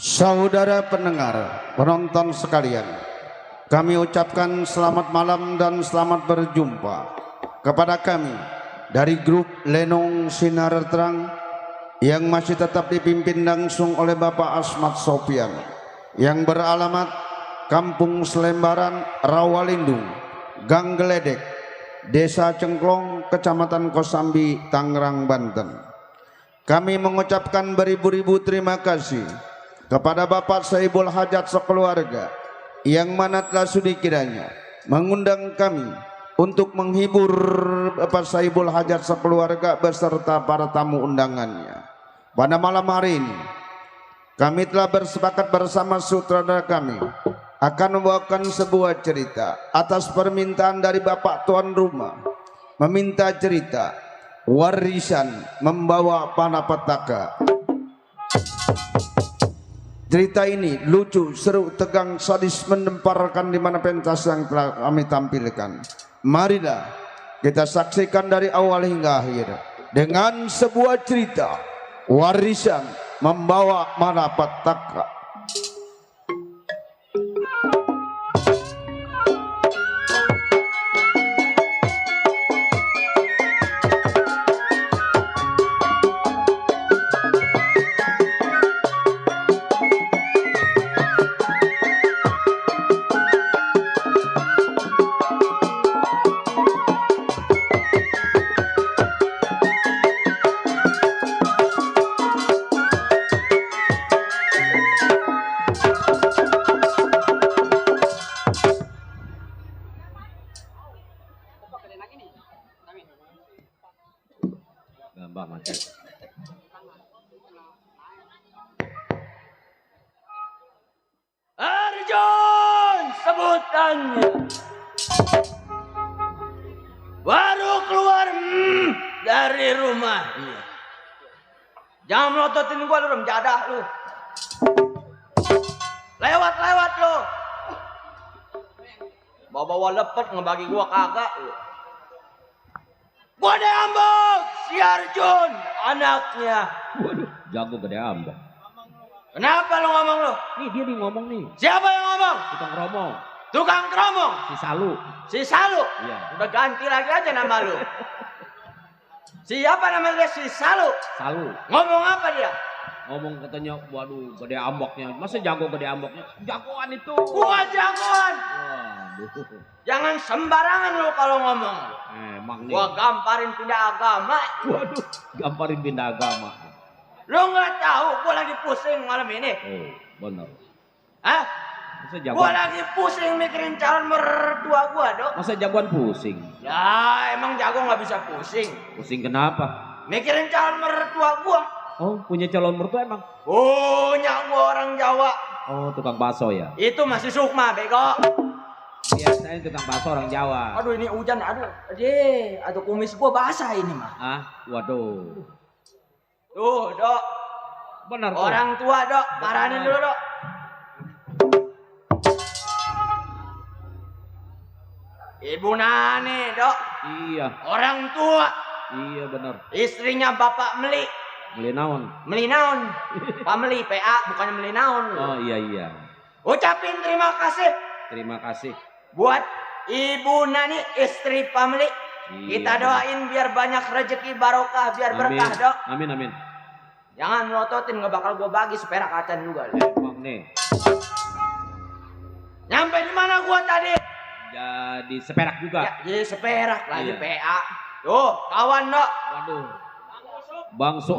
Saudara pendengar, penonton sekalian, kami ucapkan selamat malam dan selamat berjumpa kepada kami dari grup Lenong Sinar Terang yang masih tetap dipimpin langsung oleh Bapak Asmat Sofian yang beralamat Kampung Selembaran, Rawalindung, Gang Geledek, Desa Cengklong, Kecamatan Kosambi, Tangerang, Banten. Kami mengucapkan beribu-ribu terima kasih kepada Bapak Saibul Hajat sekeluarga yang mana telah sudi kiranya mengundang kami untuk menghibur Bapak Saibul Hajat sekeluarga beserta para tamu undangannya. Pada malam hari ini kami telah bersepakat bersama sutradara kami akan membawakan sebuah cerita atas permintaan dari Bapak tuan rumah, meminta cerita warisan membawa panapetaka. Cerita ini lucu, seru, tegang, sadis, mendemparkan di mana pentas yang telah kami tampilkan. Marilah kita saksikan dari awal hingga akhir dengan sebuah cerita warisan membawa malapetaka. Arjun sebutannya baru keluar dari rumahnya. Jangan melototin gua lu, rom jadah lu. Lewat lu. Bawa lepet ngebagi gua kagak lu. Gua diambok si Arjun anaknya. Waduh, jago gede ambak. Kenapa lu ngomong lu? Nih dia nih ngomong nih. Siapa yang ngomong? Tukang romong. Tukang keromong. Si Salu. Si Salu. Iya. Udah ganti lagi aja nama lu. Siapa nama dia? Si Salu. Salu. Ngomong apa dia? Ngomong katanya, waduh gede ambaknya. Masa jago gede ambaknya? Jagoan itu. Gua jagoan. Waduh. Jangan sembarangan lu kalau ngomong. Emang nih. Gua gamparin pindah agama. Waduh, gamparin pindah agama. Lu nggak tahu gua lagi pusing malam ini. Oh, benar. Hah? Masa Gua jagoan? lagi pusing mikirin calon mertua gua, Dok. Masa jagoan pusing? Ya, emang jago nggak bisa pusing. Pusing kenapa? Mikirin calon mertua gua. Oh, punya calon mertua emang? Punya gua orang Jawa. Oh, tukang bakso ya? Itu masih Sukma, bego. Biasanya tukang bakso orang Jawa. Aduh, ini hujan, aduh kumis gua basah ini mah. Ah, waduh. Tuh, Dok. Benar tuh. Orang tua, Dok. Paranin dulu, Dok. Ibu Nani, Dok. Iya, Orang tua. iya benar. Istrinya Bapak Meli. Beli naon? Meli naon? Pak Meli, PA, bukannya Meli naon. Oh iya. Ucapin terima kasih Terima kasih. buat Ibu Nani, istri Pak Meli. Iya. Kita doain biar banyak rezeki barokah, biar berkah, Dok. Amin. Jangan melototin, nggak bakal gua bagi seperak acan juga. Emang nih. Nyampe di mana gua tadi? Jadi seperak juga. Ya, jadi seperak lagi Iya. PA. Tuh, kawan, Dok. Waduh. Bangso.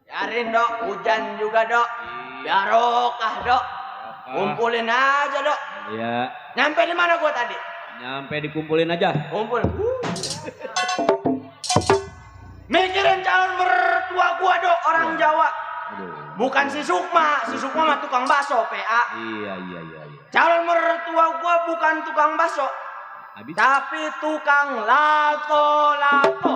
Biarin, Dok. Hujan juga, Dok. Barokah, Dok. Kumpulin aja, Dok. Iya. Nyampe di mana gua tadi? Nyampe dikumpulin aja. Kumpul. Mikirin calon mertua gua, Dok, orang Jawa. Aduh. Bukan si Sukma mah tukang bakso, PA. Iya. Calon mertua gua bukan tukang bakso, Habis. tapi tukang lato-lato.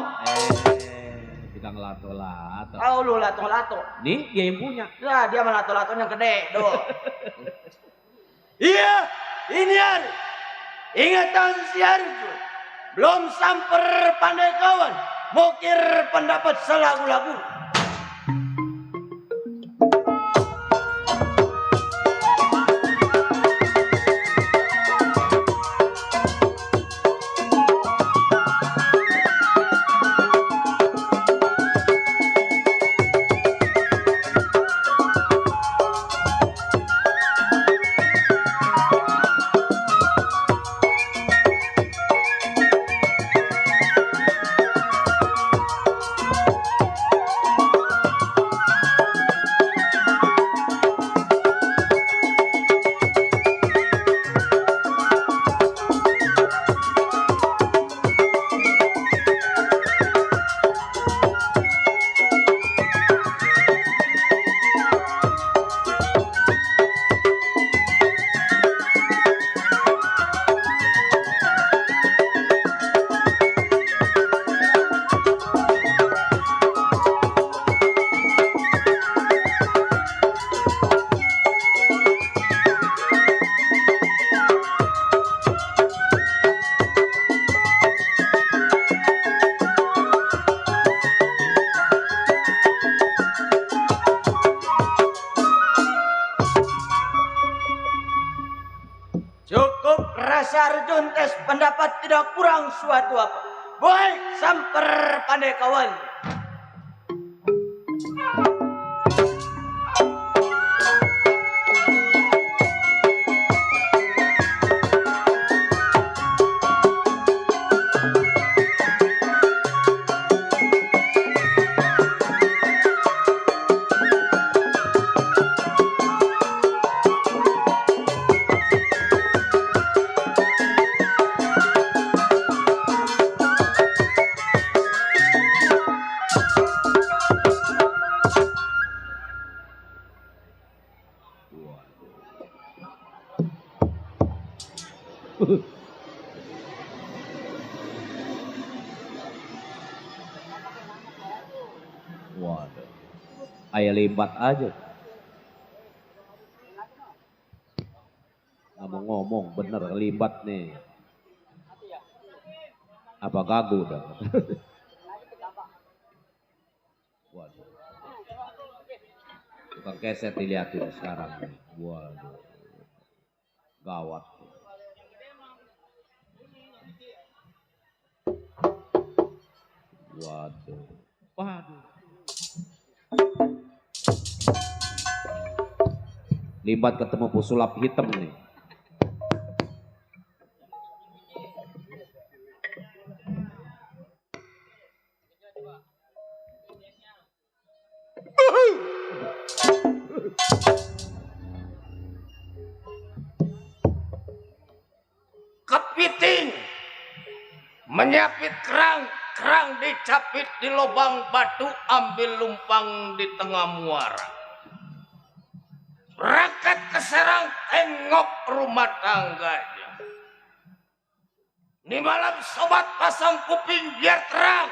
Tukang lato-lato. Tahu lu lato-lato? Nih dia yang punya. Ya, dia mah lato-latonya gede, Dok. Iya, ini Ingatan si Arjun. Belum samper pandai kawan. Mukir pendapat selagu-lagu. Cukup rasa Arjun tes pendapat tidak kurang suatu apa. Baik samper pandai kawan. Waduh. Ayah limbat aja. Nggak mau ngomong, bener limbat nih. Apa gagu dah? Waduh. Tukang keset dilihatin sekarang. Waduh. Gawat. Waduh. Waduh. Limbat ketemu pesulap hitam nih. Kepiting menyapit kerang, kerang dicapit di lubang batu, ambil lumpang di tengah muara. Berangkat ke Serang, tengok rumah tangganya. Ini malam sobat pasang kuping biar terang.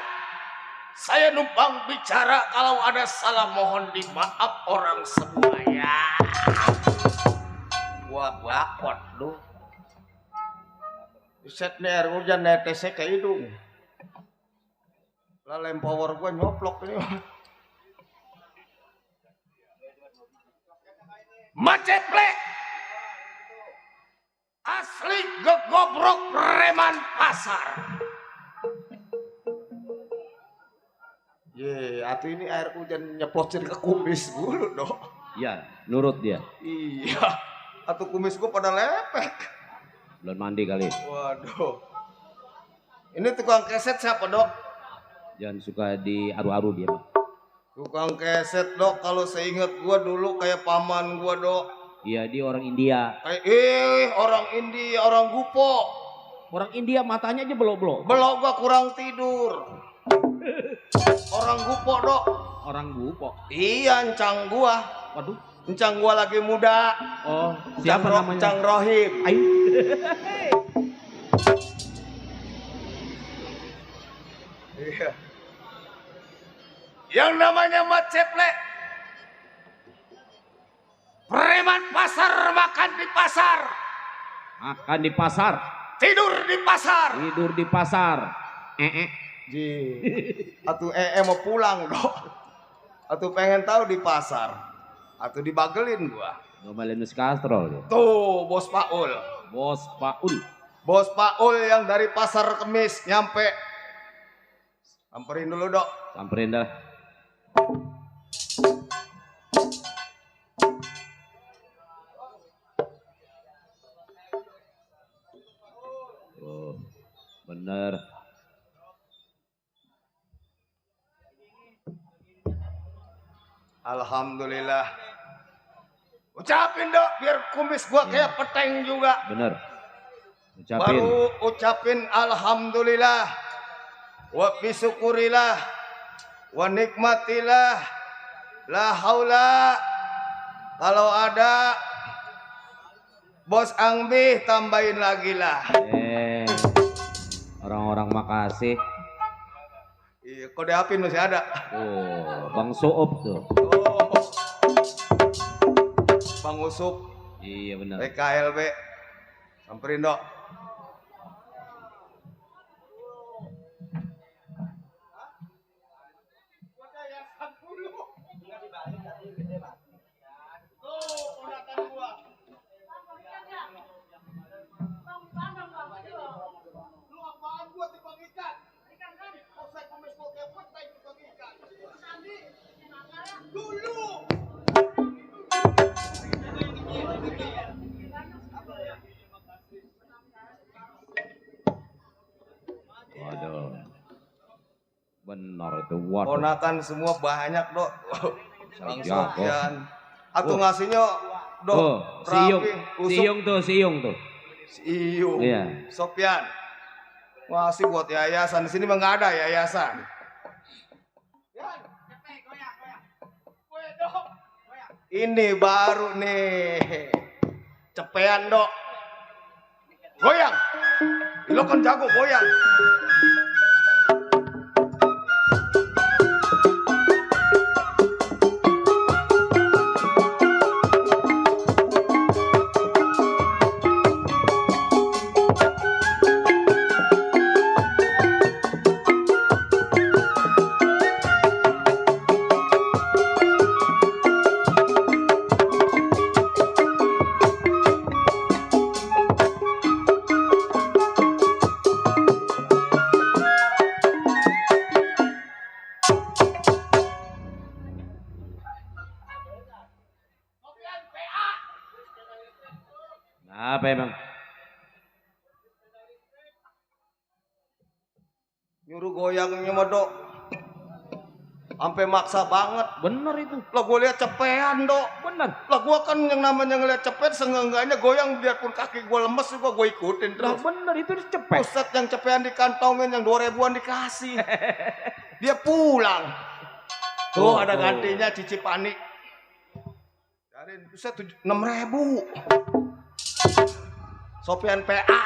Saya numpang bicara, kalau ada salah mohon dimaaf orang semua ya. Wah, bakot lu. Set nih air hujan netesnya ke hidung. Lah lem power gua nyoplok ini. Maceplek. Asli gegobrok preman pasar. Ye, atuh ini air hujan nyeplosin ke kumis dulu dong. Ya, nurut dia. Iya, atuh kumis gua pada lepek. Belum mandi kali. Waduh. Ini tukang keset siapa, Dok? Jangan suka diaru-aru dia, Pak. Tukang keset, Dok. Kalau seingat gua dulu kayak paman gua, Dok. Iya, dia orang India. Orang India, orang Gupo. Orang India matanya aja belok-belok. Belok gua kurang tidur. Orang Gupo, Dok. Orang Gupo. Iya, encang gua. Waduh. Encang gua lagi muda. Oh, siapa namanya? Encang Rohim. Ayo. Iya. Yang namanya Maceplek. Preman pasar makan di pasar. Makan di pasar. tidur di pasar. Tidur di pasar. Ji, atuh mau pulang dok. Atuh pengen tahu di pasar. Atuh dibagelin gua. Ngomalinus kastrol tuh. Tuh bos Paul. Bos Paul. Bos Paul yang dari pasar Kemis nyampe. Samperin dulu dok. Samperin dah. Oh, bener. Alhamdulillah. Ucapin dok biar kumis gua kayak peteng juga. Bener. Ucapin. Baru ucapin alhamdulillah. Wa bisyukurillah. Wa nikmatillah. La haula. Kalau ada Bos Angbi tambahin lagi lah. Orang-orang makasih. Iya, kode apin masih ada. Oh, Bang Soop tuh. Oh. Bang Usup. Iya benar. PKLB. Samperin dok. Waduh. Benar itu. Waduh. Ponakan semua banyak dok. Bang Ya, Sofyan. Atuh ngasihnya dok. Oh, Siung. Usuk. Siung tuh, Siung tuh. Siung. Iya. Sofyan. Ngasih buat yayasan. Di sini mah nggak ada yayasan. Ini baru nih. Cepean dok. Goyang. Lo kan jago goyang. Apa emang? Nyuruh goyangnya mah dok. Sampai maksa banget. Bener itu. Lah gue lihat cepean dok. Bener. Lah gue kan yang namanya ngeliat cepet seenggaknya goyang biarpun kaki gue lemes juga gue ikutin Lah terus. bener itu cepet. Ustad yang cepean dikantongin yang 2.000-an dikasih. Dia pulang. Tuh ada gantinya Cici Panik. Dari Ustad 6.000. Sofyan PA.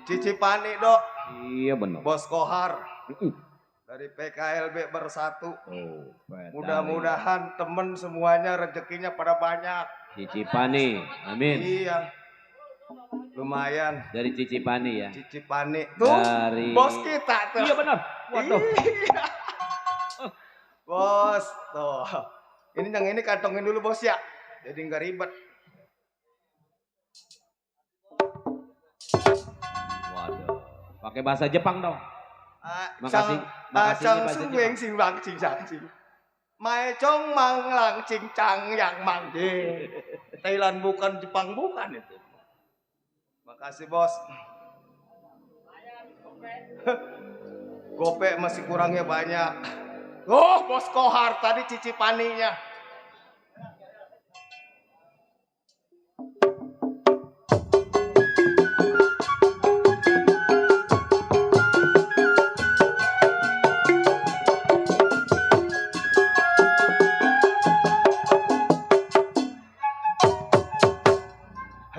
Cici Panik dok. Iya bener. Bos Kohar. dari PKLB Bersatu. Oh, Mudah-mudahan temen semuanya rezekinya pada banyak. Cicipani, amin. Iya. Lumayan. Dari Cicipani ya. Cicipani tuh Dari bos kita tuh. Iya benar. Waduh. Iya. Bos tuh. Ini yang ini kantongin dulu bos ya. Jadi nggak ribet. Waduh. Pakai bahasa Jepang dong. Makasih. Makasih Chang bahasa sung Jepang. weng sing lang cing sang cing. Mai chong mang lang cing cang yang mang je. Thailand bukan Jepang bukan itu. Makasih bos. Gope masih kurangnya banyak. Oh bos Kohar tadi cicipaninya.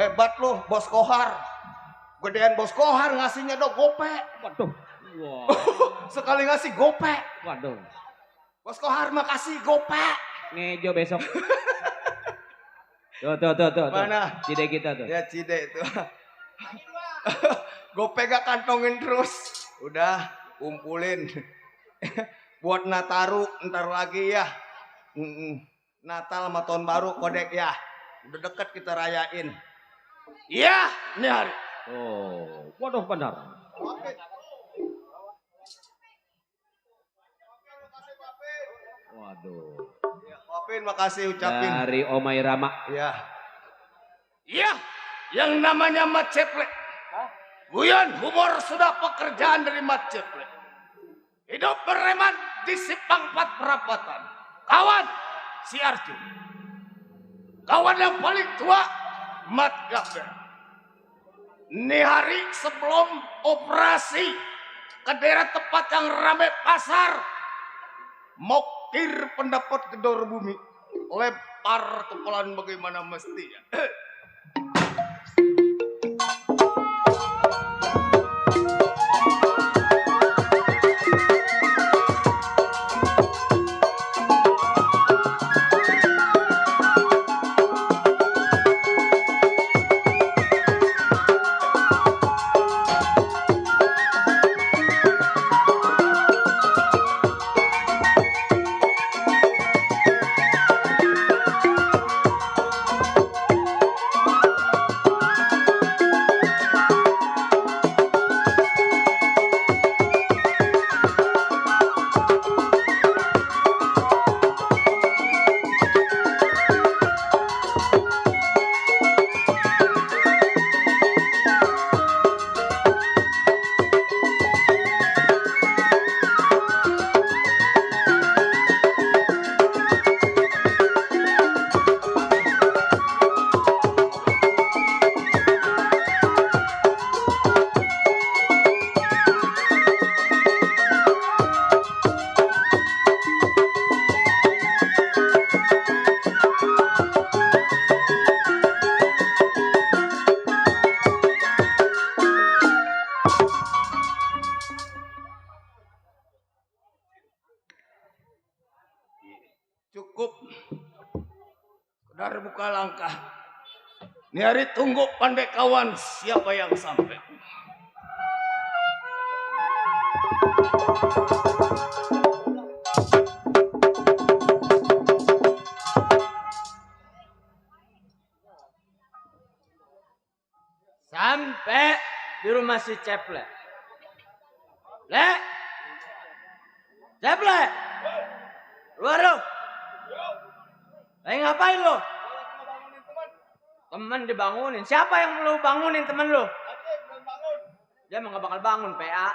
Hebat loh bos Kohar. Gedean bos Kohar ngasihnya dong gope. Waduh. Wow. Sekali ngasih gope. Waduh. Bos Kohar makasih gope. Ngejo besok. Tuh. Mana? Cide kita tuh. Ya cide itu. Gope gak kantongin terus. Udah kumpulin. Buat Nataru ntar lagi ya. Natal sama tahun baru kodek ya. Udah deket kita rayain. Iya, ini hari. Oh, waduh benar. Waduh. Ya, Papin makasih ucapin. Dari Omai Rama. Iya. Iya, yang namanya Mat Ceplek. Guyon humor sudah pekerjaan dari Mat Ceplek. Hidup bereman di Simpang 4 Perapatan. Kawan, si Arjun. Kawan yang paling tua, Mat Gaffer. Ini hari sebelum operasi ke daerah tempat yang ramai pasar. Mokir pendapat gedor bumi. Lempar kepalan bagaimana mestinya. Cukup. Dari buka langkah. Ini hari tunggu pandai kawan siapa yang sampai. Sampai di rumah si Ceple. Ceple. Luar lo. Lagi ngapain lo? Temen dibangunin. Siapa yang lo bangunin temen lo? Dia emang gak bakal bangun, PA.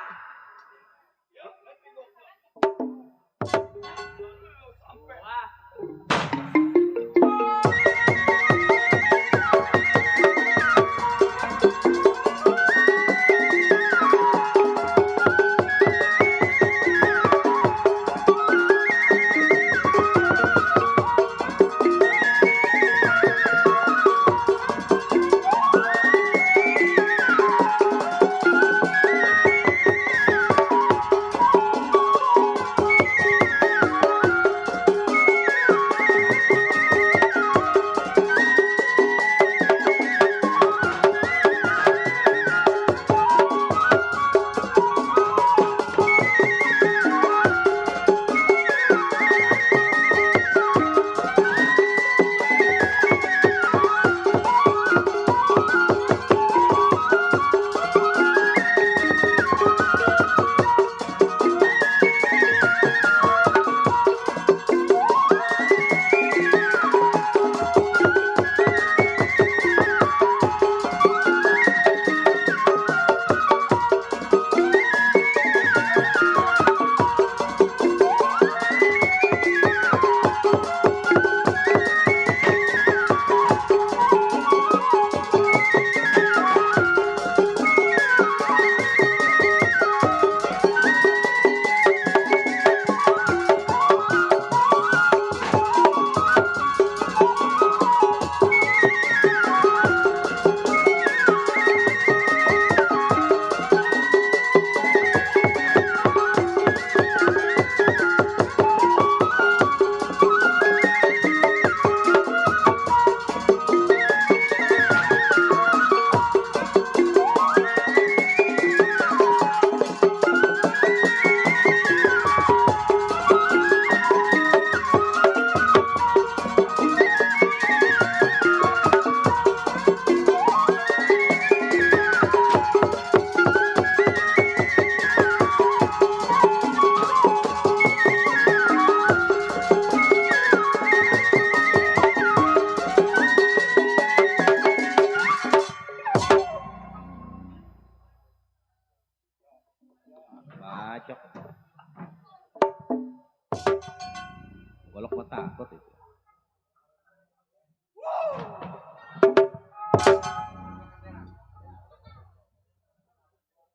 Golok mah takut itu.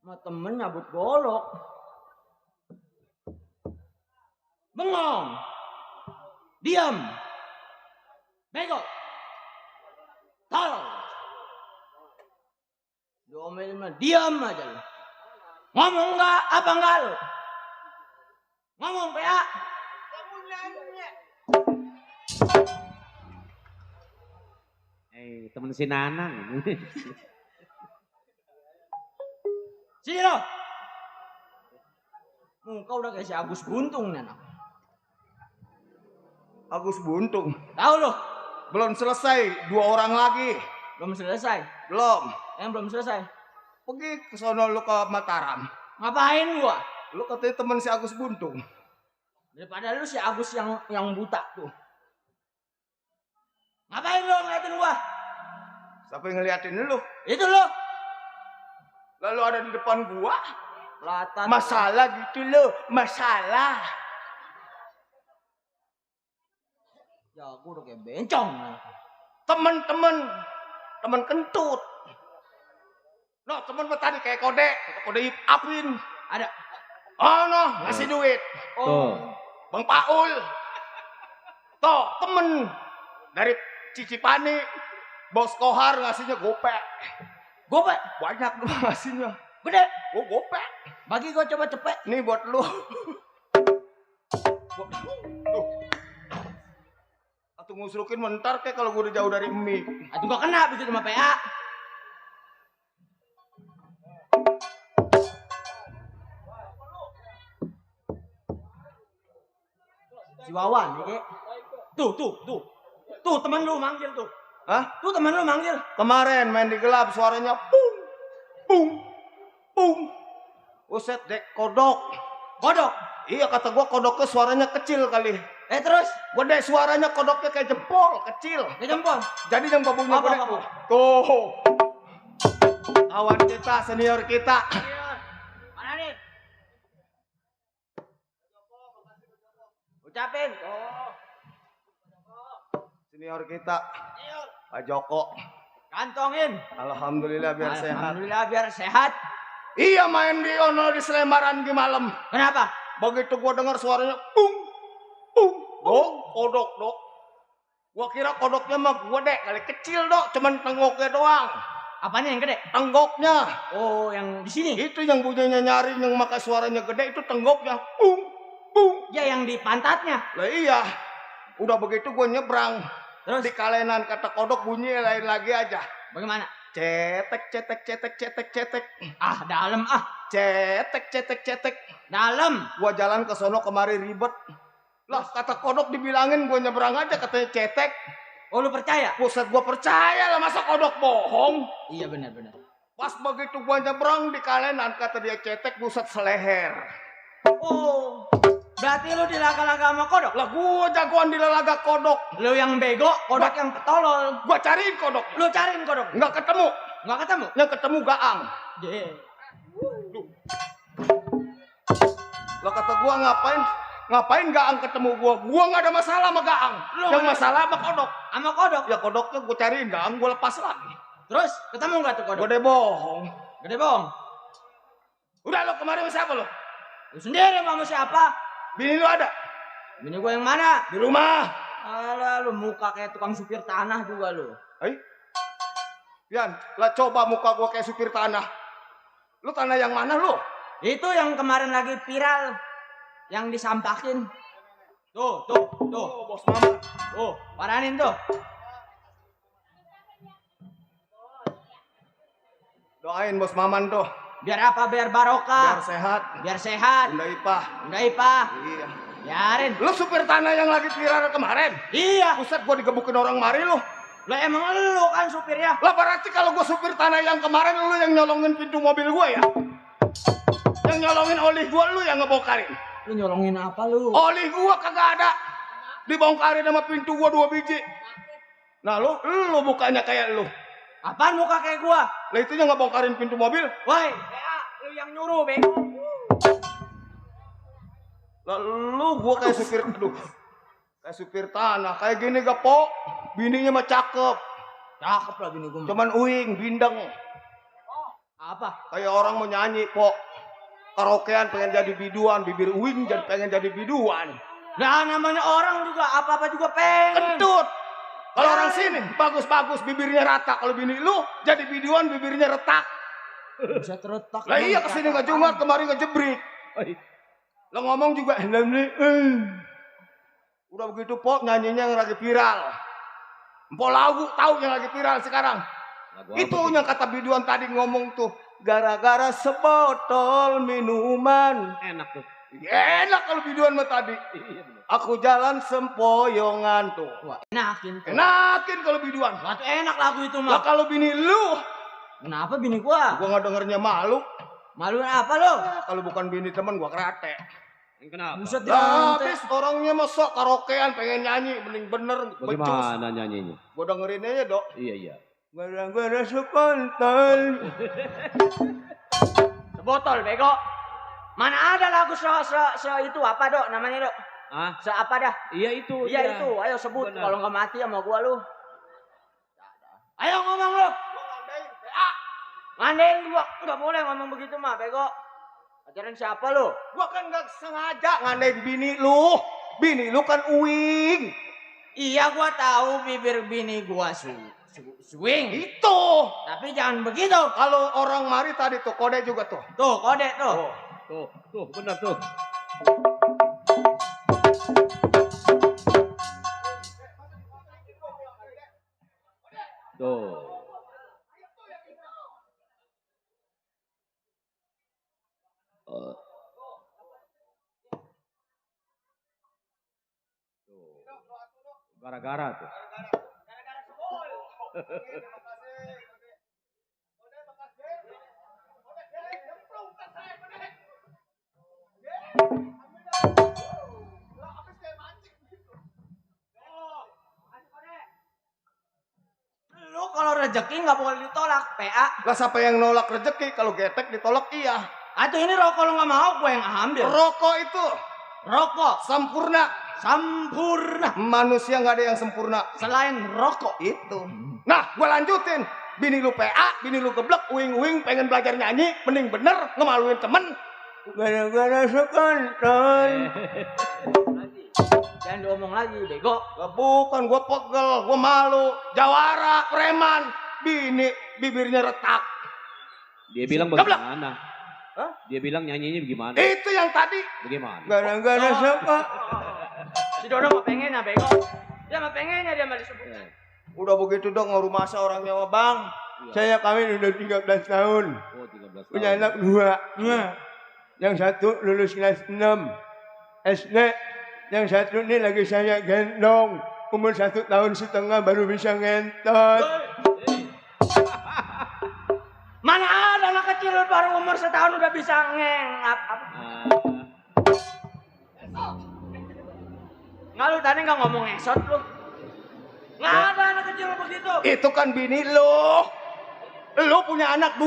Sama temen nyabut golok. Bengong. Diam. Bego. Tolong. Diomelin mah diam aja lu. Ngomong enggak? Apa enggak lu? Ngomong PA. Kamu nanya. Temen si Nanang. Sini lo. Muka udah kayak si Agus Buntung nih anak. Agus Buntung. Tahu lo? Belum selesai, 2 orang lagi. Belum selesai. Belum. Yang belum selesai. Pergi ke sono lu ke Mataram. Ngapain gua? Lu katanya temen si Agus Buntung. Daripada lu si Agus yang buta tuh. Ngapain lu ngeliatin gua? Siapa yang ngeliatin lu? Itu lo. Lalu ada di depan gua. Pelatan. Masalah gitu lo, masalah. Ya gua udah kayak bencong. Temen kentut. No, temen tadi kayak kode apin. Ada. Oh no, ngasih duit. Tuh. Bang Paul. Tuh, temen dari Cicipani. Bos Kohar ngasihnya gopek. Gopek. Banyak tuh ngasihnya. Gede. Oh, gopek. Bagi gua coba cepet. Nih buat lu. Tuh. Atau ngusrukin mentar kayak kalau gue udah jauh dari mie. Aduh gak kena begitu sama PA. Si Wawan ya, Kek. Tuh temen lu manggil tuh. Hah? Tuh temen lu manggil. Kemarin main di gelap suaranya pung, pung, pung. Uset dek kodok. Kodok. Iya kata gua kodoknya suaranya kecil kali. Terus? Gede suaranya kodoknya kayak jempol kecil. Ke jempol. Jadi yang babunya Apa, gede apa, tuh. Tuh. Kawan kita, senior kita. Mana nih? Ucapin. Senior kita. Pak Joko. Kantongin. Alhamdulillah biar sehat. Alhamdulillah biar sehat. Iya main di ono di Sleman di malam. Kenapa? Begitu gua dengar suaranya pung, pung, dok, kodok, dok. Gua kira kodoknya mah gede kali kecil, dok, cuman tenggoknya doang. Apanya yang gede? Tenggoknya. Oh, yang di sini. Itu yang bunyinya nyaring yang maka suaranya gede itu tenggoknya. Pung, pung. Ya yang di pantatnya. Lah iya. Udah begitu gua nyebrang. Terus Di kalenan kata kodok bunyi lain lagi aja. bagaimana? Cetek, cetek, cetek, cetek, cetek. Ah, dalam ah. Cetek, cetek, cetek. Dalam. Gua jalan ke sono kemari ribet. Lah kata kodok dibilangin gua nyebrang aja katanya cetek. Oh, lu percaya? Buset gua percaya lah masa kodok bohong. Iya benar. Pas begitu gua nyebrang di kalenan kata dia cetek buset seleher. Oh. Berarti lu dilaga-laga sama kodok? Lah gua jagoan di lalaga kodok. Lu yang bego, kodok yang petolol. Gua cariin kodok. Lu cariin kodok. Nggak ketemu. Nggak ketemu? Yang ketemu gaang. Yeah. Lah kata gua ngapain gaang ketemu gua? Gua nggak ada masalah sama gaang. Yang masalah sama kodok. Sama kodok? Ya kodoknya gua cariin gaang gua lepas lagi. Terus ketemu nggak tuh kodok? Gede bohong. Gede bohong. Udah lo kemarin sama siapa lo? Lu sendiri sama siapa? Bini lu ada? Bini gua yang mana? Di rumah. Alah, lu muka kayak tukang supir tanah juga lu. Yan, lah coba muka gua kayak supir tanah. Lu tanah yang mana lu? Itu yang kemarin lagi viral. Yang disampakin. Tuh. Oh, bos mama. Tuh, paranin tuh. Doain bos maman tuh. Biar apa? Biar barokah. Biar sehat. Biar sehat. Bunda Ipah. Udah Ipah. Iya. Biarin. Lu supir tanah yang lagi viral kemarin? Iya. Buset gua digebukin orang mari lu. Lah emang lu kan supirnya. Lah berarti kalau gua supir tanah yang kemarin lu yang nyolongin pintu mobil gua ya? Yang nyolongin oli gua lu yang ngebongkarin. Lu nyolongin apa lu? Oli gua kagak ada. Dibongkarin sama pintu gua 2 biji. Nah lu bukannya kayak lu. Apaan muka kayak gua? Lah itu yang ngebongkarin pintu mobil. Woi, lu yang nyuruh bego. Lah lu gua kayak supir aduh. Kayak supir tanah. Kayak gini gak, Po? Bininya mah cakep. Cakep lah bini gue. Cuman uing, bindeng. Apa? Kayak orang mau nyanyi, Po. Karaokean pengen jadi biduan, bibir uing jadi pengen jadi biduan. Nah namanya orang juga apa-apa juga pengen. Kentut. Kalau orang sini bagus-bagus bibirnya rata. Kalau bini lu jadi biduan bibirnya retak. Bisa terletak. Lah iya kesini nggak Jumat, kemarin nggak jebrik. Lo ngomong juga udah begitu Po nyanyinya yang lagi viral. Empok lagu tahu yang lagi viral sekarang. Itu yang kata biduan tadi ngomong tuh. Gara-gara sebotol minuman. Enak tuh. Ya, enak kalau biduan mah tadi. Iya bener. Aku jalan sempoyongan tuh. Wah, enakin tuh. Enakin kalau biduan. Wah, tuh enak lagu itu Lah mah. kalau bini lu, Kenapa bini gua? gua nggak dengernya malu. Maluin apa lo? Kalau bukan bini temen gua kerate. Kenapa? Buset Lah dirantai. habis orangnya mah sok karaokean pengen nyanyi, mending bener becus. Bagaimana nyanyinya? Gua dengerin aja, Dok. Iya iya. Gara-gara sepantal. Sebotol bego. Mana ada lagu se itu apa dok namanya dok? Ah, Se apa dah? iya itu. Iya itu, ayo sebut. Benar. Kalau nggak mati sama gua lu. Ayo ngomong lu. Mandain gua nggak boleh ngomong begitu mah bego. Ajaran siapa lu? Gua kan nggak sengaja ngandain bini lu. Bini lu kan uing. Iya gua tahu bibir bini gua swing. Itu. Tapi jangan begitu. Kalau orang mari tadi tuh kode juga tuh. Tuh kode tuh. Tuh, benar tuh. Tuh. Eh. Gara-gara tuh. Lu kalau rezeki nggak boleh ditolak, PA. Lah siapa yang nolak rezeki? Kalau getek ditolak iya. Atau ini rokok lu nggak mau, gue yang ambil. Rokok itu Rokok sempurna. sempurna. Manusia nggak ada yang sempurna. Selain rokok. Itu. Nah, gua lanjutin. Bini lu PA, bini lu geblek, uing-uing, pengen belajar nyanyi, mending bener, ngemaluin temen. Gara-gara sekantan. Jangan diomong lagi, bego. Bukan, gua pegel, gua malu. Jawara, preman, bini, bibirnya retak. Dia bilang Geblek. bagaimana? Hah? Dia bilang nyanyinya bagaimana? Itu yang tadi. Bagaimana? Gara-gara siapa? Si Dodo mah pengen ya, bego. Dia mah pengennya dia mah disebut. Udah begitu dong, rumah orangnya mah bang. Iya. Saya kawin udah 13 tahun. Oh, 13 tahun. Punya anak 2. Yang satu lulus kelas 6 SD. Yang satu ini lagi saya gendong. Umur 1,5 tahun baru bisa ngentot. Mana ada anak kecil baru umur 1 tahun udah bisa ngengap. Nggak lu tadi nggak ngomong esot lu. Nggak ada anak kecil begitu. Itu kan bini lu. Lu punya anak 2.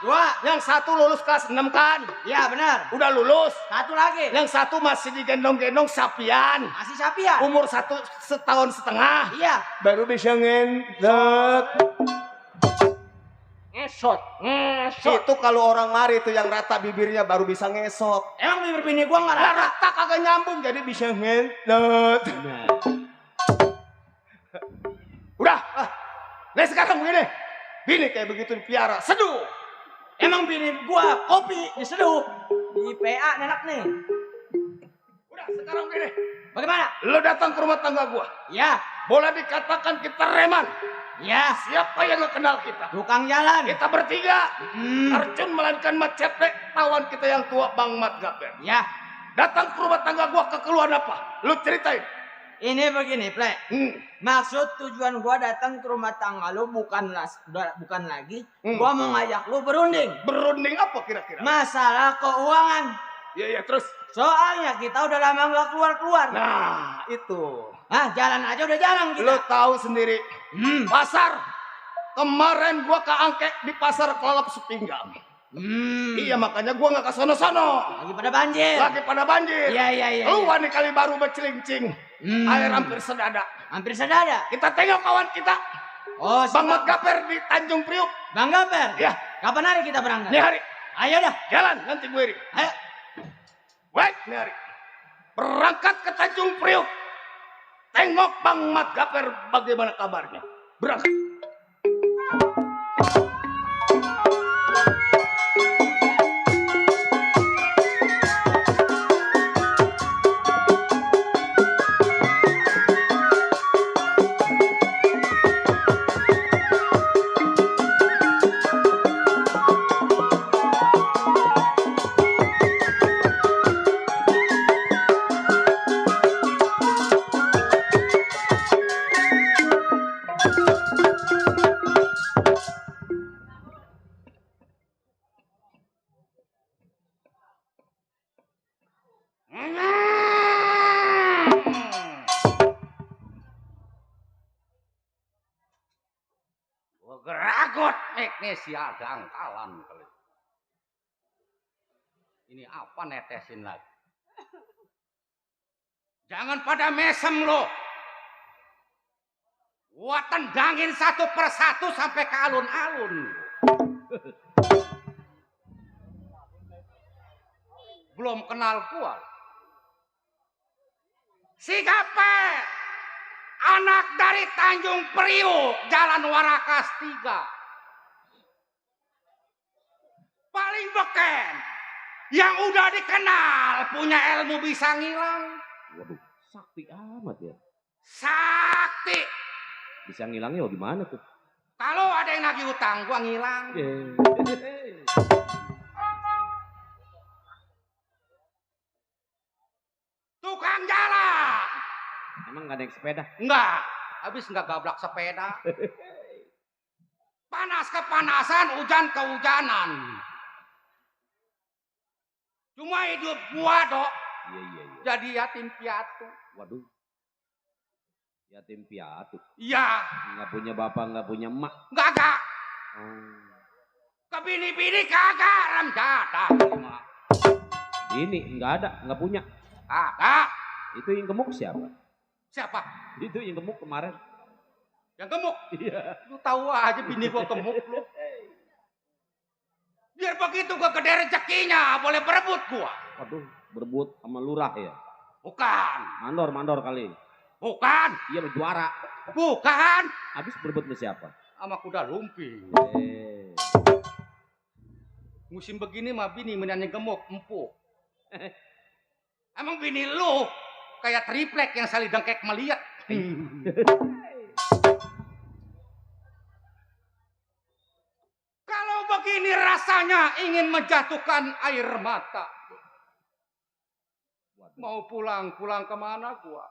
2. Yang satu lulus kelas 6 kan? Iya benar. Udah lulus. 1 lagi. Yang satu masih digendong-gendong sapian. Masih sapian. Umur 1,5 tahun. Iya. Baru bisa ngentot. Ngesot. Itu kalau orang mari itu yang rata bibirnya baru bisa ngesot. Emang bibir bini gua nggak Lah rata. rata kagak nyambung jadi bisa ngentot. Nah, Udah. Nah sekarang begini. Bini kayak begitu dipiara. Seduh. Emang bini gua kopi diseduh. Di PA enak nih. Udah sekarang begini. Bagaimana? Lo datang ke rumah tangga gua. Ya. Boleh dikatakan kita reman. Ya. Siapa yang gak kenal kita? Tukang jalan. Kita bertiga. Arjun melainkan Mat Ceplek. Tawan kita yang tua Bang Mat Gaber. Ya. Datang ke rumah tangga gua kekeluhan apa? Lu ceritain. Ini begini, Plek. Maksud tujuan gua datang ke rumah tangga lu bukan lagi gua mau ngajak lu berunding. Berunding apa kira-kira? Masalah keuangan. Iya terus. Soalnya kita udah lama nggak keluar-keluar. Nah itu. Jalan aja udah jarang kita. Lu tahu sendiri. Pasar. Kemarin gua ke Angke di pasar Kelelep Sepinggang. Iya makanya gua nggak ke sono-sono. Lagi pada banjir. Lagi pada banjir. Iya. Lu di kali baru bercelincing. Air hampir sedada. Hampir sedada. Kita tengok kawan kita. Oh, Bang Mat Gaper di Tanjung Priuk. Bang Gaper. Ya. Kapan hari kita berangkat? Nih hari. Ayo dah. Jalan nanti gue iri. Ayo. Wait, nih hari. Berangkat ke Tanjung Priuk. Tengok Bang Mat Gaper bagaimana kabarnya. Berangkat. Geragot magnesia dangkalan kali. Ini apa netesin lagi? Jangan pada mesem lo. Gua tendangin satu persatu sampai ke alun-alun. Belum kenal gua. Si Gaper, anak dari Tanjung Priuk, Jalan Warakas 3. Paling beken, yang udah dikenal, punya ilmu bisa ngilang. Waduh, sakti amat ya. Sakti. Bisa ngilangnya gimana tuh? Kalau ada yang nagih utang, gua ngilang. Tukang jalan. Emang gak ada yang sepeda? Enggak, habis enggak gablak sepeda. Panas kepanasan, hujan kehujanan. Cuma hidup gua, Dok. Iya. Jadi yatim piatu. Waduh. Yatim piatu. Iya. Nggak punya bapak, nggak punya emak. Kagak. Ke bini-bini kagak, ramjada. Ini nggak ada, nggak punya. Kagak. Itu yang gemuk siapa? Siapa? Itu yang gemuk kemarin. Yang gemuk? Iya. Lu tahu aja bini gua gemuk lu. Biar begitu gua gede rezekinya, boleh berebut gua. Waduh, berebut sama lurah ya? Bukan. Mandor kali. Bukan. Iya, juara. Bukan. Habis berebut sama siapa? Sama kuda lumping. Musim begini mah bini menanya gemuk, empuk. Emang bini lu kayak triplek yang saling dengkek melihat. Kalau begini rasanya ingin menjatuhkan air mata. Mau pulang kemana gua?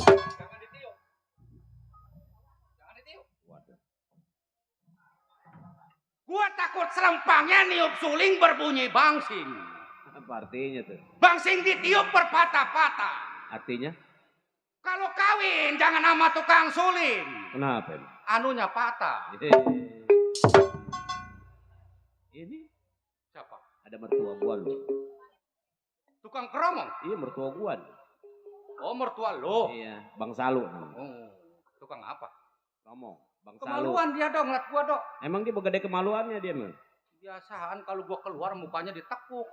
Jangan ditiup. Waduh. Gua takut serempangnya niup suling berbunyi bangsing. Apa artinya tuh? Bangsing ditiup berpatah-patah. Artinya? Kalau kawin jangan sama tukang suling. Kenapa? Anunya patah. Ini Siapa? ada mertua gua lu. Tukang keromong? Iya, mertua gua lu. Oh, mertua lo. Iya, Bang Salu. Tukang apa? Ngomong, Bang Salu. Kemaluan dia dong, ngeliat gua dong. Emang dia begede kemaluannya dia, Mang? Biasaan kalau gua keluar mukanya ditekuk.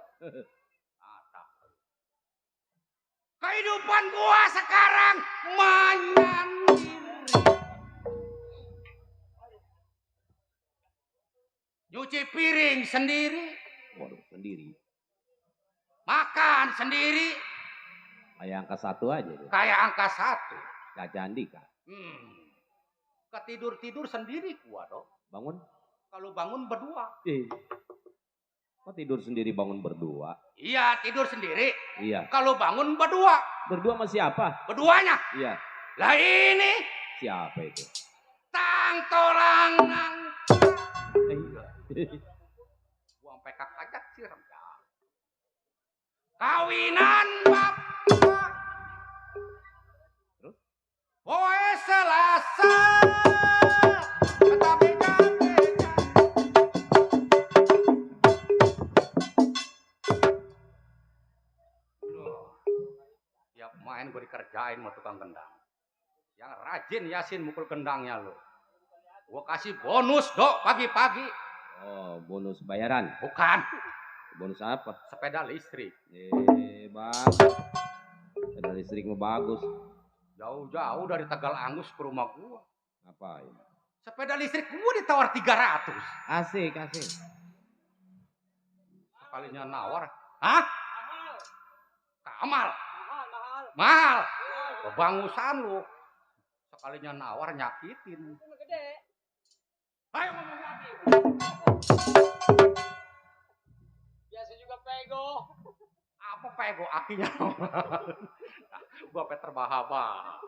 Kehidupan gua sekarang menyendiri. Nyuci piring sendiri. Waduh, sendiri. Makan sendiri. Kayak angka 1 aja tuh. Kayak angka 1. Kaca Andika. Ketidur-tidur sendiri gua dong. Bangun. Kalau bangun berdua. Kok tidur sendiri bangun berdua? Iya, tidur sendiri. Iya. Kalau bangun berdua. Berdua sama siapa? Berduanya. Iya. Lah ini. Siapa itu? Tang tolangan. Gua sampai kakak siram. Kawinan bapak. Terus? Poe Selasa. Main gue dikerjain sama tukang gendang. Yang rajin Yasin mukul gendangnya lo. Gue kasih bonus dok pagi-pagi. Oh, bonus bayaran. Bukan. Bonus apa? Sepeda listrik. Bagus. Sepeda listrik mah bagus. Jauh-jauh dari Tegal Angus ke rumah gue. Ngapain? Sepeda listrik gue ditawar 300. Asik. Sekalinya nawar. Hah? Kamal. Mahal. Kebangusan lu. Sekalinya nawar nyakitin. Ayo ngomong lagi. Biasa juga pego. Apa pego akinya? Gua Peter Bahaba.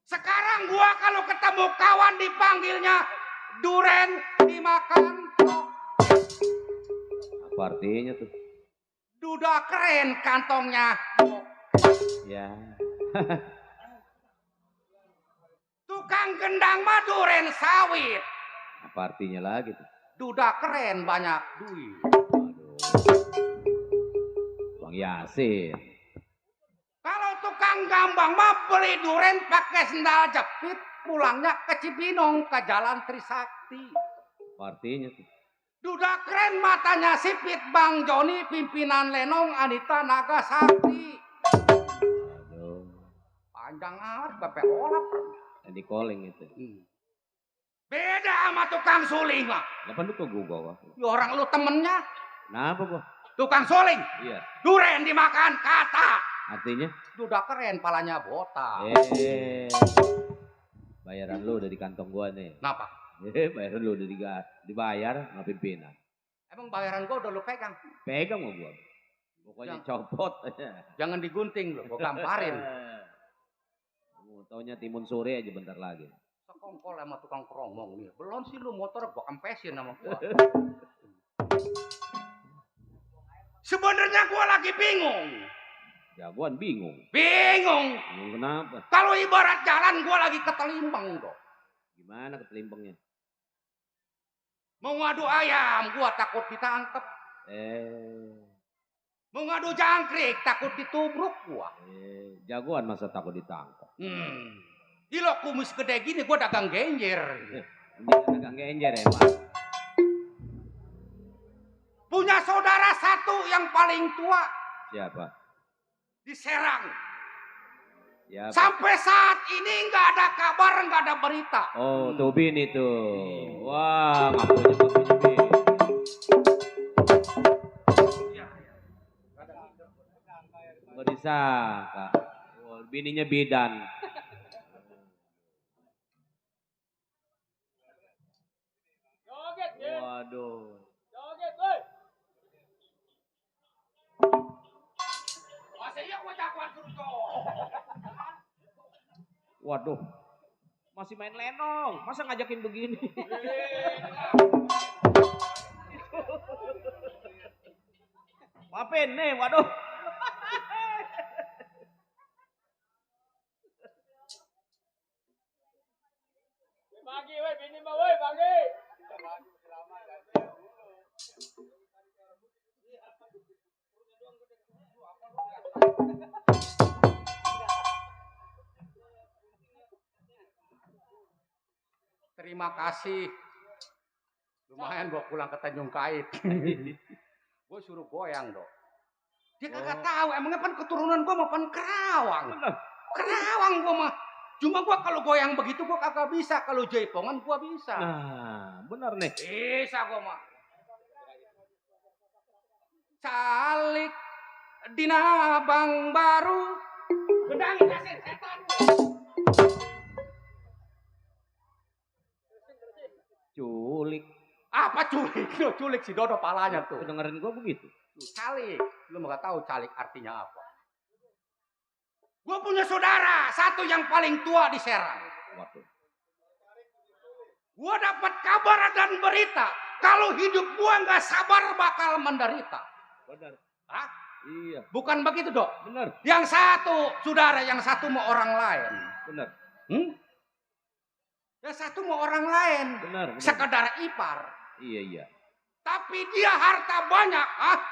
Sekarang gua kalau ketemu kawan dipanggilnya duren dimakan. Apa artinya tuh? Duda keren kantongnya. Ya. Tukang gendang mah duren sawit. Apa artinya lagi tuh? Duda keren banyak duit. Aduh. Bang Yasin. Kalau tukang gambang mah beli duren pakai sendal jepit, pulangnya ke Cibinong ke Jalan Trisakti. Apa artinya tuh? Duda keren matanya sipit Bang Joni pimpinan Lenong Anita Nagasakti. Aduh. Panjang amat Bapak Olap. Yang di calling itu. Beda sama tukang suling mah. Kenapa lu kok gua? Ya orang lu temennya. Kenapa gua? Tukang suling. Iya. Duren dimakan kata. Artinya? Duda keren palanya botak. Bayaran lu udah di kantong gua nih. Kenapa? Bayaran lu udah dibayar sama pimpinan. Emang bayaran gua udah lu pegang? Pegang mau gua. Pokoknya copot aja. Jangan digunting lu, gua gamparin. Taunya timun sore aja bentar lagi. Sekongkol sama tukang keromong nih. Belum sih lu motor gua kempesin sama gua. Sebenarnya gua lagi bingung. Jagoan bingung. Bingung. Bingung kenapa? Kalau ibarat jalan gua lagi ketelimpang dong. Gimana ketelimpangnya? Mau ngadu ayam gua takut ditangkep. Mau ngadu jangkrik takut ditubruk gua. Jagoan masa takut ditangkap? Gila kumis gede gini gua dagang genjer. Dagang genjer emang. Punya saudara satu yang paling tua. Siapa? Di Serang. Siapa? Sampai saat ini nggak ada kabar, nggak ada berita. Oh, Tobin itu. Wah, ngakunya Tobin. Nggak disangka. Oh, bininya bidan. Waduh. Waduh. Masih main lenong. Masa ngajakin begini? Maafin nih, waduh. Bagi weh, bini mah weh, bagi. Terima kasih. Lumayan gua pulang ke Tanjung Kait. Gua suruh goyang dong. Dia kagak tahu emangnya pan keturunan gua mah pan Kerawang. Kerawang gua mah. Cuma gua kalau goyang begitu gua kagak bisa, kalau jaipongan gua bisa. Nah, benar nih. Bisa gua mah. Calik dina bang baru. Gendangin kasih setan. Culik. Apa culik? Culik si Dodo palanya tuh. Dengerin gua begitu. Calik. Lu nggak tahu calik artinya apa? Gue punya saudara satu yang paling tua di Serang. Waduh. Gue dapat kabar dan berita kalau hidup gue nggak sabar bakal menderita. Benar. Hah? Iya. Bukan begitu dok? Benar. Yang satu saudara, yang satu mau orang lain. Benar. Yang satu mau orang lain. Benar. Sekedar ipar. Iya. Tapi dia harta banyak,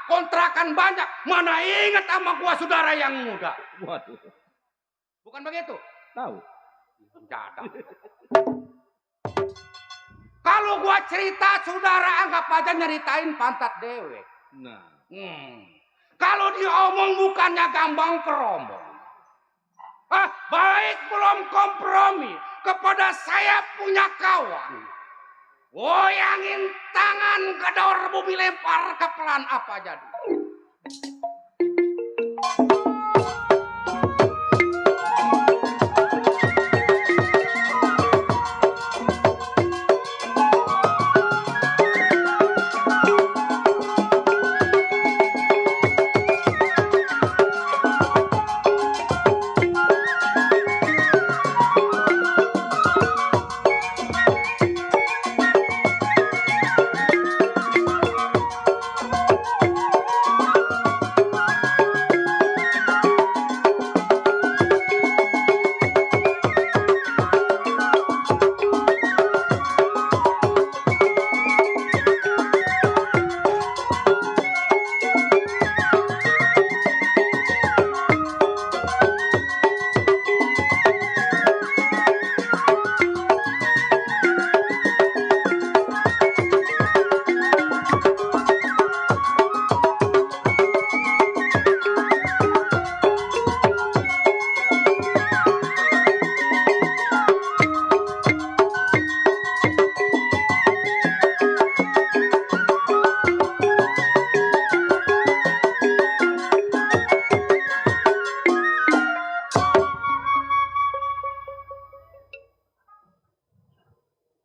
kontrakan banyak. Mana ingat sama gua saudara yang muda. Waduh. Bukan begitu? Tahu. Jadak. Kalau gua cerita, saudara anggap aja nyeritain pantat dewe. Nah. Kalau diomong bukannya gampang keromong. Baik belum kompromi kepada saya punya kawan. Goyangin tangan gedor bumi lempar ke pelan apa jadi.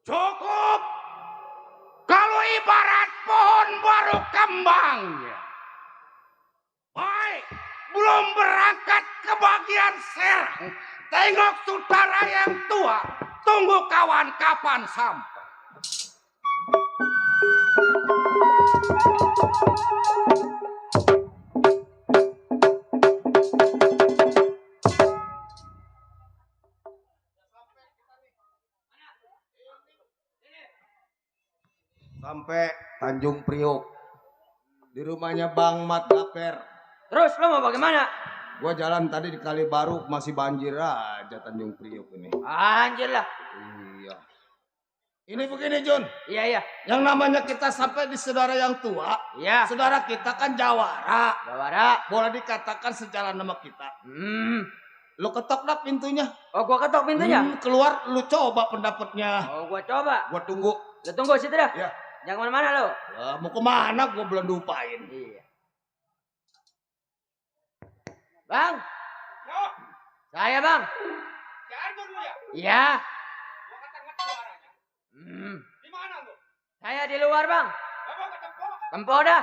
Cukup. Kalau ibarat pohon baru kembangnya. Baik, belum berangkat ke bagian serang. Tengok saudara yang tua. Tunggu kawan kapan sampai. Sampai Tanjung Priok. Di rumahnya Bang Mat Gaper. Terus lo mau bagaimana? Gua jalan tadi di Kali Baru masih banjir aja Tanjung Priok ini. Anjir lah. Iya. Ini begini Jun. Iya. Yang namanya kita sampai di saudara yang tua. Iya. Saudara kita kan Jawara. Jawara. Boleh dikatakan sejalan nama kita. Lu ketok dah pintunya. Oh gua ketok pintunya? Keluar lu coba pendapatnya. Oh gua coba. Gua tunggu. Lu tunggu situ dah. Ya. Jangan kemana-mana lo. Mau kemana gua belum lupain. Iya. Bang. Yo, Saya bang. jangan dulu ya. Iya. Gua kata-kata suaranya. Di mana lu? Saya di luar bang. Bawa ke tempat. Tempo dah.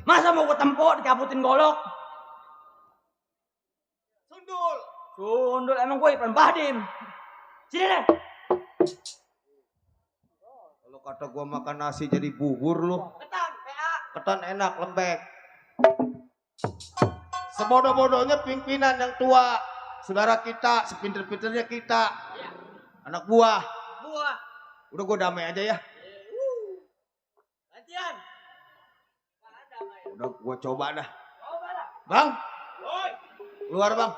Masa mau ke tempo dicabutin golok? Sundul. Sundul emang gue Ipan Bahdim. Sini deh. kata gua makan nasi jadi bubur lu. Ketan, PA. Ketan enak, lembek. Sebodoh-bodohnya pimpinan yang tua. Saudara kita, sepinter-pinternya kita. Anak buah. Buah. Udah gua damai aja ya. Gantian. Nggak ada, Maya. Udah gua coba dah. Coba lah. Bang, Woi. keluar bang.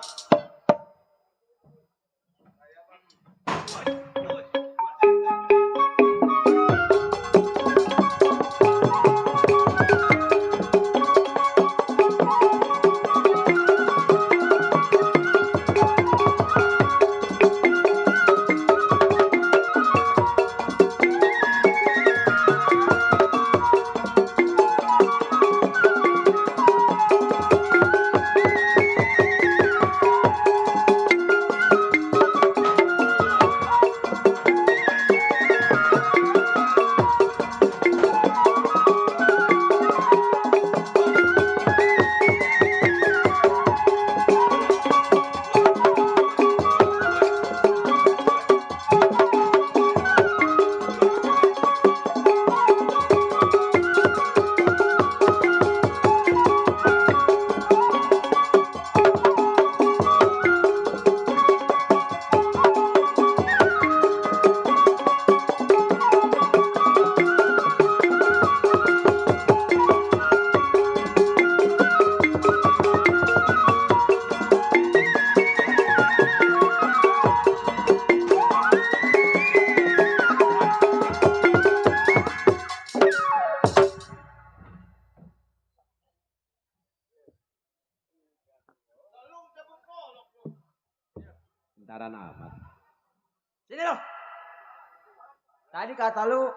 Bentaran amat. Sini lo. Tadi kata lu,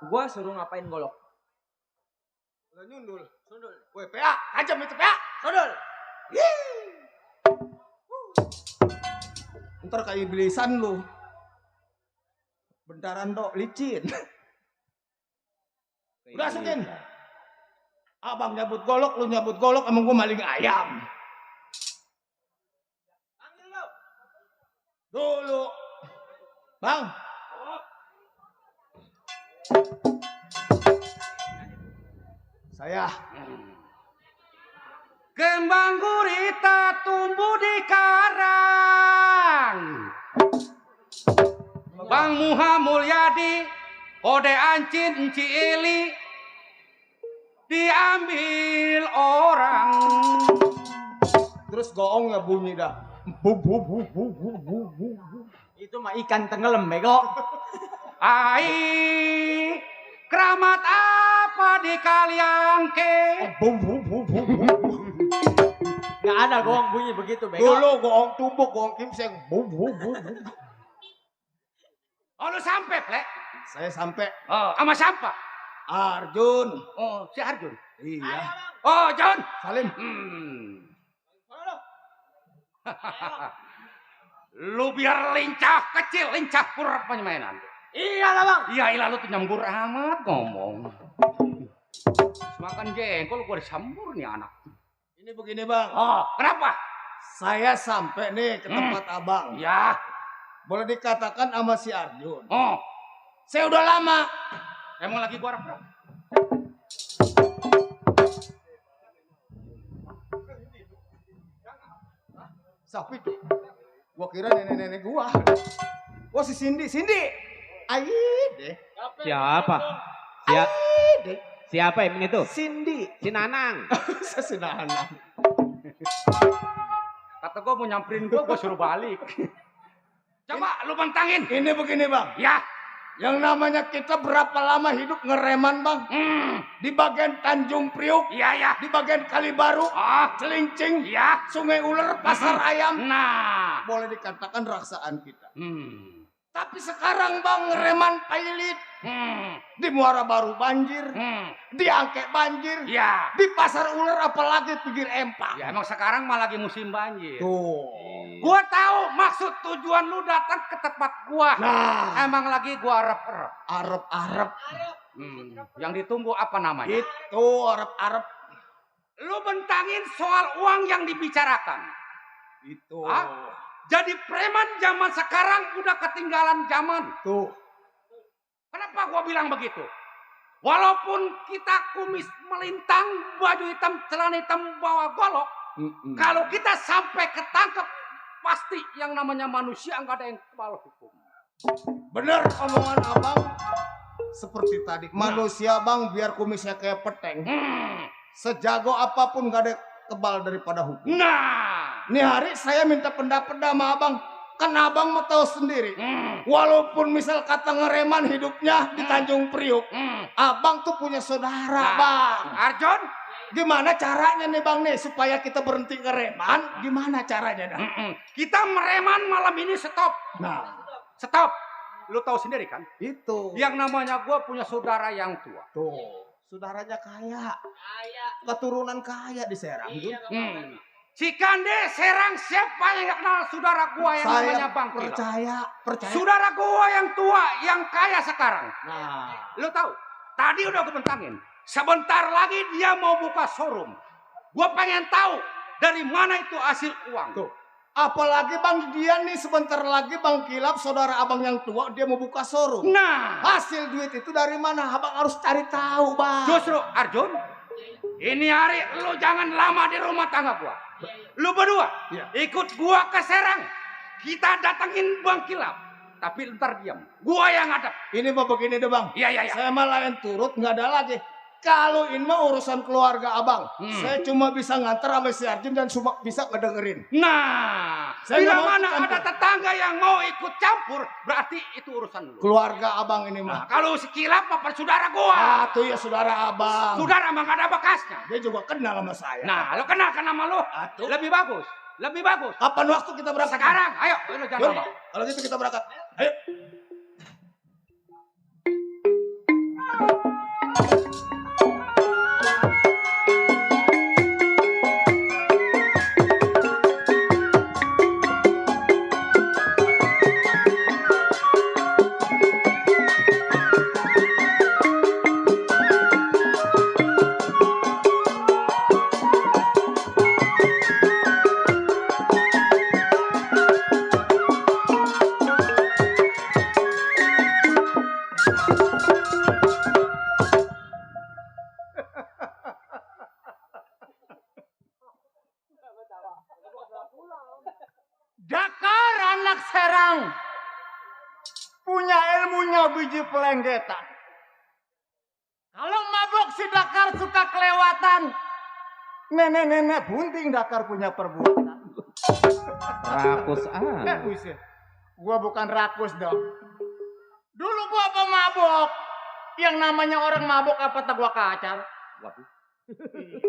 gua suruh ngapain golok? Udah nyundul. Sundul. Woi, PA, tajam itu PA. Sundul. Ntar kayak iblisan lu. Bentaran dok licin. Udah masukin. Abang nyabut golok, lu nyabut golok, emang gua maling ayam. Panggil lo. Dulu. Bang. Saya. Kembang gurita tumbuh di karang. Bang Muha Mulyadi, Ode Ancin, Enci Eli, diambil orang. Terus goongnya bunyi dah. Bu bu bu bu bu bu bu. Itu mah ikan tenggelam, bego. Ai, keramat apa di Kaliangke? Bu bu bu bu bu. Nggak ada gong bunyi begitu, bego. Dulu goong tumbuk, goong kimseng. Bu bu bu bu. Oh, lu sampai, Plek? Saya sampai Oh, sama siapa? Arjun. Oh, si Arjun. Iya. Oh, John. Salim. Lu biar lincah kecil, lincah pura mainan. Iya lah bang. Iya, ilah lu tuh nyambur amat ngomong. Makan jengkol gua disambur nih anak. Ini begini bang. Oh, kenapa? Saya sampai nih ke tempat abang. Ya. Boleh dikatakan sama si Arjun. Oh, Saya udah lama. emang lagi gua harap. Siapa itu? Gua kira nenek-nenek gua. Oh si Cindy, Cindy. Aide. Siapa? Aide. Siapa emang itu? Cindy. Si Nanang. Sesenanang. Kata gua mau nyamperin gua suruh balik. Coba lu bentangin. Ini begini bang. Ya. Yang namanya kita berapa lama hidup ngereman bang? Di bagian Tanjung Priuk. Iya, ya. Di bagian Kalibaru. Ah, Celincing. iya. Sungai Uler. Pasar Ayam. Nah. Boleh dikatakan raksaan kita. Hmm. Tapi sekarang bang ngereman pailit. Di Muara Baru banjir. Di Angke banjir. Ya. Di Pasar Uler apalagi pinggir empang. Ya emang sekarang mah lagi musim banjir. Tuh. Gua tahu maksud tujuan lu datang ke tempat gua. Nah. Emang lagi gua arep-arep. Arep-arep. Yang ditunggu apa namanya? Itu arep-arep. Lu bentangin soal uang yang dibicarakan. Itu. Hah? Jadi preman zaman sekarang udah ketinggalan zaman. Tuh. Kenapa gua bilang begitu? Walaupun kita kumis melintang, baju hitam, celana hitam, bawa golok, kalau kita sampai ketangkep, pasti yang namanya manusia nggak ada yang kebal hukum. Bener omongan abang. Seperti tadi, manusia bang biar kumisnya kayak peteng. Sejago apapun gak ada kebal daripada hukum. Nah, Nih hari saya minta pendapat sama abang. Kan abang mau tahu sendiri. Walaupun misal kata ngereman hidupnya di Tanjung Priuk. Abang tuh punya saudara bang. Arjun, Gimana caranya nih bang nih supaya kita berhenti ngereman? Gimana caranya dah? kita mereman malam ini stop. Nah Stop. Lu tahu sendiri kan? itu. Yang namanya gua punya saudara yang tua. Tuh. Saudaranya kaya. Keturunan kaya di Serang. Cikande Serang, siapa yang gak kenal saudara gua yang namanya Bang Kilo? percaya. Saudara gua yang tua, yang kaya sekarang. Nah. Lu tahu? Tadi udah gue bentangin. Sebentar lagi dia mau buka showroom. Gua pengen tahu dari mana itu hasil uang. Tuh. Apalagi bang dia nih sebentar lagi bang Kilap saudara abang yang tua dia mau buka showroom. Nah, Hasil duit itu dari mana? Abang harus cari tahu bang. justru Arjun, ini hari lu jangan lama di rumah tangga gua. Lu berdua ikut gua ke Serang. Kita datengin Bang Kilap. Tapi ntar diam. Gua yang ngadep. Ini mah begini deh bang. Iya. Saya malah yang turut nggak ada lagi. Kalau ini mah urusan keluarga abang. Saya cuma bisa nganter sama si Arjun dan cuma bisa ngedengerin. Nah, Saya bila nggak mau mana ikut ada campur. tetangga yang mau ikut campur, berarti itu urusan lu. Keluarga abang ini Nah, mah. kalau si Kilap apa saudara gua? Tuh ya saudara abang. Saudara emang gak ada bekasnya. Dia juga kenal sama saya. Nah, lo kenalkan nama lo. Atuh. Lebih bagus. Lebih bagus. Kapan waktu kita berangkat? Sekarang, ayo. Lo jangan Yuk, lama. kalau gitu kita berangkat. Ayo. Dakar anak Serang punya ilmunya biji pelenggetan. Kalau mabok si Dakar suka kelewatan. Nenek-nenek bunting Dakar punya perbuatan. Rakus Buset. Gua bukan rakus dong. Dulu gua pemabok. Yang namanya orang mabok apa tak gua kacar. Waduh.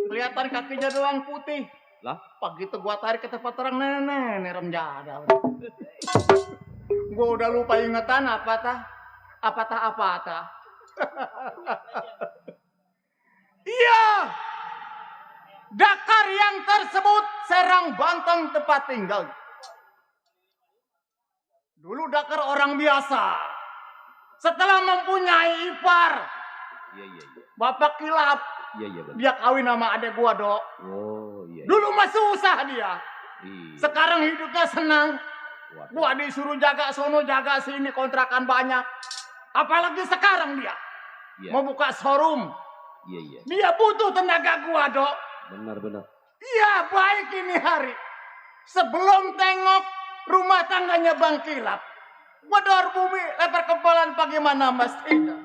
Kelihatan kakinya doang putih. Lah? Begitu gua tarik ke tempat orang nenek rem jadal. Gua udah lupa ingatan apa tah. Iya. Dakar yang tersebut Serang Banten tempat tinggal. Dulu Dakar orang biasa. Setelah mempunyai ipar, Iya. Bapak Kilap, Iya, benar. dia kawin sama adek gua, Dok. Oh, iya. Dulu mah susah dia. Iya. Sekarang hidupnya senang. Waduh. Gua disuruh jaga sono, jaga sini, kontrakan banyak. Apalagi sekarang dia Iya. mau buka showroom. Iya. Dia butuh tenaga gua, Dok. Benar. Iya, baik ini hari. Sebelum tengok rumah tangganya Bang Kilap, bedor bumi, lebar kepalan bagaimana mestinya.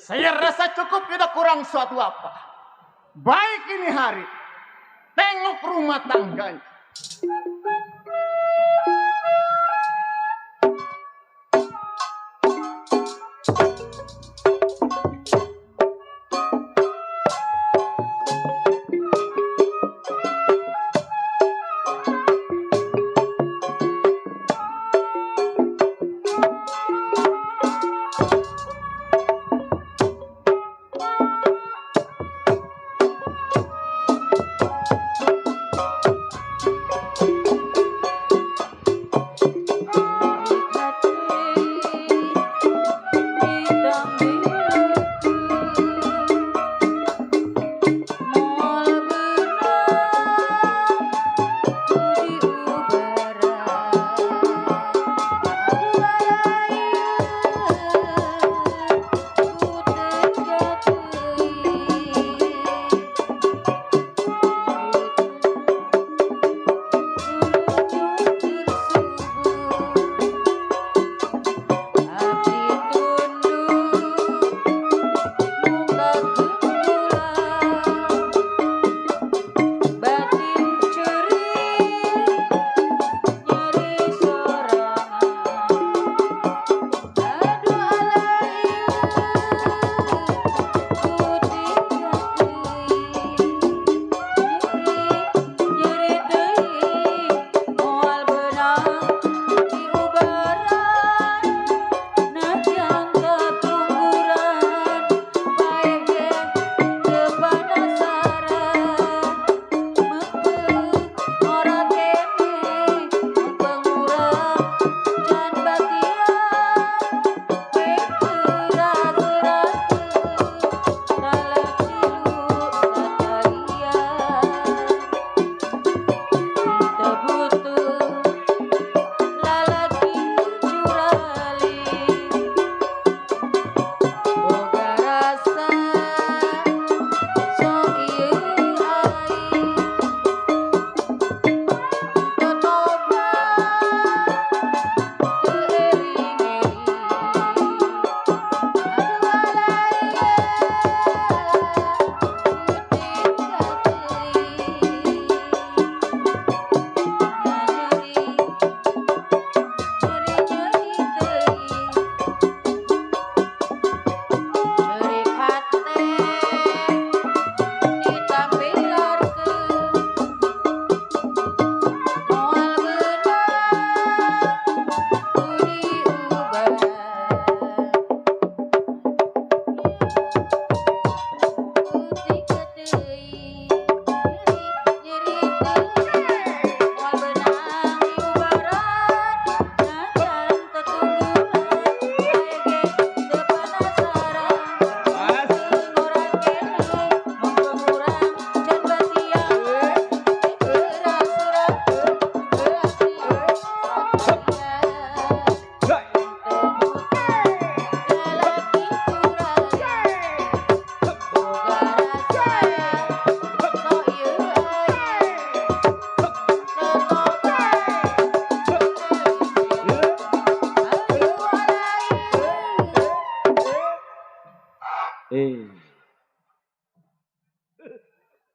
Saya rasa cukup, tidak kurang suatu apa. Baik ini hari, tengok rumah tangganya.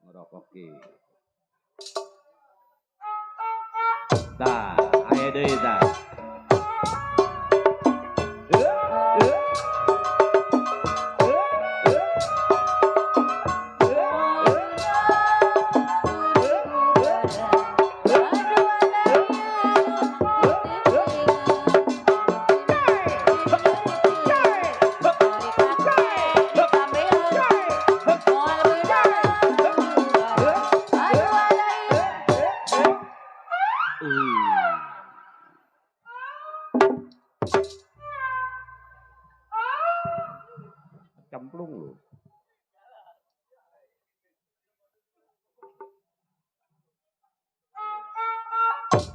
Ngerokoki. Tah, aya deui tah. Cemplung lu.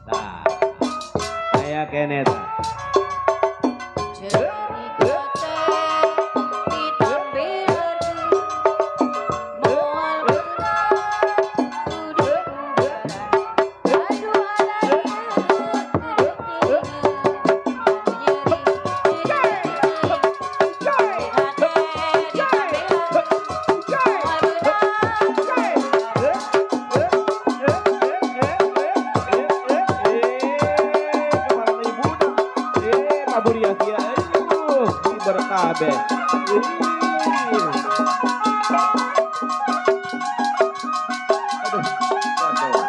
Nah, kayak kene ta. kia-kia. Berkabe. Aduh, waduh.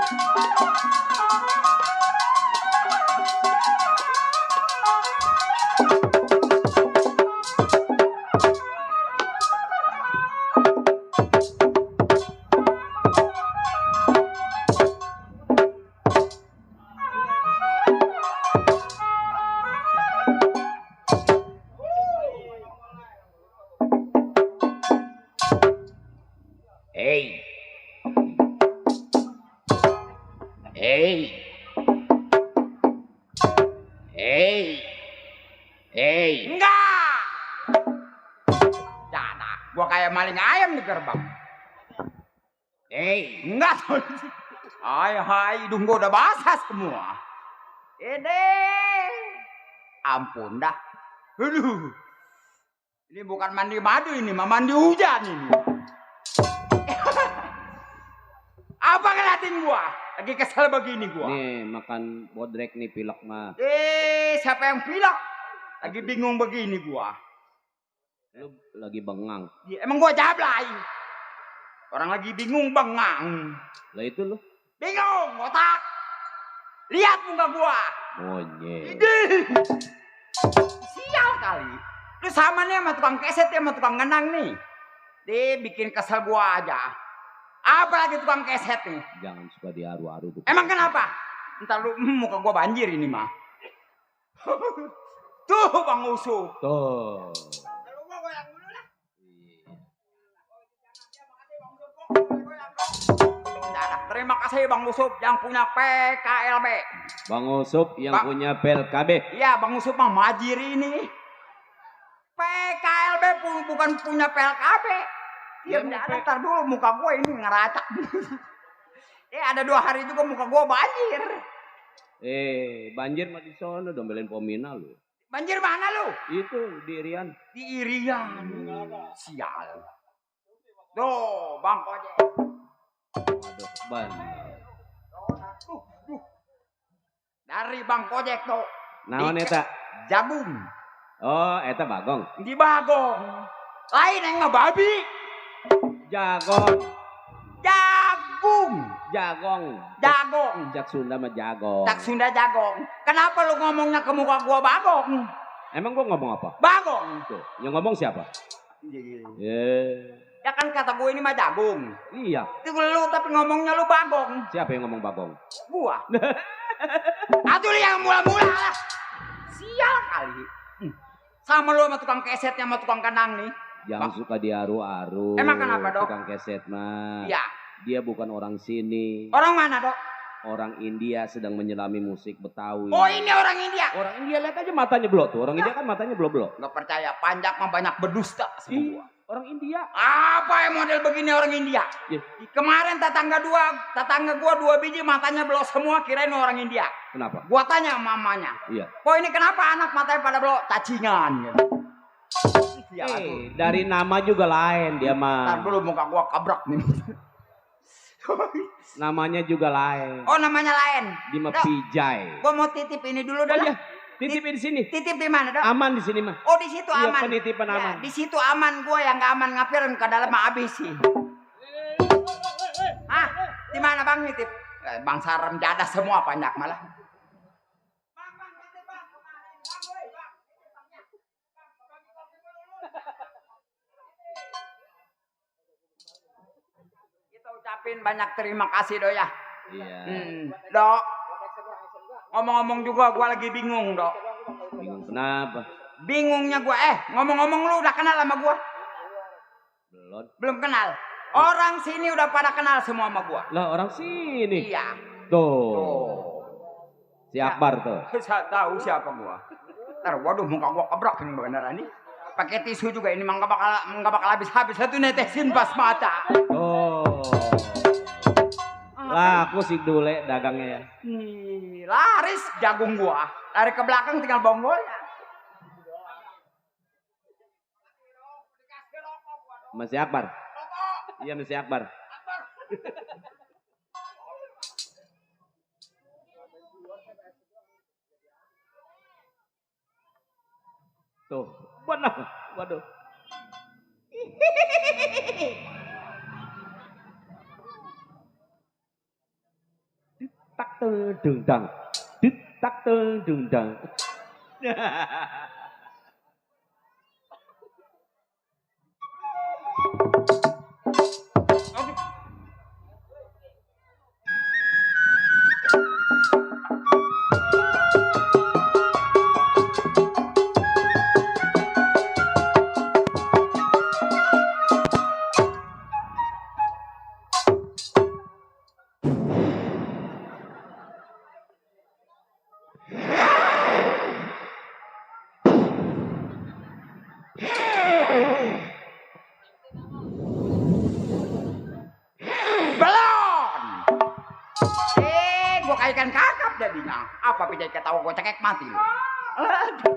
Hey. Hey. Hey. Hey. Enggak. Jangan, gua kayak maling ayam di gerbang. Hey. Enggak. Hai, hidung gua udah basah semua. Ini. Ampun dah. Aduh. Ini bukan mandi madu ini, mah mandi hujan ini. Apa ngeliatin gua? Lagi kesel begini gua. Nih makan bodrek nih pilek mah. Siapa yang pilek? Lagi bingung begini gua. Lu lagi bengang. Ya, emang gua jablay. Orang lagi bingung bengang. Lah itu lu Bingung, otak. Lihat muka gua. monyet. Idih. Sial kali. Lu sama nih sama tukang keset ya sama tukang ngenang nih. Dia bikin kesel gua aja. Apalagi tukang keset nih. Jangan suka diaru-aru tuh. Emang kenapa? Entar lu muka gua banjir ini mah. Tuh Bang Usup. Tuh. Kalau gua goyang dulu lah. Terima kasih Bang Usup yang punya PKLB. Bang Usup yang Bang. punya PLKB. Iya Bang Usup mah majir ini. PKLB bukan punya PLKB. Ya, Diam ada ntar dulu muka gua ini ngeracak. Ada 2 hari juga muka gua banjir. Banjir mah di sono domelin Pomina lu. Banjir mana lu? Itu di Irian. Di Irian. Sial. Tuh Bang Kojek. Waduh, bener. Dari Bang Kojek tuh. Naon eta? Jagung. Oh, eta bagong. Di Bagong. Lain yang ngebabi. Jagong. Jagung. Jagong. Jagong. Jak Sunda mah jagong. Tak Sunda jagong. Kenapa lu ngomongnya ke muka gua bagong? Emang gua ngomong apa? Bagong. Tuh, yang ngomong siapa? Ya kan kata gue ini mah jagung. Iya. Itu lu tapi ngomongnya lu bagong. Siapa yang ngomong bagong? Gua. Atuh lu yang mula-mula lah. Sial kali. Sama lu sama tukang kesetnya sama tukang kandang nih. Jangan suka diaru-aru. Emang kenapa, Dok? Tukang keset mah. Iya. Dia bukan orang sini. Orang mana, Dok? Orang India sedang menyelami musik Betawi. Oh, ini orang India. Orang India lihat aja matanya belok tuh. Orang India kan matanya belok-belok. Nggak percaya, panjang mah banyak berdusta sama gua. Orang India. Apa yang model begini orang India? Ya. Kemarin tetangga gua 2 biji matanya belok semua, kirain orang India. Kenapa? Gua tanya mamanya. Iya. Kok ini kenapa anak matanya pada belok? Cacingan. Gitu. Ya, Dari nama juga lain dia ntar mah. dulu muka gua kabrak nih. Namanya juga lain. Oh namanya lain. Dia mah Dok, Pijay. gua mau titip ini dulu dah. Iya. Titipin di sini. Titip di mana, Dok? Aman di sini mah. Oh di situ Iya, aman. penitipan Ya, aman. di situ aman, gua yang nggak aman ngapain ke dalam mah habis sih. Ah, di mana Bang nitip? Bang Sarem jadah semua banyak malah. Bang, titip Bang, kemarin. Bang, woi, Bang. Kita ucapin banyak terima kasih Dok ya. Iya. Dok. Ngomong-ngomong juga gua lagi bingung, Dok. Bingung kenapa? Bingungnya gua, ngomong-ngomong lu udah kenal sama gua? Belum. Belum kenal. Orang sini udah pada kenal semua sama gua. Lah orang sini. Iya. Tuh. Si Akbar tuh. Saya tahu siapa gua. Ntar waduh muka gua kebrak ini beneran nih. Pakai tisu juga ini mah nggak bakal habis-habis satu netesin pas mata. Oh. Lah aku si Dule dagangnya ya. Laris jagung gua. Lari ke belakang tinggal bonggolnya. Masih Akbar. Iya masih Akbar. Tuh, benar. Waduh. Tak terdundang. Tak terdundang. Belon. Gua kayak ikan kakap jadinya. Apa beda ketawa gua cekek mati lu. Aduh.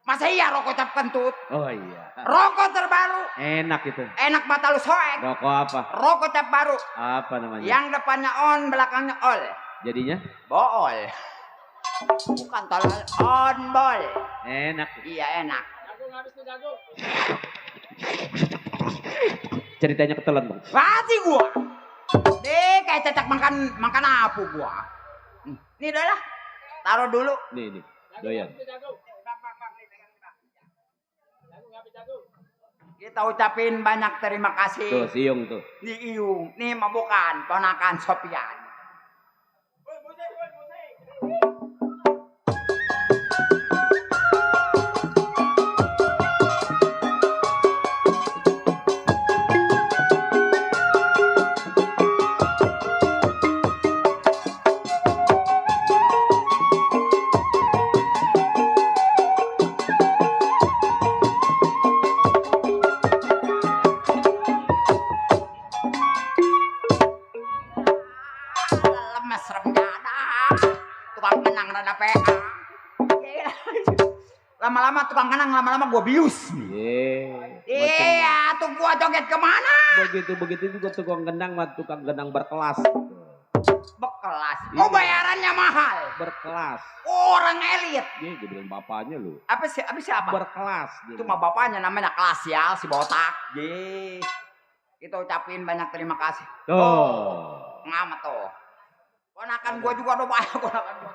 Masa iya rokok cap kentut? Oh iya. Rokok terbaru. Enak itu. Enak mata lu soek. Rokok apa? Rokok cap baru. Apa namanya? Yang depannya on, belakangnya ol. Jadinya? Bool. Bukan tolol, on bol. Enak. Iya enak. Ceritanya ketelan, Bang. Mati gua. Deh kayak cacak makan apu gua. Ini udah lah. Taruh dulu. Nih, doyan. Kita ucapin banyak terima kasih. Tuh, siung tuh. Nih Iung, nih mah bukan ponakan Sopian. Lemes remjana. Tukang kenang rada PA. Lama-lama tukang kenang, lama-lama gua bius. Iya, tuh gua joget kemana? Begitu juga tukang genang mah tukang genang berkelas. Bekelas. Oh bayarannya mahal. Berkelas. Orang elit. Dia bilang bapaknya lu. Apa siapa? Berkelas. Itu mah bapaknya namanya Klasial si botak. Ye. Kita ucapin banyak terima kasih. Tuh. Ngamat tuh. Ponakan gua juga udah banyak ponakan gua.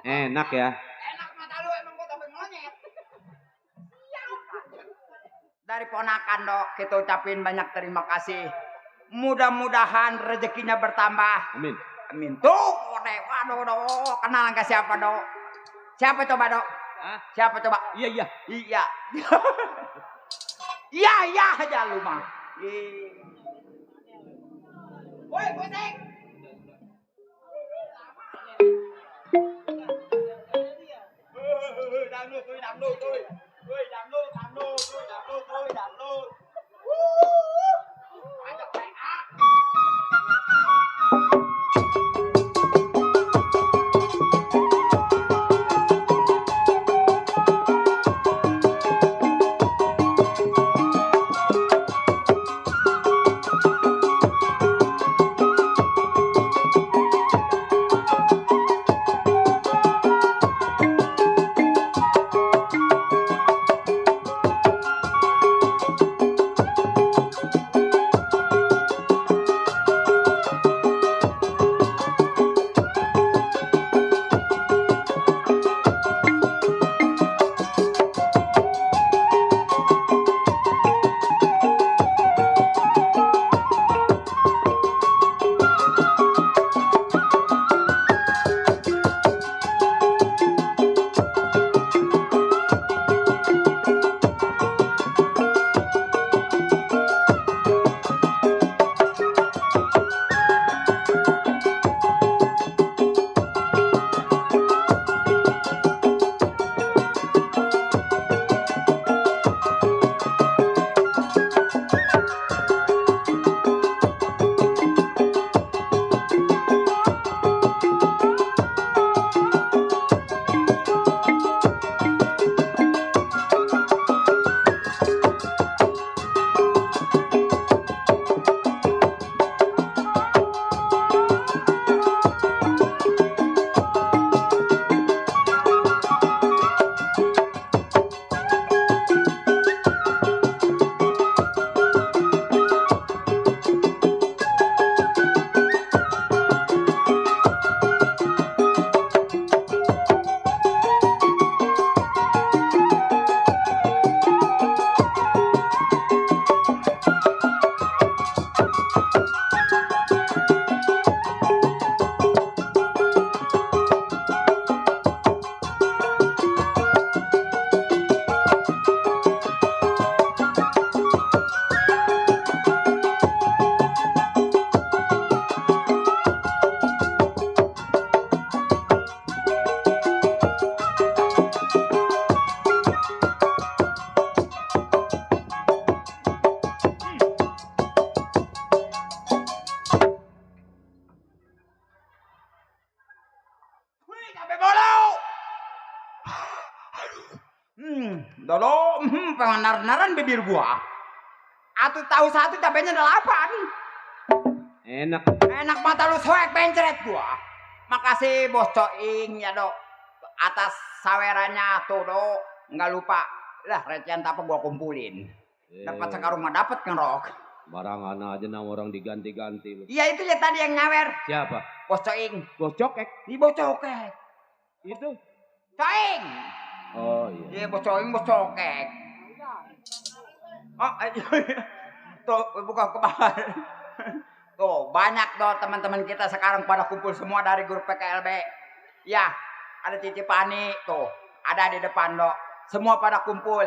Enak ya. Enak mata lu emang gua sampai monyet. Dari ponakan dok, kita ucapin banyak terima kasih. Mudah-mudahan rezekinya bertambah. Amin. Amin. Tuh, waduh dok, kenalan ke siapa dok? Siapa coba dok? Hah? Siapa coba? Iya. Iya. Iya aja lu mah. Woi, gosek. Dodo, pengenar-naran bibir gua. Atuh tahu satu cabenya 8. Enak. Enak mata lu soek pencret gua. Makasih bos Coing ya dok. Atas sawerannya tuh dok. Nggak lupa. Lah recehan apa gua kumpulin. Dapat sekarung mah dapat kan rok. Barangan aja nama orang diganti-ganti. Iya itu ya tadi yang nyawer. Siapa? Bos Coing. Bos cokek. Di bos cokek. Itu. Coing. Oh iya. Iya bos Coing bos cokek. Oh tuh buka kepala. Tuh banyak tuh teman-teman kita sekarang pada kumpul semua dari grup PKLB. Ya ada Cici Pani tuh. Ada di depan dok. Semua pada kumpul.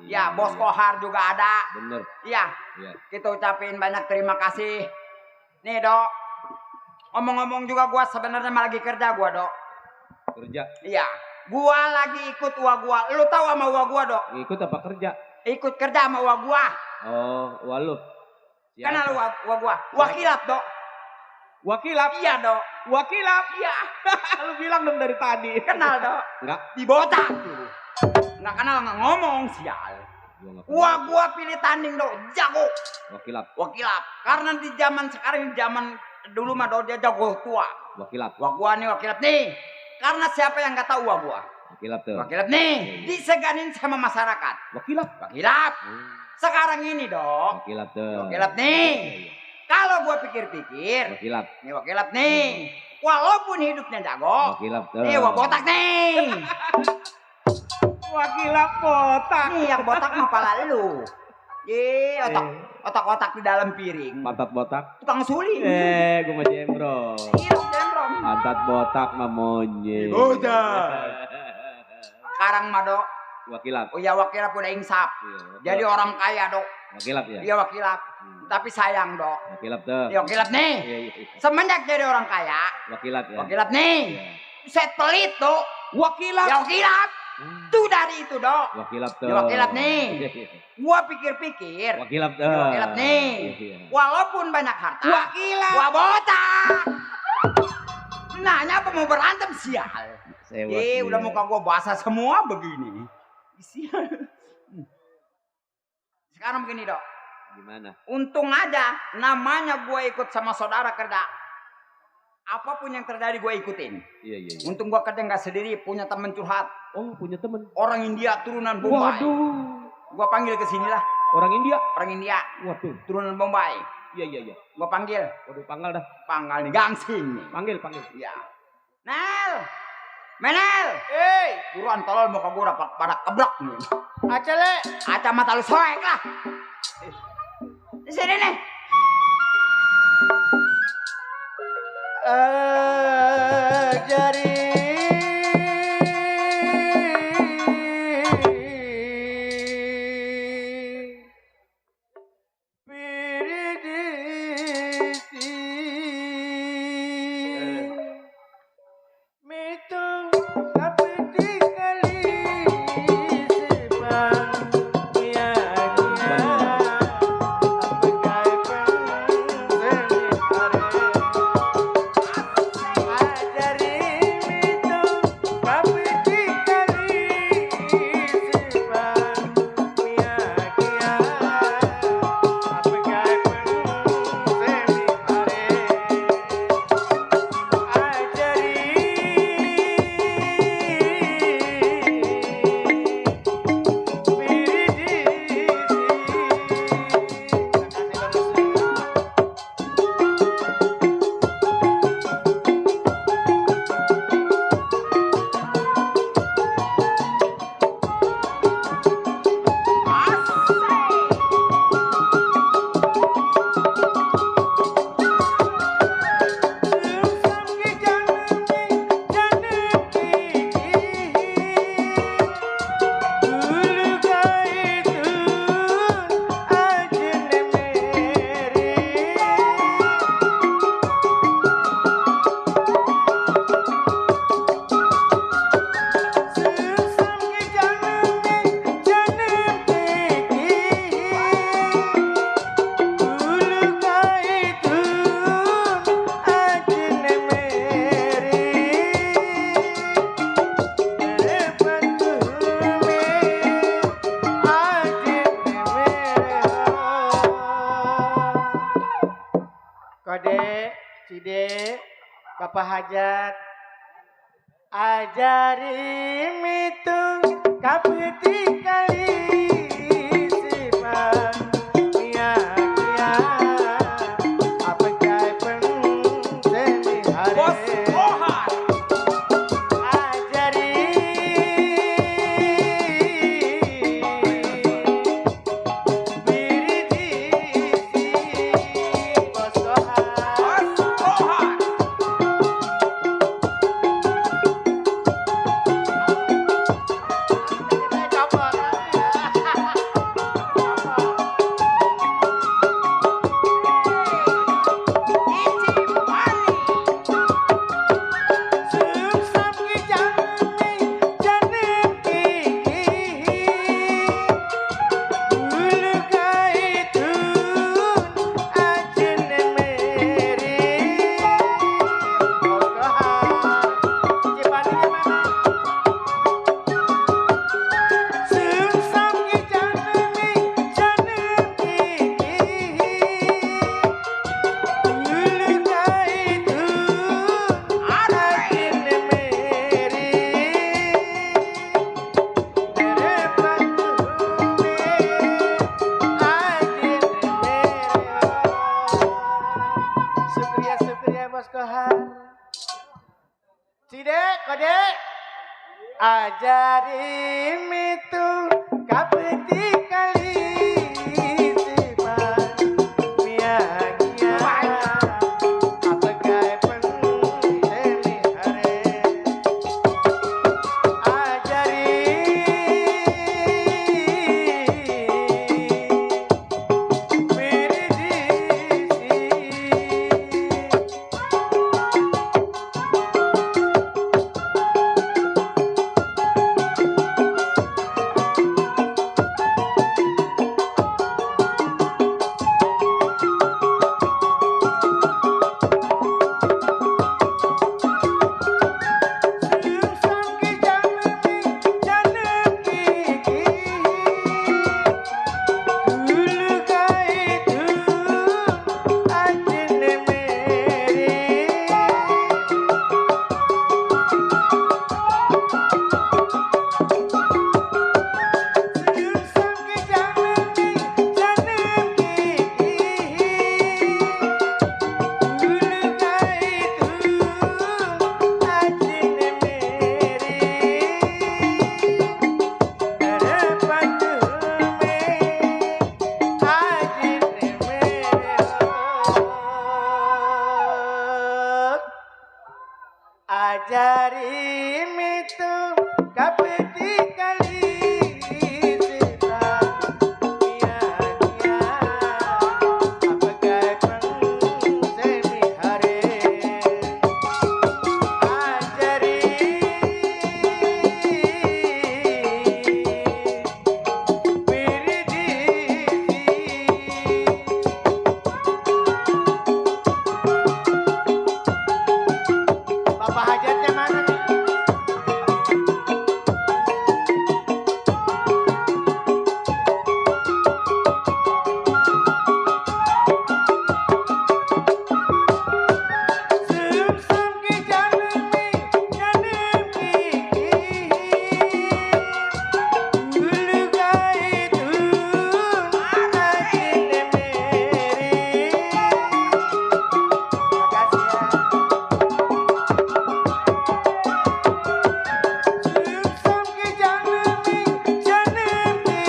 Ya, Bos Kohar juga ada. Bener. Iya. Kita ucapin banyak terima kasih. Nih, Dok. Ngomong-ngomong juga gua sebenarnya lagi kerja gua, Dok. Kerja. Iya. Gua lagi ikut uang gua. Lu tahu sama uang gua, Dok? Ikut apa kerja? Ikut kerja sama uang gua. Oh, walu. Kenal uang gua? Wakilap, Dok. Wakilap? Iya, Dok. Wakilap? Iya. Lu bilang dong dari tadi. Kenal, Dok. Enggak. Dibotak dulu. Nggak kenal nggak ngomong sial. Wah gua pilih tanding dong jago. Wakilap. Wakilap. Karena di zaman sekarang zaman dulu mah dia jago tua. Wakilap. Wah gua nih wakilap nih. Karena siapa yang nggak tahu gua. Wakilap tuh. Wakilap nih. Diseganin sama masyarakat. Wakilap. Wakilap. Sekarang ini dong. Wakilap tuh. Wakilap nih. Kalau gua pikir-pikir. Wakilap. Nih wakilap nih. Walaupun hidupnya jago. Wakilap tuh. Nih wah botak nih. Wakilap botak. Nih yang botak mah pala lu. Otak-otak di dalam piring. Pantat botak. Tukang suling. Gua mah jembro. Iya, jembrom. Pantat botak mah monyet. Sekarang mah dok. Wakilap. Oh iya wakilap udah insaf. Iya, Jadi orang kaya dok. Wakilap ya? Iya wakilap. Tapi sayang dok. Wakilap tuh. Iya wakilap nih. Iya. Semenjak jadi orang kaya. Wakilap ya. Wakilap nih. Set pelit dok. Wakilap. Ya wakilap. Tuh dari itu dok. Wakilap tuh. Ya wakilap nih. Gua pikir-pikir. Wakilap tuh. Ya wakilap nih. Walaupun banyak harta. Wakilap. Wah botak. Nanya apa mau berantem sial. Udah muka gua basah semua begini. Sial. Sekarang begini dok. Gimana? Untung aja namanya gue ikut sama saudara kerja. Apapun yang terjadi gue ikutin. Iya. Untung gue kerja nggak sendiri, punya temen curhat. Oh, punya temen. Orang India turunan Bombay. Waduh. Gue panggil ke sini lah. Orang India. Orang India Waduh. turunan Bombay. Iya. Gue panggil. Waduh, panggal dah. Panggal nih gangsing nih. Panggil. Iya. Nel. Menel. Buruan tolol muka gue udah pada keblok nih. Acele. Kacamata lu soek lah. Di sini nih. Jari Cide, Bapak Hajat, ajari mitung kapeti kali sifat kia kia apa kai semi hari Bos Kohar. ajari biridi bos Kohar. Bos Kohar. Syukriya Bos Kohar. Cide, kode. Ajari mitu kapeti kali sifat miagia apa kai semi hari ajari ajari mitu kapeti kali sifat miagia apa kai semi hari ajari biridi Bapak Hajatnya mana nih? Sum-sum ki janemi, janemi Ulu gai tun, ajin meri Makasih ya. Sum ki janemi, janemi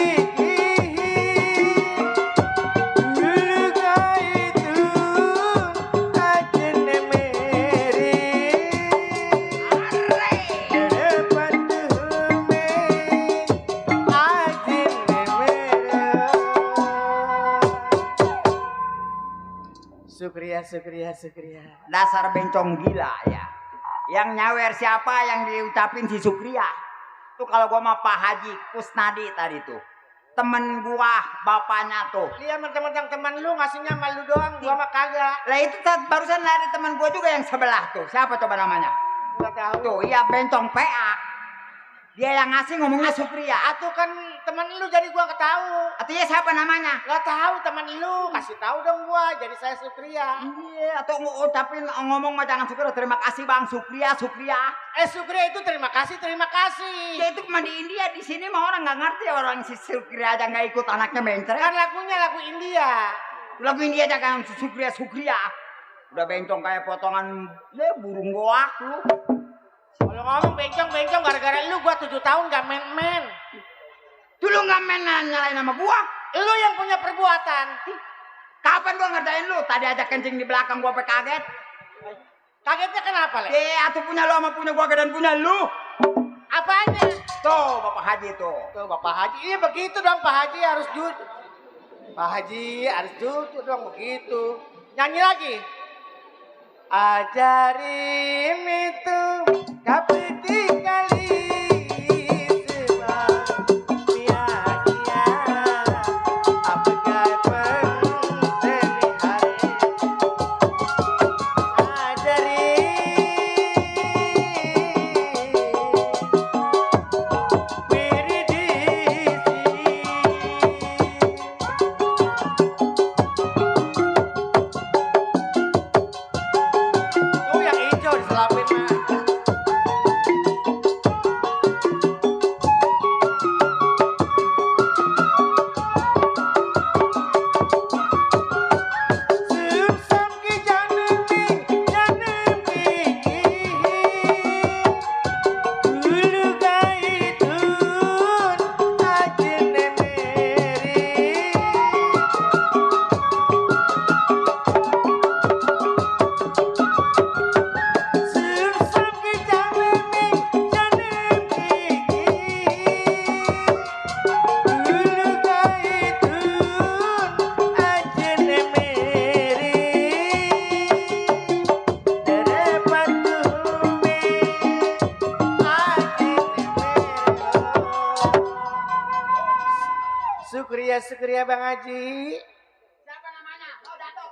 Ulu gai tun, ajin meri Derepat tume, ajin meri Syukriya. Dasar bencong gila ya. Yang nyawer siapa yang diucapin si Sukriya. Tuh kalau gua sama Pak Haji Kusnadi tadi tuh. Temen gua, bapaknya tuh. Dia mentang-mentang teman lu ngasihnya malu doang, gua mah kagak. Lah itu barusan dari temen gua juga yang sebelah tuh. Siapa coba namanya? Gak tahu. Tuh, iya bencong PA. Dia yang ngasih ngomongnya Sukria. Atuh kan teman lu jadi gua nggak tahu. Artinya siapa namanya? Nggak tahu teman lu, kasih tahu dong gua. Jadi saya Sukria. Iya, atau ngucapin ngomong mah jangan Sukria, terima kasih Bang Sukria. Sukria itu terima kasih. Ya itu cuma di India, di sini mah orang nggak ngerti, orang si Sukria aja nggak ikut anaknya bencong. Kan lagunya lagu India. Lagu India aja kan Sukria. Udah bencong kayak potongan burung goak lu. Kalau ngomong bencong gara-gara lu gua 7 tahun gak main. Dulu nggak main nyalain sama gua. Lu yang punya perbuatan. Kapan gua ngerjain lu? Tadi aja kencing di belakang gua sampai kaget. Kagetnya kenapa, Le? Atuh punya lu sama punya gua dan punya lu. Apanya? Tuh Bapak Haji tuh. Tuh Bapak Haji, iya begitu dong Pak Haji harus jujur. Pak Haji harus jujur dong begitu. Nyanyi lagi. Ajarim itu kapiti kali sebab bahagia apakah sehari ajarim wiridisi. Tuh yang hijau diselapin mah. Sumsum ki jangan gigi. Dulu gaitun ajene meri. Sumsum ki jangan gigi. Dulu gaitun ajene meri. Derepan tume ajene meri. Sukria Bang Haji. Siapa namanya? Oh, Dato.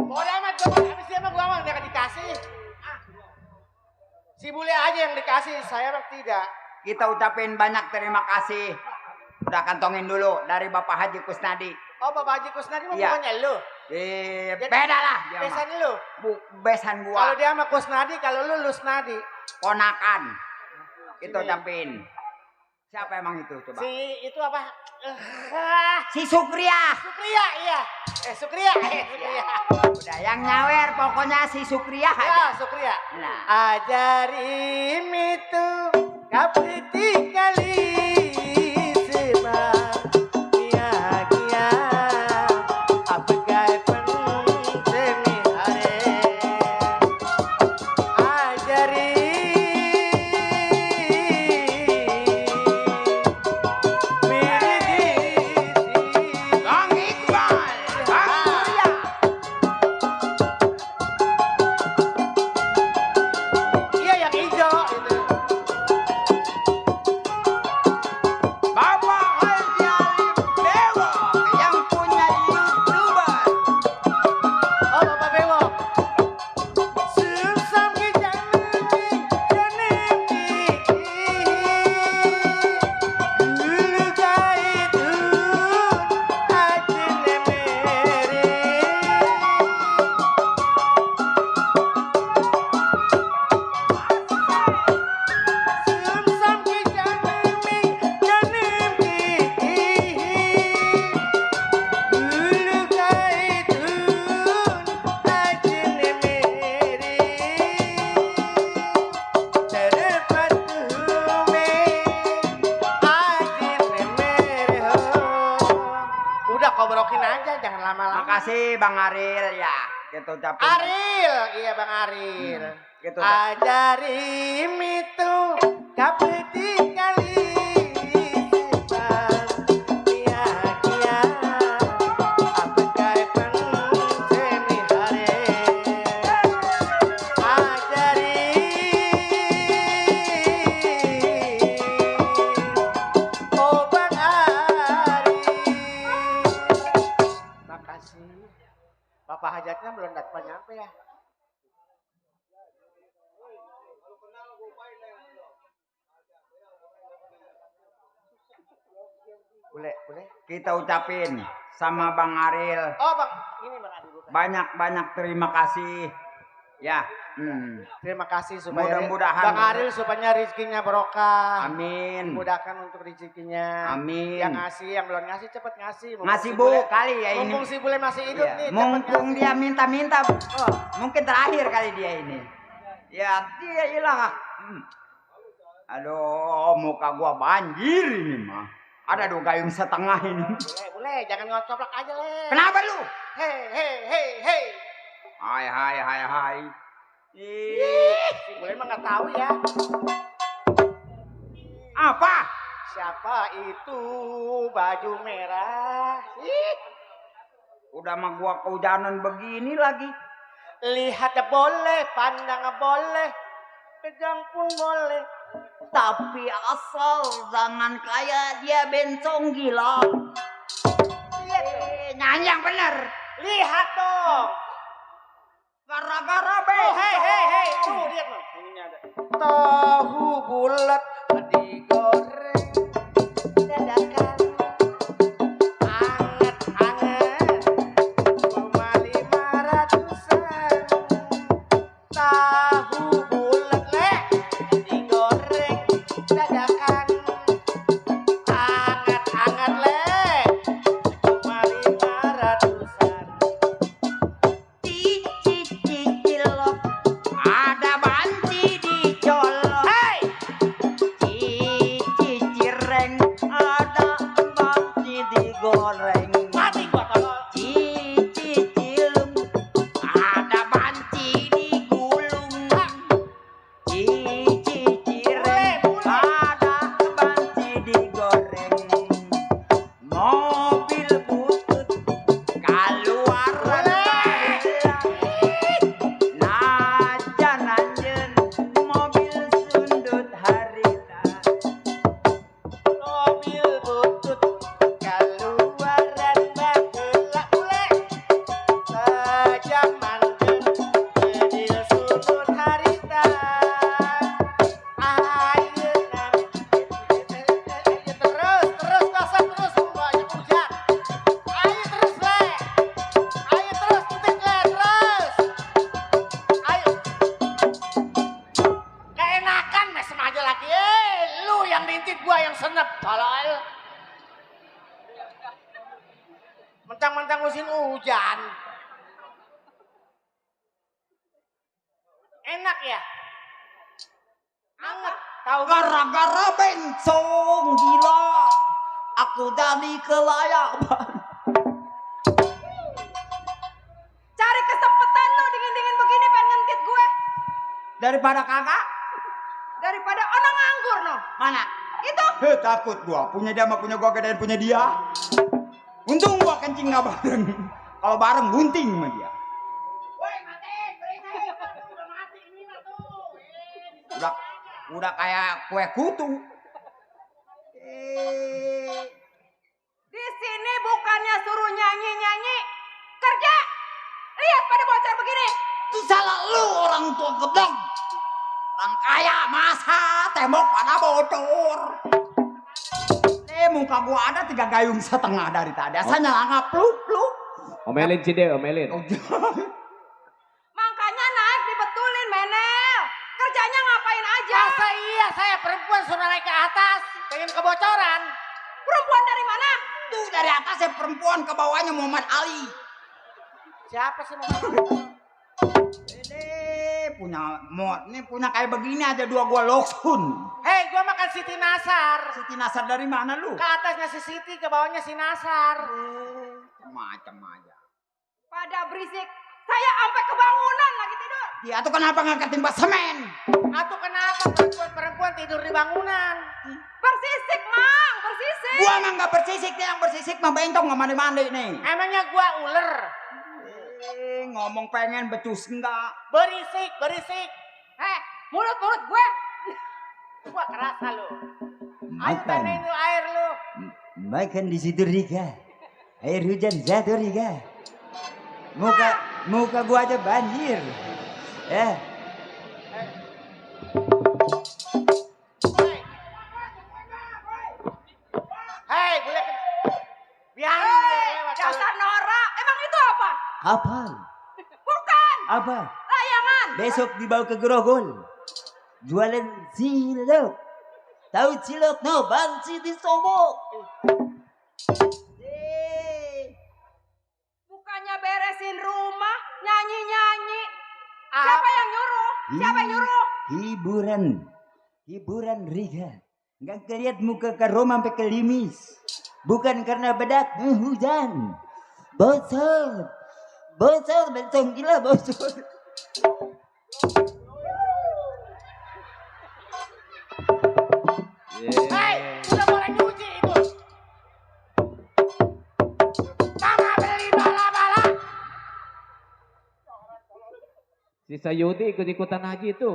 Boleh amat gua habis dia mah gua mah enggak dikasih. Si bule aja yang dikasih, saya mah tidak. Kita ucapin banyak terima kasih. Udah kantongin dulu dari Bapak Haji Kusnadi. Oh, Bapak Haji Kusnadi mah Iya. bukannya lu. Beda lah dia mah. Besan lu. Besan gua. Kalau dia mah Kusnadi, kalau lu Lusnadi. Ponakan. Itu ucapin. Siapa emang itu coba? Si itu apa? Si Sukria. Sukria, iya. Sukria. Udah yang nyawer pokoknya si Sukria Ya, aja. Sukria. Nah, Ajarim itu kapiti kali sebab bahagia apakah seni hari ajarim wiridisi. Bang Iqbal, Bang Surya. Iya yang hijau itu. Bapak Haji Alif Dewa yang punya YouTuber. Oh Bapak Bewo. Sumsum ki jangan gigi. Dulu gaitun ajene meri. Sumsum ki jangan gigi. Dulu gaitun ajene meri. Terepat tume ajene meri. Udah kobrokin aja jangan lama-lama. Makasih Bang Aril ya. Kita ucapin. Aril, iya Bang Aril. Gitu. Ajarim itu kapiti kali sebab bahagia apakah seni hari ajarim. Oh Bang Aril. Makasih. Bapak hajatnya belum dapat nyampe ya. Boleh, boleh. Kita ucapin sama Bang Aril. Oh, Bang, ini Bang Adi bukan. Banyak-banyak terima kasih. Ya. Terima kasih supaya Mudah-mudahan Bang Aril supaya rezekinya barokah. Amin. Mudahkan untuk rezekinya. Amin. Yang ngasih, yang belum ngasih cepet ngasih. Ngasih Bu kali ya ini. Mumpung si Bule masih hidup Iya. nih. cepet Mumpung ngasih. dia minta-minta. Oh, mungkin terakhir kali dia ini. Ya, dia hilang. Aduh, muka gua banjir ini mah. Ada 2 gayung setengah ini. Boleh, jangan ngocoplak aja, Le. Kenapa lu? Hei. Hai. Si Bule mah nggak tahu ya. Apa? Siapa itu baju merah? Udah mah gua kehujanan begini lagi. Lihat boleh, pandang boleh, pegang pun boleh. Tapi asal jangan kayak dia bencong gila. Nyanyi yang bener. Lihat dong. Gara-gara Oh, bencong. hei, tuh lihat loh. Ininya ada. Tahu bulat digoreng dadakan. Anget-anget. Cuma 500-an. Tahu bulat le digoreng dadakan. Anget-anget le. Cuma 500-an. Cicil ada banci dicolok. Hei! Cicireng ada banci digoreng. Mati gua kalau Cicilung ada banci digulung. Cicireng ada banci digoreng. Mobil butut keluaran najan anjen mobil sundut harita. mobil butut keluaran baheula ule tajam manten bedil sudut harita ayeuna terus basah terus banyak hujan ayo terus le ayo terus titik le terus ayo keenakan mesem aja lagi lu yang rintit gua yang senep tolol mentang-mentang musim hujan enak ya anget tahu Gara-gara bencong gila aku jadi kelayaban. Cari kesempatan lu dingin-dingin begini pengen ngentit gue. Daripada kagak Daripada orang nganggur no. mana? Itu. Takut gua punya dia sama punya gua gedean punya dia. Untung gua kencing nggak bareng. Kalau bareng gunting sama dia. Udah kayak kue kutu. Di sini bukannya suruh nyanyi-nyanyi. Kerja. Lihat pada bocor begini. Itu salah lu orang tua gedong. Orang kaya masa tembok pada bocor. Muka gua ada 3 gayung setengah dari tadi. Asalnya langap pluk. Omelin Cide, omelin. Makanya naik dibetulin Menel. Kerjanya ngapain aja. masa iya saya perempuan suruh naik ke atas pengen kebocoran Perempuan dari mana? Tuh dari atasnya perempuan ke bawahnya Muhammad Ali. siapa sih mau Ini punya kayak begini aja 2 gua loksun. hei gua makan Siti Nasar Siti Nasar dari mana lu? ke atasnya si Siti ke bawahnya si Nasar Macam aja. Pada berisik. Saya sampai kebangunan lagi tidur. Dia tuh kenapa ngangkatin bak semen? atau kenapa perempuan tidur di bangunan Bersisik mang, bersisik. Gua mah nggak bersisik, dia yang bersisik mah bencong nggak mandi-mandi nih. emangnya gua ular Ngomong pengen becus enggak? berisik Mulut-mulut gue. gua kerasa lu ayo tandain lu air lu Makan di situ Rika. Air hujan jatuh Rika. Muka gua aja banjir. hei boleh Hafal. Bukan. Apa? Layangan. Besok dibawa ke Grogol. Jualan cilok. Tahu cilok? No, bangsi disobok. Bukannya beresin rumah, nyanyi-nyanyi. Siapa yang nyuruh? Siapa yang nyuruh? Hiburan Riga. Nggak keliat muka ke Roma sampai kelimis. Bukan karena bedak hujan. Bocor, bencong gila bocor. Hei, udah boleh nyuci itu. Mama beli bala-bala. Si Sayudi ikut-ikutan haji itu.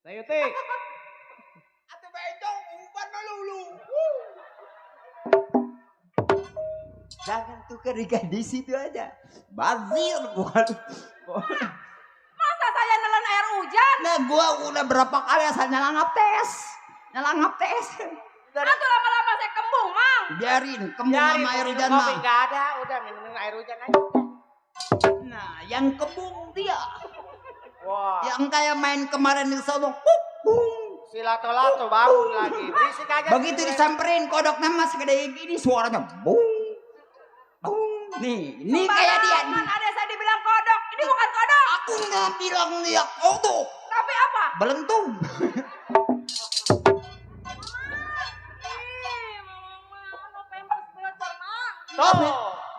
Sayuti. Atuh bencong, umpan melulu. Jangan tukar Riga di situ aja. Bazir bukan. Masa saya nelen air hujan? Nah, gua udah berapa kali asal nyelangap tes. Nanti lama-lama saya kembung, Mang. Biarin, kembung sama air hujan mah. Enggak ada, udah minum air hujan aja. Nah, yang kembung dia. Wah, Yang kayak main kemarin di sono. Kuk, bung. si lato-lato bangun lagi. Berisik aja. Begitu disamperin kodoknya mas gede gini suaranya bung. Bung. Nih kayak dia. Sembarangan ada saya dibilang kodok. Ini bukan kodok. Aku nggak bilang dia kodok. Tapi apa? Belentung. Mama, pempes bocor, Mang. Tuh,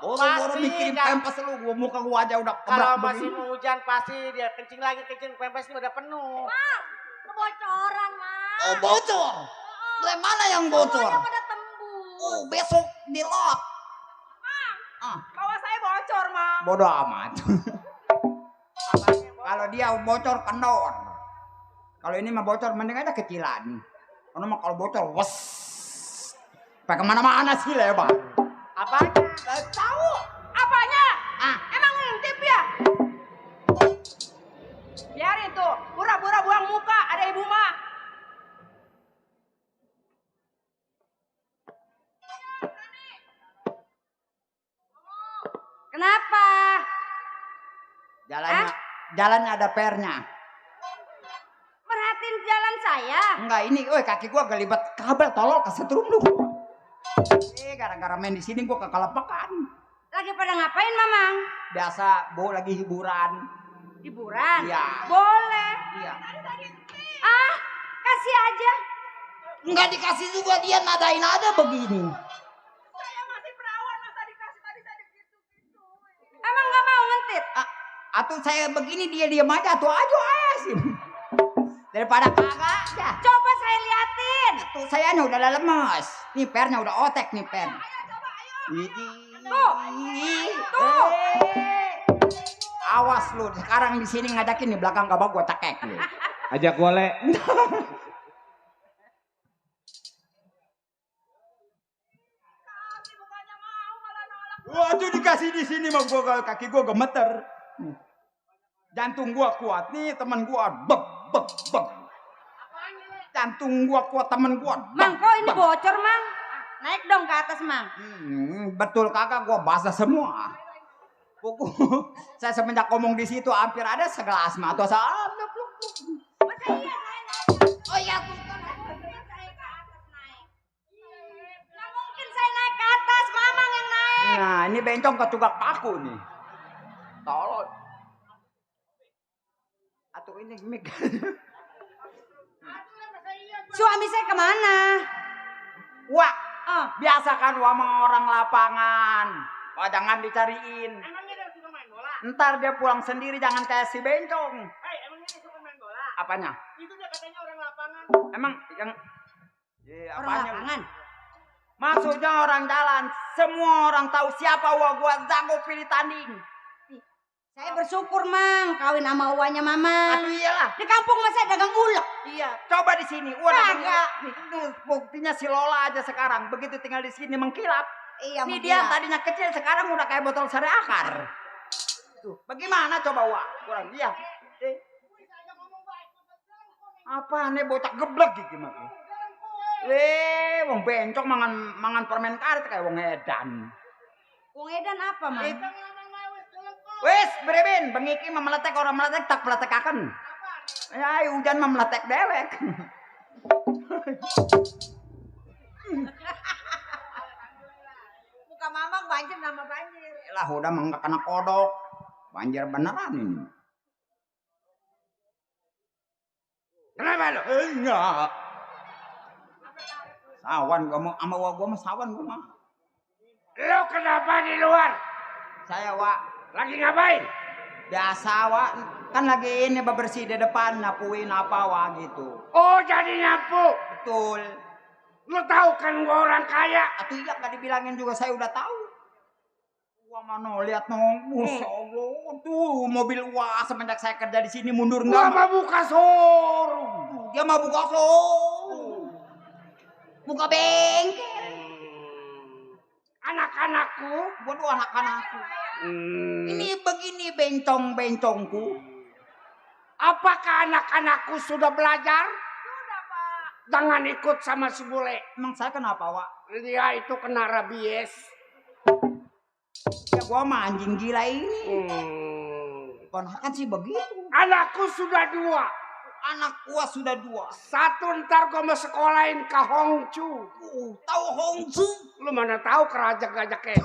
Boro-boro pasti mikirin dah. pempes lu. Gua muka gua aja udah Kalau kebrak masih begini. mau hujan pasti dia kencing lagi, pempesnya udah penuh. Mang, kebocoran, Mang. Oh bocor. Dari mana yang bocor? Semuanya pada tembus. Oh besok di lot. Bawah saya bocor, Mang. Bodoh amat. Kalau dia bocor kendor. Kalau ini mah bocor mending aja kecilan. Karena mah kalau bocor wes. Pakai kemana-mana sih lebar. Apanya? Gak tahu. Apanya? Emang ngintip ya? Biarin tuh, pura-pura buang muka, ada ibu mah. Kenapa? Jalannya ada pernya. Merhatiin jalan saya. Enggak ini, kaki gua kelibet kabel tolol kesetrum lu. Gara-gara main di sini gua kekelepakan. Lagi pada ngapain, Mamang? Biasa, Bu lagi hiburan. Hiburan? Iya. Boleh. Iya. Ah, kasih aja. Enggak dikasih juga dia nada begini. Saya masih perawan, masa dikasih tadi saya gitu-gitu. Emang nggak mau ngentit? Atuh saya begini dia diam aja tuh aja sih. Daripada kagak ya. Coba saya liatin. Tuh saya udah lemes. Nih pernya udah otek nih per. Tuh. Tuh. Awas lu sekarang di sini ngajakin di belakang gabak gua cekek lu. Ajak golek. Waduh dikasih di sini mah gua kaki gua gemeter. Jantung gua kuat nih teman gua bek. Jantung gua kuat teman gua. Mang, kok ini bocor, Mang? Naik dong ke atas, Mang. Betul kakak gua basah semua. Buku saya semenjak ngomong di situ hampir ada segelas mah atau Masa iya saya naik? Oh iya, bukan. Saya ke atas naik. Nggak mungkin saya naik ke atas, Mamang yang naik. Nah ini bencong kecugak paku nih. Tolong. Atau ini mik. Suami saya kemana? Wah, biasa kan sama orang lapangan. Oh, jangan dicariin. Emangnya dia suka main bola? Ntar dia pulang sendiri jangan kayak si bencong. Hei, emangnya dia suka main bola? Apanya? Itu dia katanya orang lapangan. Emang yang Orang apanya? lapangan. Maksudnya orang jalan. Semua orang tahu siapa gua jago pilih tanding. Saya bersyukur, Mang, kawin sama uangnya Mama. Aduh iyalah. Di kampung mah saya dagang ulek. Iya, coba di sini. Udah Kagak. nih, buktinya si Lola aja sekarang begitu tinggal di sini mengkilap. Iya, Nih dia tadinya kecil sekarang udah kayak botol sari akar. Tuh, bagaimana coba Wak? Kurang iya. Apa nih bocah geblek gitu gimana? Wong bencong mangan permen karet kayak wong edan. Wong edan apa, Mang? Wes, berebin, bengiki memeletek orang meletek tak peletekaken. Ya, hujan memeletek dewek. Muka Mamang banjir nama banjir. Lah udah menggak kena kodok. Banjir beneran ini. Kenapa lo? Enggak. Sawan gua mau sama gua mah sawan gua mah. Lo kenapa di luar? Saya Wak Lagi ngapain? biasa Wak kan lagi ini bebersih di depan napuin apa Wak gitu. Oh, jadi nyapu. Betul. Lo tahu kan gua orang kaya. Atuh iya nggak dibilangin juga saya udah tahu. Gua mana lihat nong, Masya Allah, tuh mobil Wak semenjak saya kerja di sini mundur Gua nggak? mau buka showroom. Dia mah buka buka bengkel. Anak-anakku. Waduh anak-anakku. Ini begini bencong-bencongku. Apakah anak-anakku sudah belajar? Sudah, Pak. Jangan ikut sama si bule. Emang saya kenapa Wak? Dia itu kena rabies. Ya gua mah anjing gila ini. Kan sih begitu. Anakku sudah 2. Anak gua sudah 2. Satu ntar gua mau sekolahin ke Hongchu. Tahu Hongsu? Lu mana tahu kerajak-gajak kayak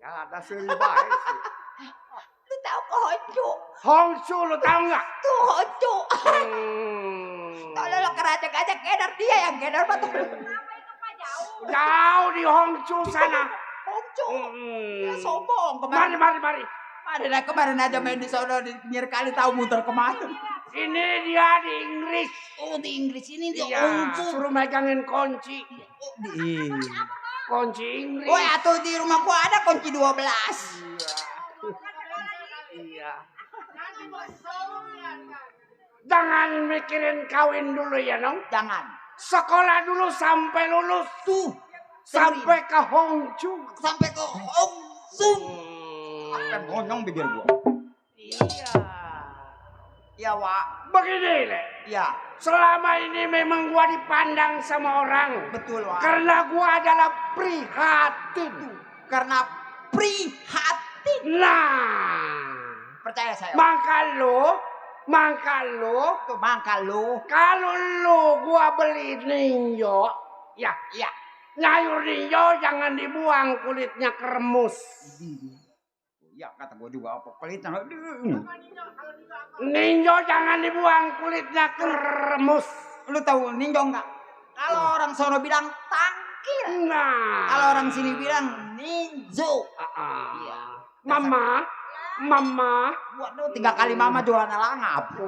ya ada seri baik sih. Lu tahu ke Hongsu? Hongchu lu tahu nggak? Tuh Hongsu. Tahu lo kerajak-gajak kedar dia yang kedar batu. Kenapa itu Pak jauh? Jauh di Hongchu sana. Hongsu. Ya sombong kemarin. Mari. Kemarin aja main di sono di pinggir kali tahu muter kemana. Ini dia di Inggris. Oh di Inggris ini dia Iya, Hongsu. suruh megangin kunci. Oh, di. Kunci Inggris. Oh atuh di rumah gua ada kunci 12. Iya. Jangan mikirin kawin dulu ya, Nong. Jangan. Sekolah dulu sampai lulus. Tuh. Sampai ke Hongchu. Sampai ke Hongsu. Sampai bonyong bibir gua. Iya. Ya Wak. Begini, Le. Ya. Selama ini memang gua dipandang sama orang. Betul Wak. Karena gua adalah prihatin. Karena prihatin. Nah. Percaya saya. Mangka lu. Tuh mangkal lu. Kalau lu gua beli ninjo. Ya. Nyayur ninjo jangan dibuang kulitnya keremus. Ya kata gua juga apa pelitnya. Ninjo jangan dibuang kulitnya keremus. Lu tahu ninjo enggak? Kalau orang sono bilang tangkil. Nah. Kalau orang sini bilang ninjo. Iya. Mama. Waduh 3 kali mama juga nalangap.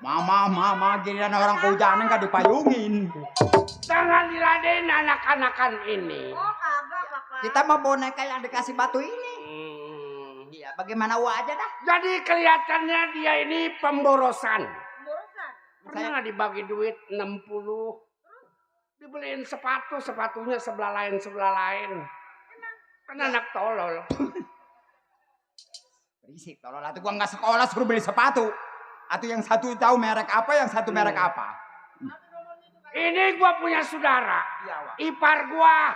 Mama giliran orang kehujanan kan dipayungin. Jangan diladenin anak-anakan ini. Oh, kagak, Papa. Kita mah boneka yang dikasih batu ini. Iya, bagaimana Wak aja dah. Jadi kelihatannya dia ini pemborosan. Bosan. Pernah nggak dibagi duit 60? Dibeliin sepatu, sepatunya sebelah lain. Kan anak tolol. Berisik tolol atuh gua enggak sekolah suruh beli sepatu. Atau yang satu tahu merek apa, yang satu merek apa. Ini gua punya saudara. Iya, Wak. Ipar gua.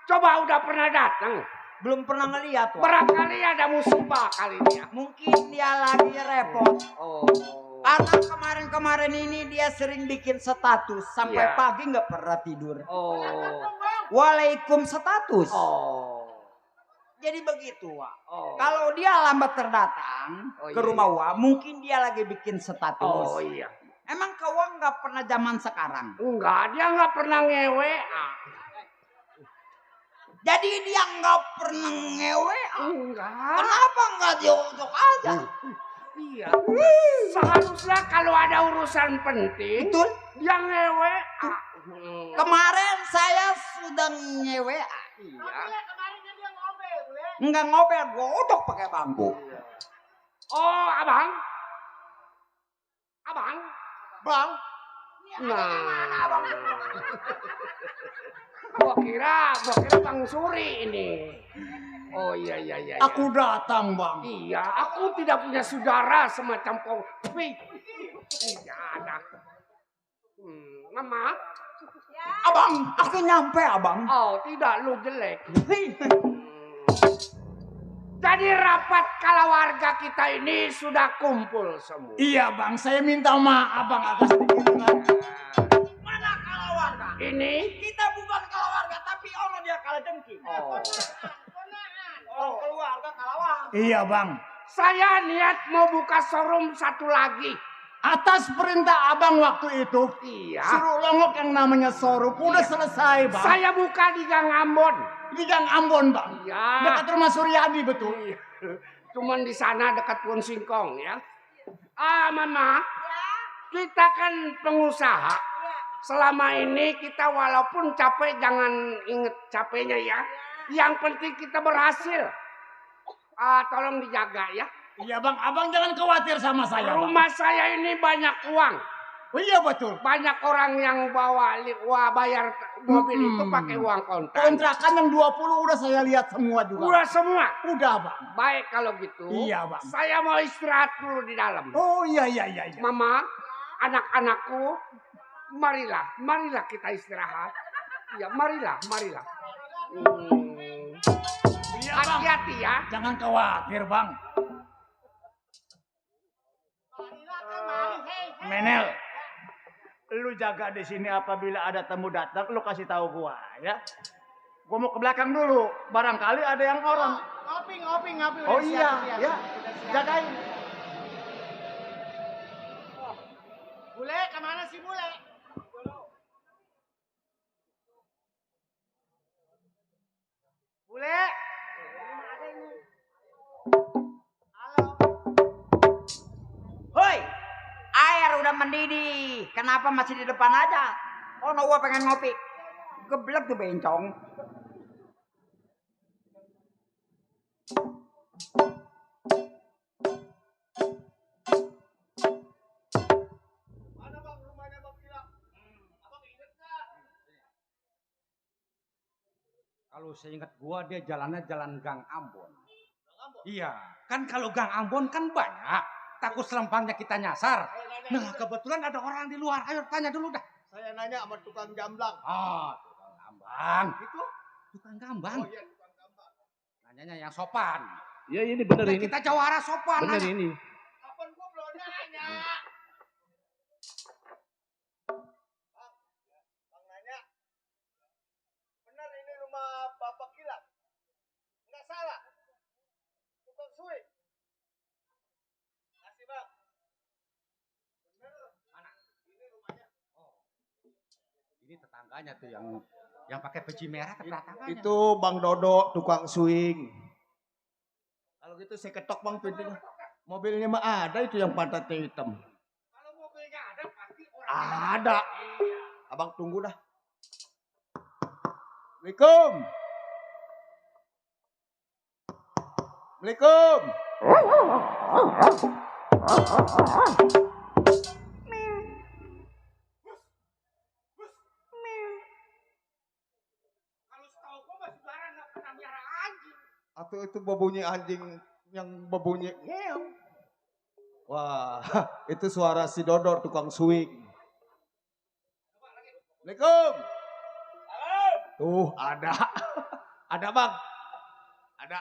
Coba udah pernah datang. Belum pernah ngeliat, Wak. Barangkali ada musibah kali dia. Mungkin dia lagi repot. Oh. Karena kemarin-kemarin ini dia sering bikin status sampai Iya. pagi nggak pernah tidur. Oh. Waalaikum status. Oh. Jadi begitu, Wak. Oh. Kalau dia lambat terdatang Oh, ke iya, rumah Wak, mungkin dia lagi bikin status. Oh iya. Emang kau nggak pernah zaman sekarang? Enggak, dia nggak pernah ngewe. Jadi dia nggak pernah ngewe. Enggak. Kenapa nggak diojok aja? Iya. Seharusnya kalau ada urusan penting, Betul. dia ngewe. Kemarin saya sudah ngewe. Iya. Nggak ngobel, godok pakai bangku. Oh, abang. Bang, Nah. Gua kira Bang Suri ini. Oh iya. aku datang, Bang. Iya, aku tidak punya saudara semacam kau. Tidak ada. Mama, Abang, aku nyampe abang. Oh, tidak, lu jelek. Jadi rapat kalawarga kita ini sudah kumpul semua. Iya bang, saya minta maaf bang atas dikit. Mana kalawarga? Ini Kita bukan kalawarga, tapi ono dia kalah jengking. Orang keluarga kalawarga. Iya bang, saya niat mau buka showroom satu lagi. atas perintah abang waktu itu, Iya. suruh longok yang namanya showroom udah selesai bang. Saya buka di Gang Ambon. Di Gang Ambon bang, Iya. dekat rumah Suryadi betul. Cuman di sana dekat Pun Singkong ya. Mama, kita kan pengusaha. Selama ini kita walaupun capek jangan inget capeknya ya. Yang penting kita berhasil. Tolong dijaga ya. Iya bang, abang jangan khawatir sama saya bang. Rumah saya ini banyak uang. Oh, iya betul. Banyak orang yang bayar mobil itu pakai uang kontan. Kontrakan yang 20 udah saya lihat semua juga. Udah semua. Udah bang. Baik kalau gitu. Iya, Bang. Saya mau istirahat dulu di dalam. Oh iya. Mama, anak-anakku, marilah kita istirahat. Ya, marilah. Iya bang. Hati-hati ya. Jangan khawatir bang. Menel, lu jaga di sini apabila ada tamu datang, lu kasih tahu gua ya. Gua mau ke belakang dulu, barangkali ada yang orang. Ngopi. Oh udah iya, siap. ya, jagain. Bule, kemana sih bule? Bule. Halo. Hoi, air udah mendidih. Kenapa masih di depan aja? Oh, no, gua pengen ngopi. Geblek tuh bencong. Kalau saya ingat gua dia jalannya jalan Gang Ambon. Iya, kan kalau Gang Ambon kan banyak. Takut selempangnya kita nyasar. Nah, kebetulan ada orang di luar. Ayo tanya dulu dah. Saya nanya sama tukang gamblang. Oh, tukang gambang. Itu tukang gambang. Oh iya, tukang gamblang. Nanyanya yang sopan. Ya ini bener Nah, ini. kita jawara sopan. Bener nanya. ini. Kapan gua belum nanya? Bang nanya. Benar ini rumah Bapak Kilat? Enggak salah. Tukang suik. Kasih bang. Bener. Mana? Ini rumahnya. Oh. Ini tetangganya tuh yang pakai peci merah tetangganya. Itu Bang Dodo tukang swing. Kalau gitu saya ketok bang pintunya. Mobilnya mah ada itu yang pantatnya hitam. Kalau mobilnya ada pasti orang. Ada. Abang tunggu dah. Assalamualaikum. Assalamualaikum. Kalau setahu gua Mas Bara nggak pernah miara anjing. Atau itu babunyi anjing yang babunyi ngeong. Wah, itu suara si Dodo tukang swing. Assalamualaikum. Tuh ada. Ada bang. Ada.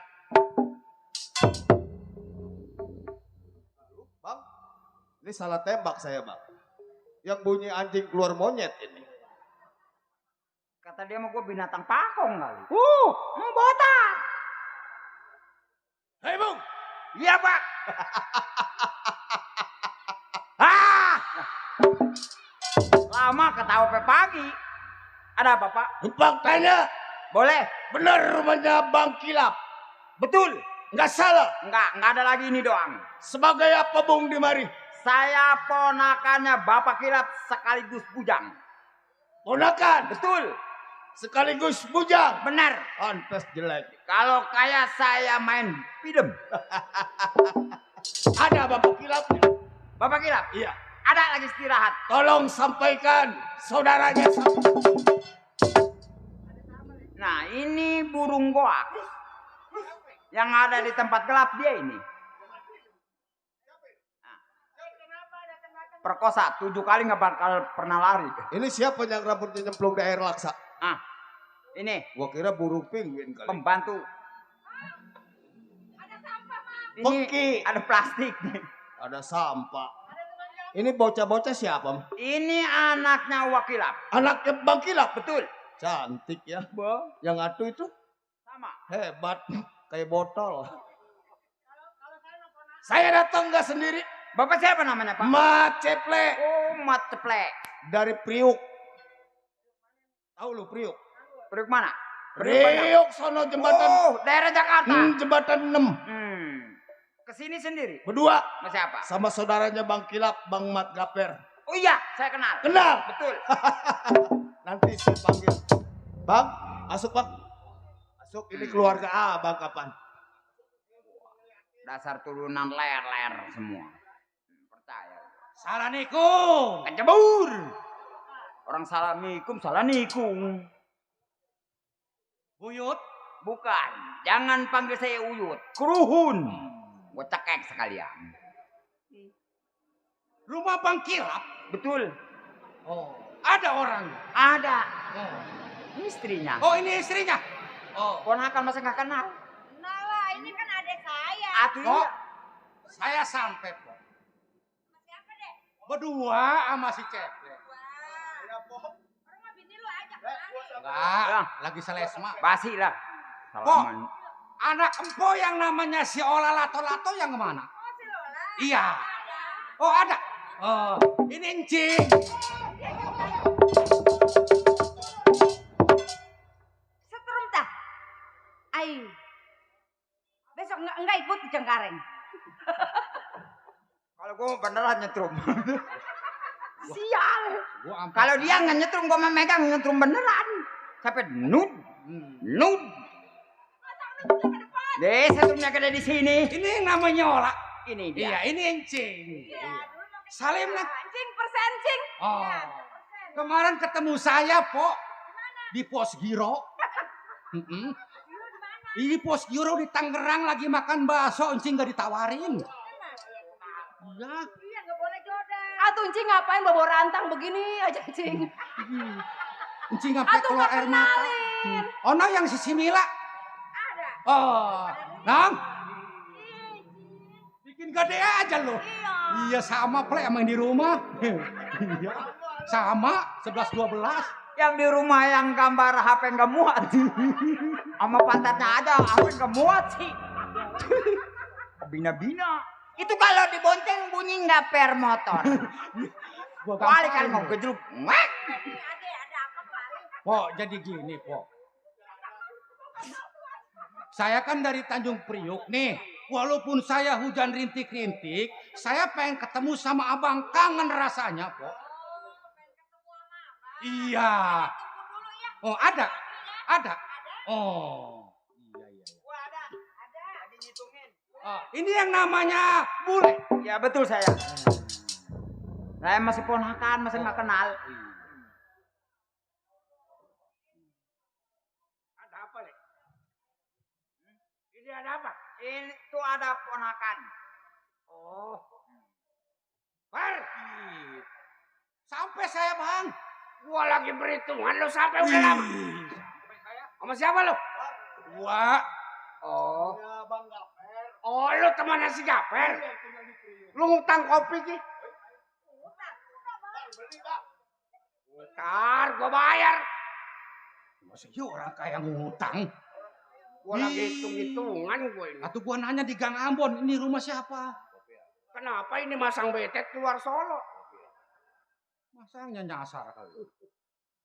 Bang, ini salah tembak saya bang. Yang bunyi anjing keluar monyet ini. Kata dia mau gue binatang pakong kali. Botak. Hei Bung, Iya pak. Ah! Lama ketawa sampai pagi. Ada apa pak? numpang tanya. Boleh? Bener rumahnya Bang Kilap. Betul. Nggak salah. Enggak ada lagi ini doang. Sebagai apa Bung di mari? Saya ponakannya Bapak Kilat sekaligus bujang. Ponakan. Betul. Sekaligus bujang. Benar. Pantes jelek. Kalau kayak saya main pidem. Ada Bapak Kilapnya. Bapak Kilat? Iya. Ada lagi istirahat. Tolong sampaikan saudaranya. Nah ini burung goak. Yang ada di tempat gelap dia ini. perkosa 7 kali nggak bakal pernah lari. Ini siapa yang rambutnya nyemplung di air laksa? Ah, ini Gua kira burung penguin kali. pembantu. Ini Bengki. ada plastik. Ada sampah. Ini bocah-bocah siapa? Ini anaknya Wakilap. Anaknya Bang Kilap. Betul. Cantik ya. Bo, Yang atu itu sama. hebat. Kayak botol. Saya datang nggak sendiri. Bapak siapa namanya, Pak? Mat Ceple. Oh, Mat Ceplek. Dari Priuk. Tahu lu Priuk? Priuk mana? Priuk sono jembatan. Oh, daerah Jakarta. Jembatan 6. Kesini sendiri. Berdua Sama siapa? Sama saudaranya Bang Kilap, Bang Mat Gaper. Oh iya, saya kenal. Kenal? Betul. Nanti saya panggil. Bang, masuk Bang. Masuk, ini keluarga Abang kapan? Dasar turunan ler-ler semua. Percaya. Salah nikung. Kecebur. Orang salah nikung. Buyut. Bukan. Jangan panggil saya Uyut. Keruhun. Gue cekek sekalian. Rumah Bang Kilap. Betul. Oh, ada orang. Ada. Oh, Istrinya. oh ini istrinya. Oh, Ponakan masa nggak kenal. Nah lah, ini kan adik saya. Atuh kok iya. saya sampai kok. Siapa deh? Berdua sama si Ceple. Orang mah bini lu ajak kemari. Enggak, lagi selesma. Basi lah. Kok Salaman. anak empo yang namanya si Ola Lato-Lato yang kemana? Oh, si Lola. Iya. Oh ada. Oh, ini encing. Setrum tah. Ai. Besok enggak ikut di Cengkareng. Kalau gue beneran nyetrum. Sial. Gua ampe- Kalau dia nggak nyetrum, gue memegang nyetrum beneran. Sampai nud. Deh, setrumnya ada di sini. Ini namanya Ola. Ini dia. Iya, ini encing. Salim nak. Anjing persencing. Oh. Kemarin ketemu saya, Po. Di Pos Giro. Mm-mm. Di Pos Giro di Tangerang lagi makan bakso, encing gak ditawarin. Iya. Iya, enggak boleh jodoh. Atuh Encing ngapain bawa rantang begini aja Encing. Encing sampai Atuh keluar nggak air mata. kenalin. Oh, no, yang si Simila. Ada. Oh, Nang. Bikin gede aja lo. Iya. Iya sama plek sama yang di rumah. Iya. Sama 11-12. Yang di rumah yang gambar HP nggak muat. Sama pantatnya ada, HP nggak muat sih. Bina-bina. Itu kalau dibonceng bunyi nggak per motor. Gua Kali-kali gampang. mau gejluk. Ngek. Ada apa kemarin? Po, jadi gini, Po. Saya kan dari Tanjung Priuk nih. Walaupun saya hujan rintik-rintik, saya pengen ketemu sama abang. Kangen rasanya, Po. Iya. Oh, ada. Ada. Oh. Iya. Lagi ngitungin. Oh, ini yang namanya bule. Ya betul saya. Saya masih ponakan, masih nggak kenal. Ada apa, Le? Ini ada apa? Ini tuh ada ponakan. Oh. Bar. Sampai saya, Bang. Gua lagi berhitungan lu sampai udah lama. Sama siapa lu? Gua. Oh. Oh, lu temannya si Gaper. Lu ngutang kopi ki? Ntar gua bayar. Masa iya orang kaya ngutang? Gua lagi hitung-hitungan gua ini. Atau gua nanya di Gang Ambon, ini rumah siapa? Kenapa ini masang betet keluar Solo? Masangnya nyasar kali.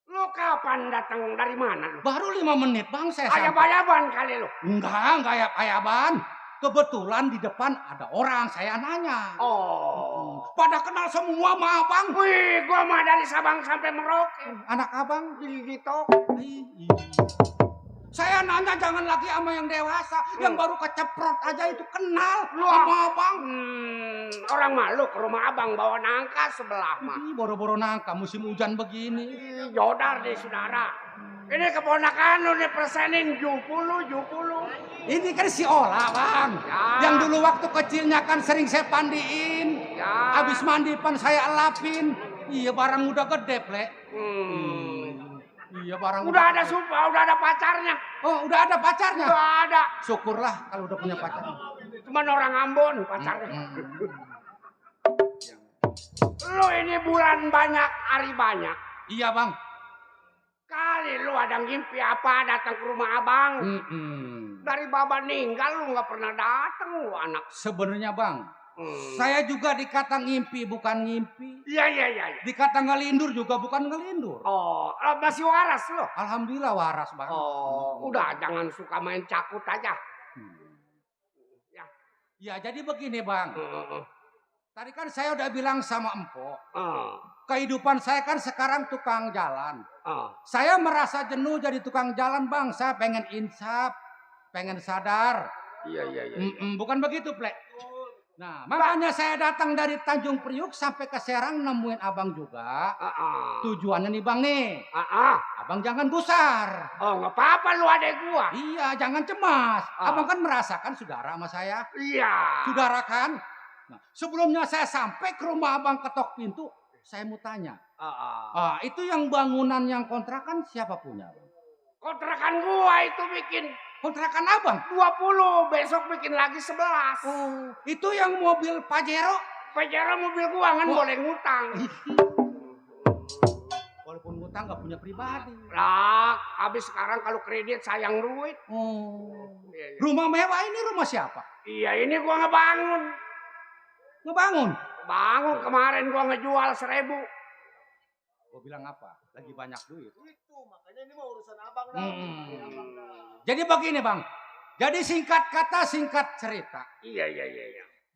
Lu kapan datang dari mana lu? Baru 5 menit, Bang, saya sampai. Ayab-ayaban kali lu. Enggak ayab-ayaban. Kebetulan di depan ada orang, saya nanya. Oh. Pada kenal semua sama Abang. Wih, gua mah dari Sabang sampai Merauke. Anak Abang. Gitu. Saya nanya jangan lagi sama yang dewasa. Yang baru keceprot aja itu kenal Lu sama Abang. Orang malu ke rumah abang bawa nangka sebelah mah. Ih, boro-boro nangka musim hujan begini. Jodar deh saudara. Ini keponakan lu nih persenin 70. Ini kan si Ola, Bang. Ya. Yang dulu waktu kecilnya kan sering saya pandiin. Ya. Habis mandi pan saya elapin. Iya, barang udah gede, Plek. Iya, barang Udah ada gede. sumpah, udah ada pacarnya. Oh, udah ada pacarnya? Udah ada. Syukurlah kalau udah punya pacar. Cuman orang Ambon pacarnya. Lu ini bulan banyak, hari banyak. Iya, Bang. Kali lu ada ngimpi apa datang ke rumah abang. Dari baba ninggal lu nggak pernah datang lu anak. Sebenarnya, Bang, saya juga dikata ngimpi bukan ngimpi. Iya. Dikata ngelindur juga bukan ngelindur. Oh, masih waras lo. Alhamdulillah waras, Bang. Oh, udah jangan suka main cakut aja. Ya, jadi begini, Bang. Tadi kan saya udah bilang sama Empok. Kehidupan saya kan sekarang tukang jalan. Saya merasa jenuh jadi tukang jalan, Bang. Saya pengen insaf, pengen sadar. Iya. Bukan begitu, Plek. Nah, makanya saya datang dari Tanjung Priuk sampai ke Serang nemuin abang juga. Tujuannya nih, Bang nih. Abang jangan gusar. Oh, nggak apa-apa lu adek gua. Iya, jangan cemas. Abang kan merasakan saudara sama saya. Iya. Saudara kan? Nah, sebelumnya saya sampai ke rumah abang ketok pintu, saya mau tanya. Itu yang bangunan yang kontrakan siapa punya? Kontrakan gua itu bikin Kontrakan abang? 20, besok bikin lagi 11. Oh, itu yang mobil Pajero? Pajero mobil gua kan boleh ngutang. Walaupun ngutang nggak punya pribadi. Lah, habis sekarang kalau kredit sayang duit. Iya. Rumah mewah ini rumah siapa? Iya, ini gua ngebangun. Ngebangun? Bangun kemarin gua ngejual 1000. Gua bilang apa? Lagi banyak duit. Itu makanya ini mah urusan abang dah. Jadi begini, Bang. Jadi singkat kata, singkat cerita. Iya.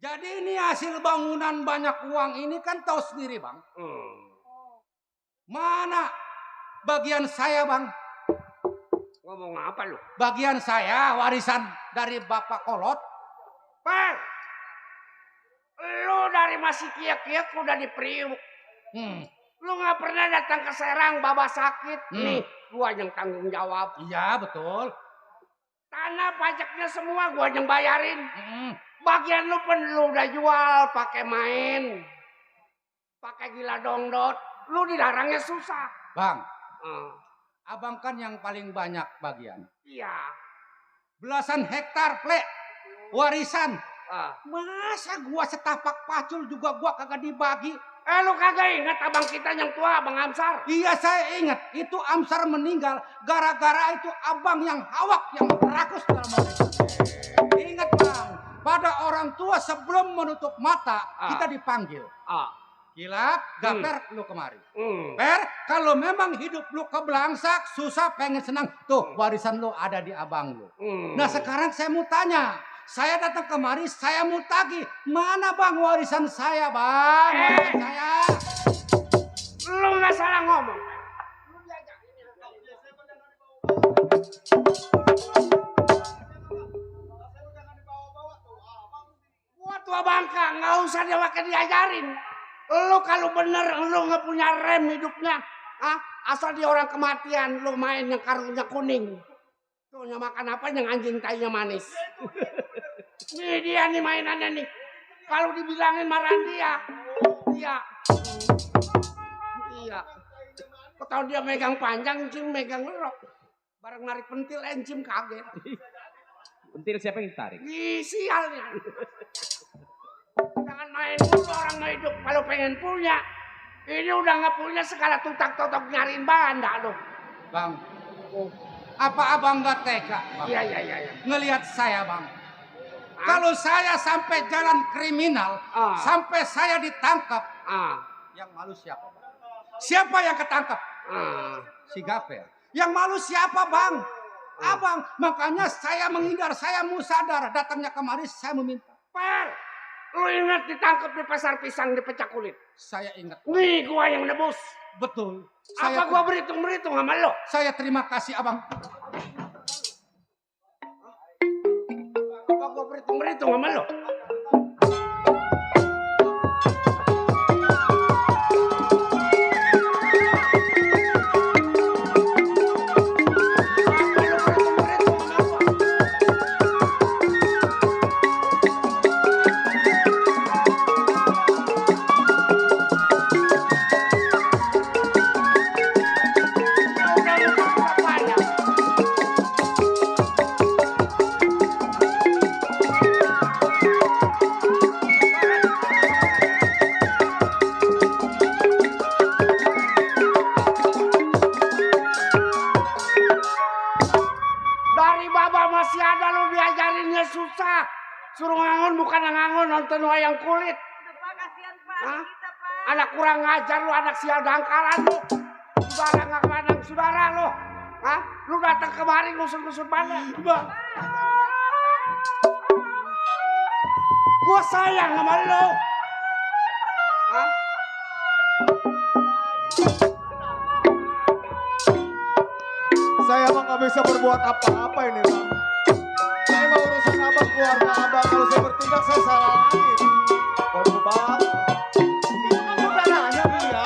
Jadi ini hasil bangunan banyak uang ini kan tahu sendiri, Bang. Mana bagian saya, Bang? Ngomong apa lu? Bagian saya warisan dari Bapak Kolot. Bang, lu dari masih kiak-kiak udah di Priuk. Lu nggak pernah datang ke Serang, baba sakit. Nih, gua yang tanggung jawab. Iya, betul. Tanah pajaknya semua gua yang bayarin. Bagian lu pun lu udah jual pakai main. Pakai gila dongdot. Lu dilarangnya susah. Bang, abang kan yang paling banyak bagian. Iya. Belasan hektar, Plek. Warisan. Ah. Masa gua setapak pacul juga gua kagak dibagi? Lu kagak ingat abang kita yang tua, Bang Amsar? Iya, saya ingat. Itu Amsar meninggal gara-gara itu abang yang hawak yang rakus dalam warisan. Ingat, Bang. Pada orang tua sebelum menutup mata, kita dipanggil. Kilap, Gaper, lu kemari. Per, kalau memang hidup lu kebelangsak, susah, pengen senang, tuh warisan lu ada di abang lu. Nah, sekarang saya mau tanya. Saya datang kemari, saya mau tagih. Mana, Bang, warisan saya, Bang? Warisan saya. Lu nggak salah ngomong. Gua tua bangka, nggak usah dia pakai diajarin. Lu kalau bener lu nggak punya rem hidupnya, asal dia orang kematian, lu main yang karungnya kuning. Tuh makan apa yang anjing tainya manis. Nih dia nih mainannya nih. Kalau dibilangin marahan dia. Iya. Kau tahu dia megang panjang, Encim megang lerok. Bareng narik pentil, Encim kaget. Pentil siapa yang tarik? Ih, sialnya. Jangan main dulu orang nggak hidup. Kalau pengen punya. Ini udah nggak punya segala tutak-tutak nyariin banda loh. Bang, apa abang nggak tega, Bang? Iya. Ngelihat saya, Bang. Kalau saya sampai jalan kriminal, sampai saya ditangkap, yang malu siapa, Bang? Siapa yang ketangkap? Si Gaper. Yang malu siapa, Bang? Abang. Makanya saya menghindar, saya mau sadar. Datangnya kemari, saya meminta. Per, lu ingat ditangkap di pasar pisang dipecah kulit? Saya ingat. Nih gua yang nebus. Betul. Apa gua berhitung sama lo? Saya terima kasih, Abang. Apa gua berhitung sama lo? wayang kulit. Udah Pak, kasihan Pak. Hah? Kita Pak. Anak kurang ngajar lu, anak sial dangkalan lu. Saudara nggak kemana saudara lu. Hah? Lu datang kemari ngusur-ngusur mana? Bang. Gua sayang sama lu. Hah? Saya emang nggak bisa berbuat apa-apa ini bang. Ini mah urusan abang keluarga abang. Kalau saya bertindak saya salah lagi. Waduh bang. Itu kan saudaranya dia.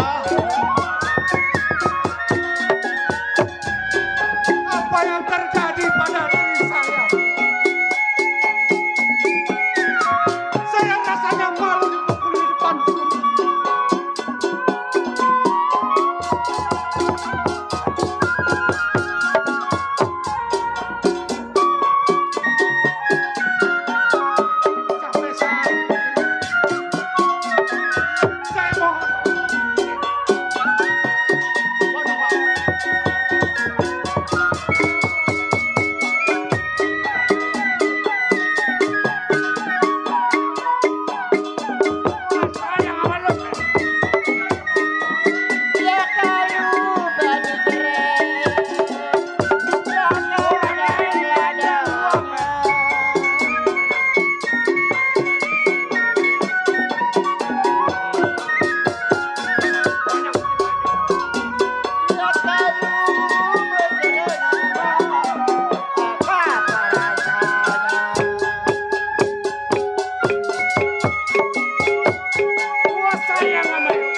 Apa yang terjadi pada diri saya? Saya rasanya malu dipukul di depan umum. Sampai saat ini, saya mohon. Waduh, Pak. Sayang sama lu. Ya kayu bani keren. Ya kayu ada ya kayu berkeren. Apa rasanya? Gua sayang sama lu.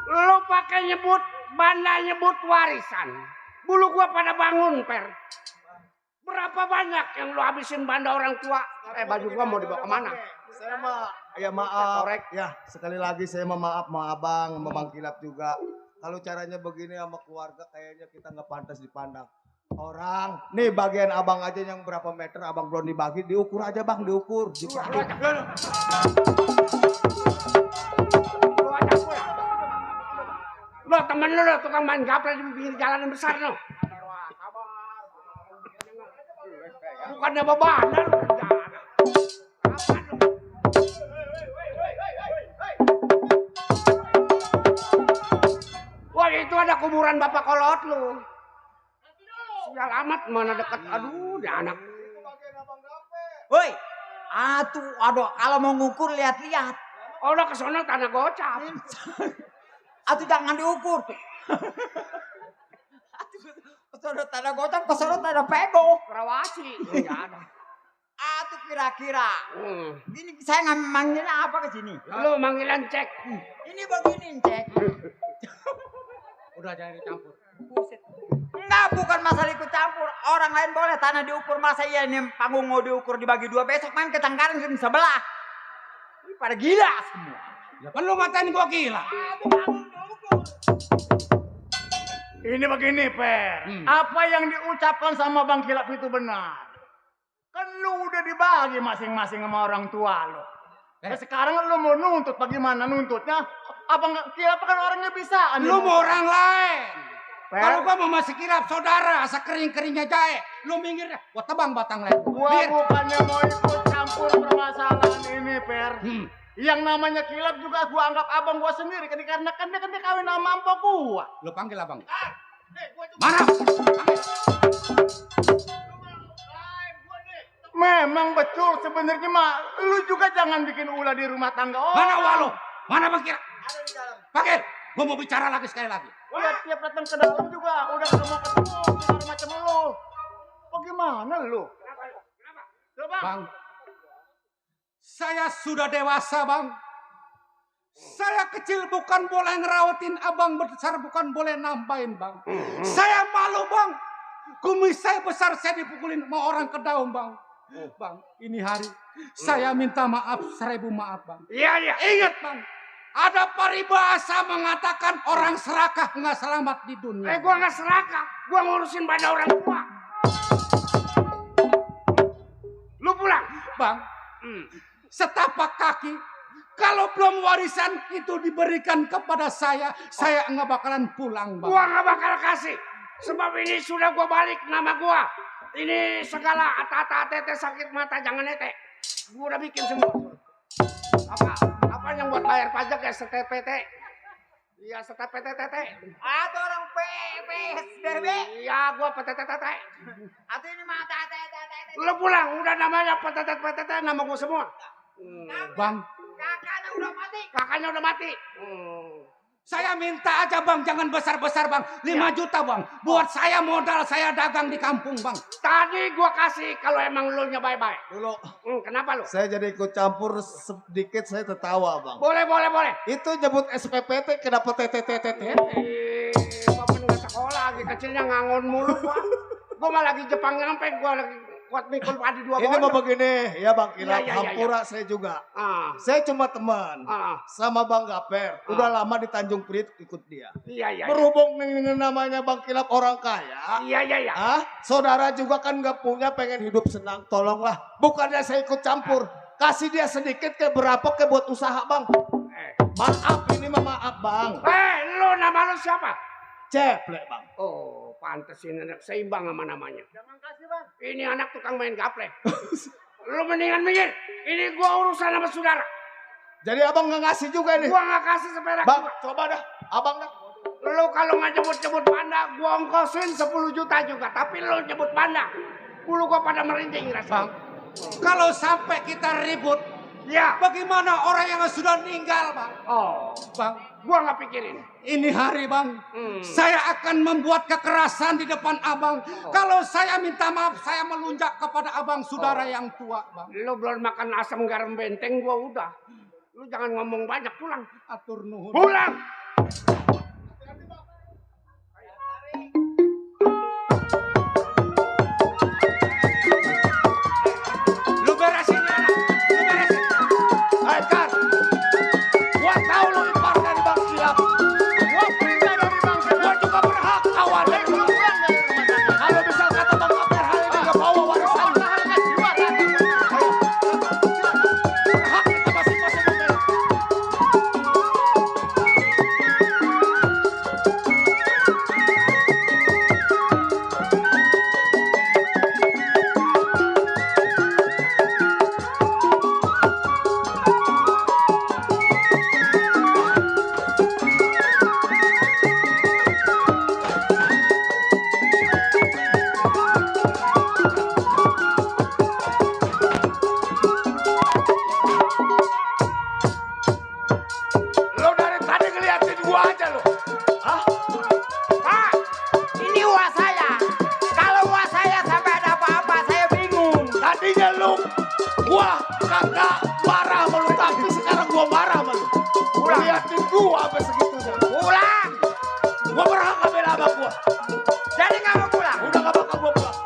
Lu pakai nyebut banda nyebut warisan. Bulu gua pada bangun, Per. Berapa banyak yang lu habisin banda orang tua? Baju gua mau dibawa kemana? Saya mah ya maaf. Ya sekali lagi saya mah maaf sama abang, sama bang Kilap juga. Kalau caranya begini sama keluarga kayaknya kita nggak pantas dipandang. Orang, nih bagian abang aja yang berapa meter abang belum dibagi, diukur aja bang, diukur. Lu ajak gua. Lu temen lu tukang main gaplek di pinggir jalan yang besar lu. Bukannya bebana lu kerjaan. Apa lu? Wah itu ada kuburan bapak kolot lu. Sial amat mana dekat. Aduh dia anak. Woi, aduh, kalau mau ngukur lihat-lihat. Oh udah kesana tanah gocap. Atuh jangan diukur. Kesana tanah gocap, kesana tanah pego. Kerawasi. Ya ada. Atuh kira-kira. Ini saya nggak manggilnya apa ke sini? Lu manggilan cek. Ini begini, cek. Udah jangan dicampur. Buset. Enggak, bukan masalah ikut campur. Orang lain boleh tanah diukur, masa iya ini panggung mau diukur dibagi dua, besok main ke Cangkareng sebelah. Ini pada gila semua. Ya kan lu ngatain gua gila. Ini begini Per, apa yang diucapkan sama Bang Kilap itu benar. Kan lu udah dibagi masing-masing sama orang tua lo. Nah, sekarang lu mau nuntut, bagaimana nuntutnya? Abang Kilap kan orangnya bisa. Lu mau orang lain. Per, Kalau gua mau masih Kilap saudara, asa kering-keringnya jahe. Lu minggir dah, gua tebang batang lain. gua bukannya mau ikut campur permasalahan ini Per. Yang namanya Kilap juga gua anggap abang gua sendiri. Karena kan dia kawin sama ampok gua. Lu panggil abang. Mana? Panggil. Memang betul sebenarnya mah. Lu juga jangan bikin ulah di rumah tangga orang. Mana walu? Mana Bang Kilap? Panggil. Gua mau bicara lagi sekali lagi. Tiap datang ke dalam juga udah gak mau ketemu segala macam lu. Bagaimana lu? Kenapa? Bang. Bang, saya sudah dewasa, Bang. Saya kecil bukan boleh ngerawatin abang, besar bukan boleh nambahin, Bang. Saya malu, Bang. Kumis saya besar, saya dipukulin sama orang ke daun, Bang. Bang, ini hari saya minta maaf, 1000 maaf, Bang. Iya. Ingat, Bang. Ada paribahasa mengatakan orang serakah nggak selamat di dunia. Gua nggak serakah. Gua ngurusin pada orang tua. Lu pulang. Bang, setapak kaki Kalau belum warisan itu diberikan kepada saya nggak bakalan pulang, Bang. Gua nggak bakal kasih. Sebab ini sudah gua balik nama gua. Ini segala ata-ata sakit mata jangan nete. Gua udah bikin semua. Apa yang buat bayar pajak ya STPT? Iya STPT. Atau orang PSBB. Iya gua PTT. Atau ini mah Lu pulang udah namanya PTT nama gua semua. Bang, Kakaknya udah mati. saya minta aja Bang, jangan besar-besar Bang. 5 juta Bang, buat saya modal saya dagang di kampung Bang. Tadi gua kasih kalau emang lu nya bye-bye. Dulu Kenapa lu? saya jadi ikut campur sedikit saya tertawa bang. Boleh. Itu nyebut SPPT kenapa TTTT? Bapak nggak sekolah lagi kecilnya ngangon mulu gua. Gua mah lagi Jepang nyampe gua lagi kuat mikul padi 2 Ini mau begini ya Bang Kilap, Iya. Hampura saya juga. Ah. Saya cuma teman sama Bang Gaper. Udah lama di Tanjung Priok ikut dia. Iya. Berhubung dengan namanya Bang Kilap orang kaya. Iya. Saudara juga kan nggak punya, pengen hidup senang. Tolonglah, bukannya saya ikut campur. Kasih dia sedikit ke berapa ke buat usaha Bang. Maaf ini mah maaf Bang. Lu nama lu siapa? Ceplek Bang. Oh, pantes ini anak seimbang sama namanya. Jangan kasih bang. Ini anak tukang main gaplek. Lu mendingan mikir. Ini gua urusan sama saudara. Jadi abang nggak ngasih juga ini. Gua nggak kasih seperak Bang, gua. coba dah, abang dah. Lu kalau nggak nyebut-nyebut panda, gua ongkosin 10 juta juga. Tapi lu nyebut panda, bulu gua pada merinding Bang, rasanya. kalau sampai kita ribut, Ya. bagaimana orang yang sudah meninggal Bang? Oh, Bang, gua nggak pikirin. ini hari Bang, saya akan membuat kekerasan di depan Abang. Kalau saya minta maaf, saya melunjak kepada Abang, saudara yang tua Bang. Lu belum makan asam garam benteng, gua udah. Lu jangan ngomong banyak, pulang. Atur nuhun. Pulang. Lu beresin ya, anak. Lu beresin. Kar. Gua tahu lu ipar dari Bang Kilap. Gua perintah dari bang. Gua juga berhak awalnya. Kalau misal kata Bang Gaper hal ini gak bawa warisan. Berhak kita masing-masing membela. Lo dari tadi ngeliatin gua aja lo. Pak, ini uang saya. Kalau uang saya sampai ada apa-apa, saya bingung. Tadinya lu gua kagak marah sama lu, tapi sekarang gua marah sama lu. Ngeliatin gua sampai segitunya. Pulang. Gua berhak ngambil abang gua. Jadi nggak mau pulang. Udah gak bakal gua pulang.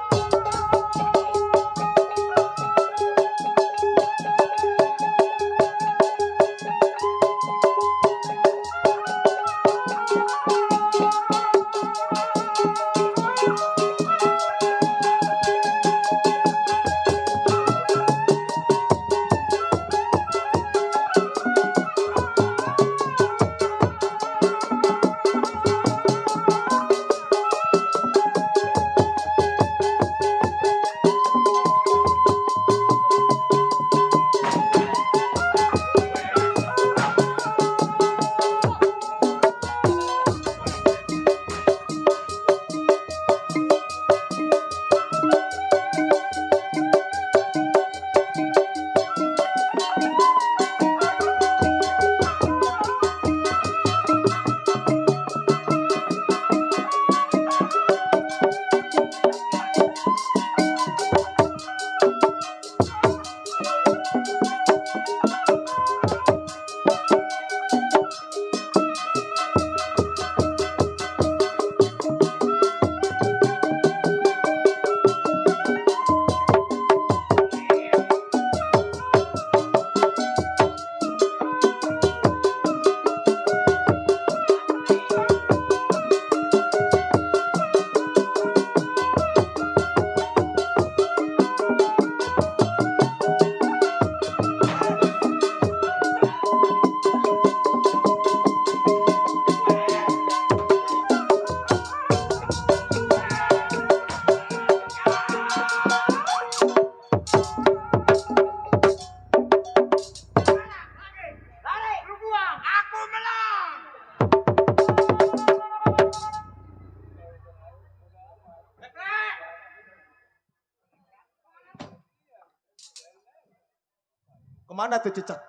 Kemana tuh cecak?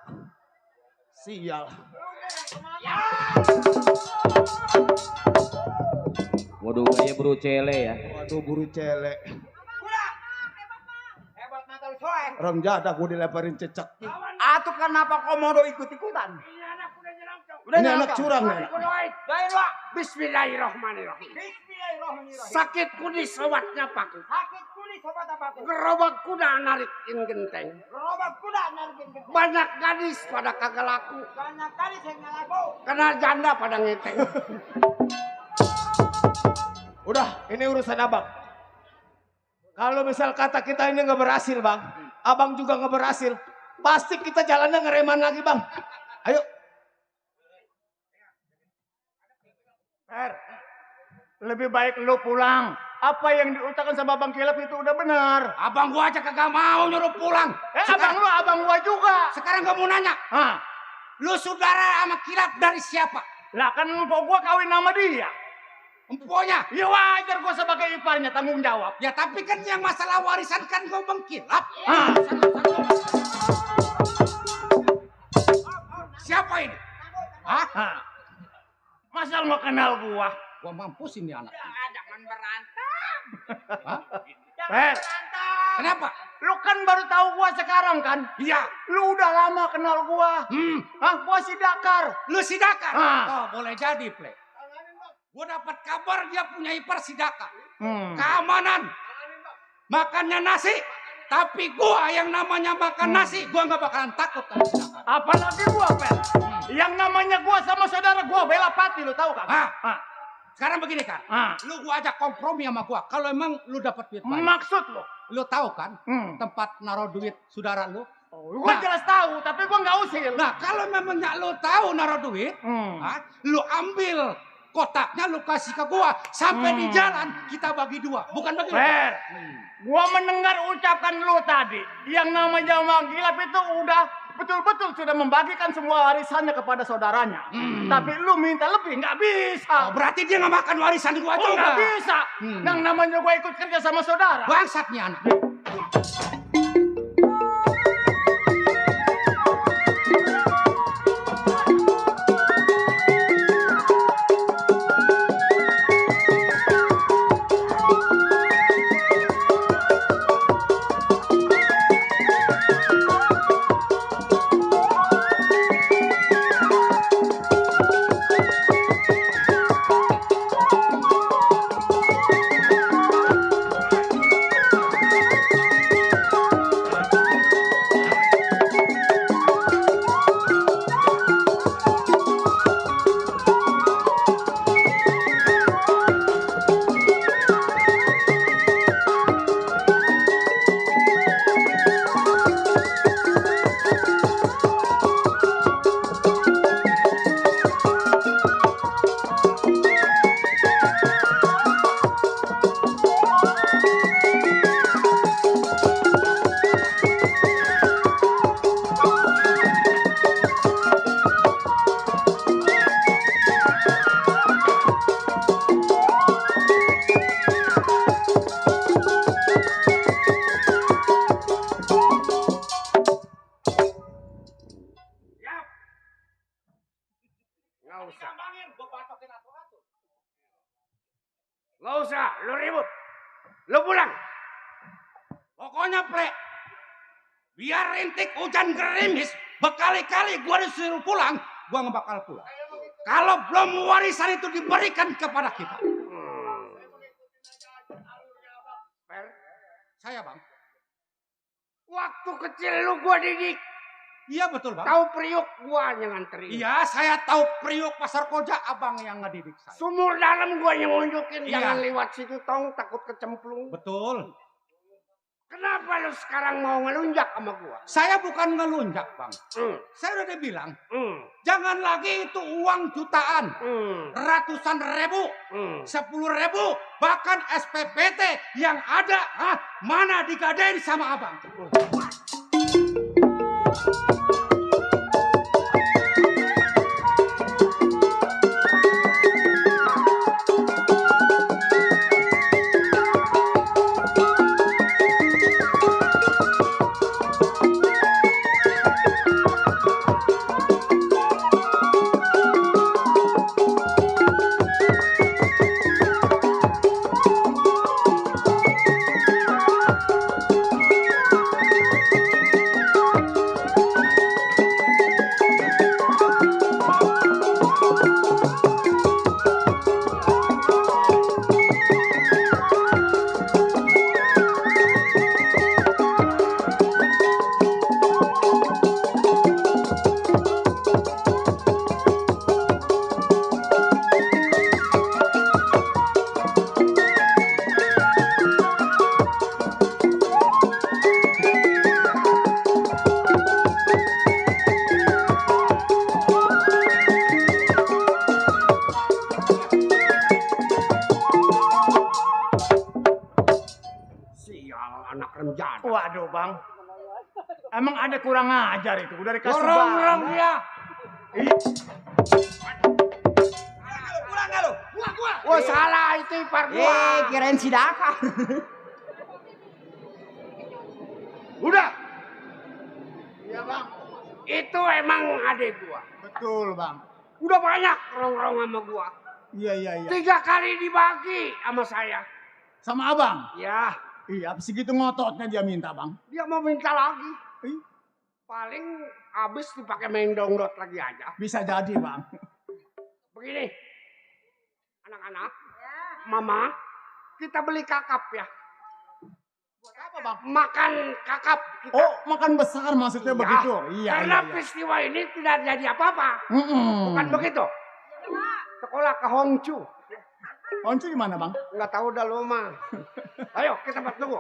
Sial. Waduh, kayak buru cele ya. Waduh, buru celek. Hebat mata lu soe. Ram jadah gue dilemparin cecak. Atuh kenapa komodo ikut-ikutan? Ini anak curang nih. Lain Wak. Bismillahirrahmanirrahim. Bismillahirrahmanirrahim. Sakitku di sobatnya paku. Sakit kulit sobat apa aku? Gerobak kuda narikin genteng. Gerobak kuda narikin genteng. Banyak gadis pada kagak laku. Banyak kali saya ngelaku. Kena janda pada ngeteng. Udah, ini urusan abang. Kalau misal kata kita ini nggak berhasil bang, abang juga nggak berhasil, pasti kita jalannya ngereman lagi bang. Ayo. Per, lebih baik lu pulang. Apa yang diucapkan sama Bang Kilap itu udah benar. Abang gua aja kagak mau nyuruh pulang. Abang gua juga. Sekarang gua mau nanya. Hah? Lu saudara sama Kilap dari siapa? Lah kan empok gua kawin sama dia. Emponya. Ya wajar gua sebagai iparnya tanggung jawab. Ya tapi kan yang masalah warisan kan gua Bang Kilap. Hah? Siapa ini? Hah? Hah? Masa lu nggak kenal gua? Gua mampus ini anak. Jangan berantem. Hah? Per, Kenapa? lu kan baru tahu gua sekarang kan? Iya. Lu udah lama kenal gua. Hah? Gua si Dakar. Lu si Dakar? Ah. Oh, boleh jadi, Plek. Gua dapat kabar dia punya ipar si Dakar. Hmm. Keamanan. Makannya nasi. Tapi gua yang namanya makan nasi, gua nggak bakalan takut sama si Dakar. Apalagi gua, Per. Yang namanya gua sama saudara gua bela pati, lu tahu kan? Ah. Sekarang begini kan, Ah. lu gua ajak kompromi sama gua. Kalau emang lu dapat duit banyak, Maksud lu? lu tahu kan Hmm. tempat naruh duit saudara lu? Oh, gua Nah. jelas tahu, tapi gua nggak usil. Nah, kalau memangnya lu tahu naruh duit, lu ambil kotaknya lu kasih ke gua. Sampai di jalan kita bagi dua. Bukan begitu? Per, gua mendengar ucapan lu tadi. Yang namanya Bang Kilap itu udah betul-betul sudah membagikan semua warisannya kepada saudaranya. Tapi lu minta lebih, nggak bisa. Oh, berarti dia nggak makan warisan gua Oh, juga. nggak bisa. Yang namanya gua ikut kerja sama saudara. Bangsatnya anak. Nggak usah, lu ribut. Lu pulang. Pokoknya, Plek, biar rintik hujan gerimis, berkali-kali gua disuruh pulang, gua nggak bakal pulang. Kalau belum warisan itu diberikan kepada kita. Per, Saya, Bang. waktu kecil lu gua didik. Iya, betul, Bang. Tahu priuk gua yang nganterin. Iya, saya tahu Priok Pasar Koja, abang yang ngedidik saya. Sumur dalam gua yang nunjukin. Iya. Jangan lewat situ tong, takut kecemplung. Betul. Kenapa lu sekarang mau ngelunjak sama gua? Saya bukan ngelunjak, Bang. Saya udah bilang, jangan lagi itu uang jutaan. Ratusan ribu, 10.000, bahkan SPPT yang ada, mana digadein sama abang. Waduh bang. Emang ada kurang ajar itu. Udah dikasih Dorong dia. Pulang gak lu? Wah salah itu ipar gua. Kirain si Daka. Udah. Iya bang. Itu emang adik gua. Betul bang. Udah banyak rongrong sama gua. Iya. 3 kali dibagi sama saya. Sama abang. Ya, Iya, segitu ngototnya dia minta bang. dia mau minta lagi. Ih, Paling habis dipakai main download lagi aja. bisa jadi bang. Begini, anak-anak, mama, kita beli kakap ya. Buat apa bang? Makan kakap kita. Oh, makan besar maksudnya Iya, begitu? Iya. Karena peristiwa ini tidak jadi apa-apa. Bukan begitu. Sekolah ke Hongchu. Oncu gimana bang? Nggak tahu dah lu mah. Ayo kita bertunggu.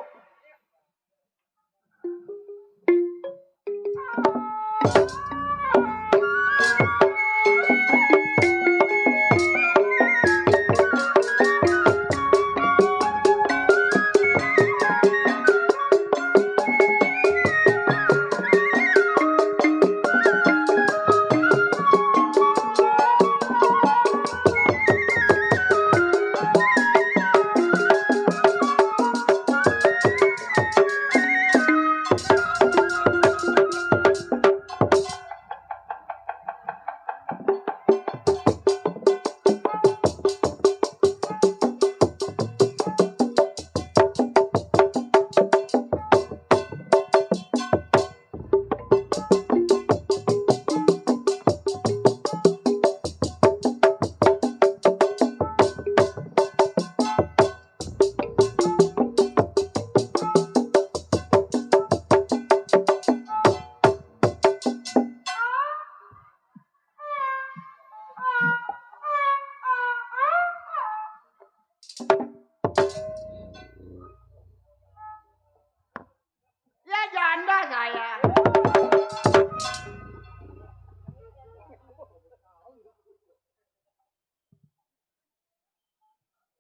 Ya janda saya.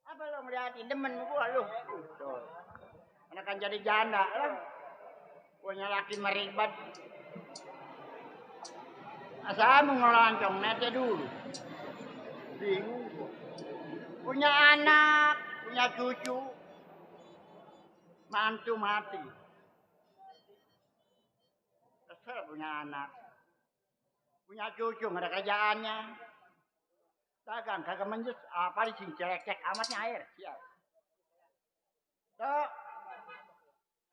Apa lo ngeliatin demen gua lu? Tuh. Anak kan jadi janda lah. Punya laki meribat. Asal mau ngelancong netnya dulu. Bingung gua. Punya anak, punya cucu. Mantu mati. Kesel punya anak. Punya cucu, nggak ada kerjaannya. Dagang, kagak menjus. Apa di sini celek-celek amatnya air. Siap. Dok.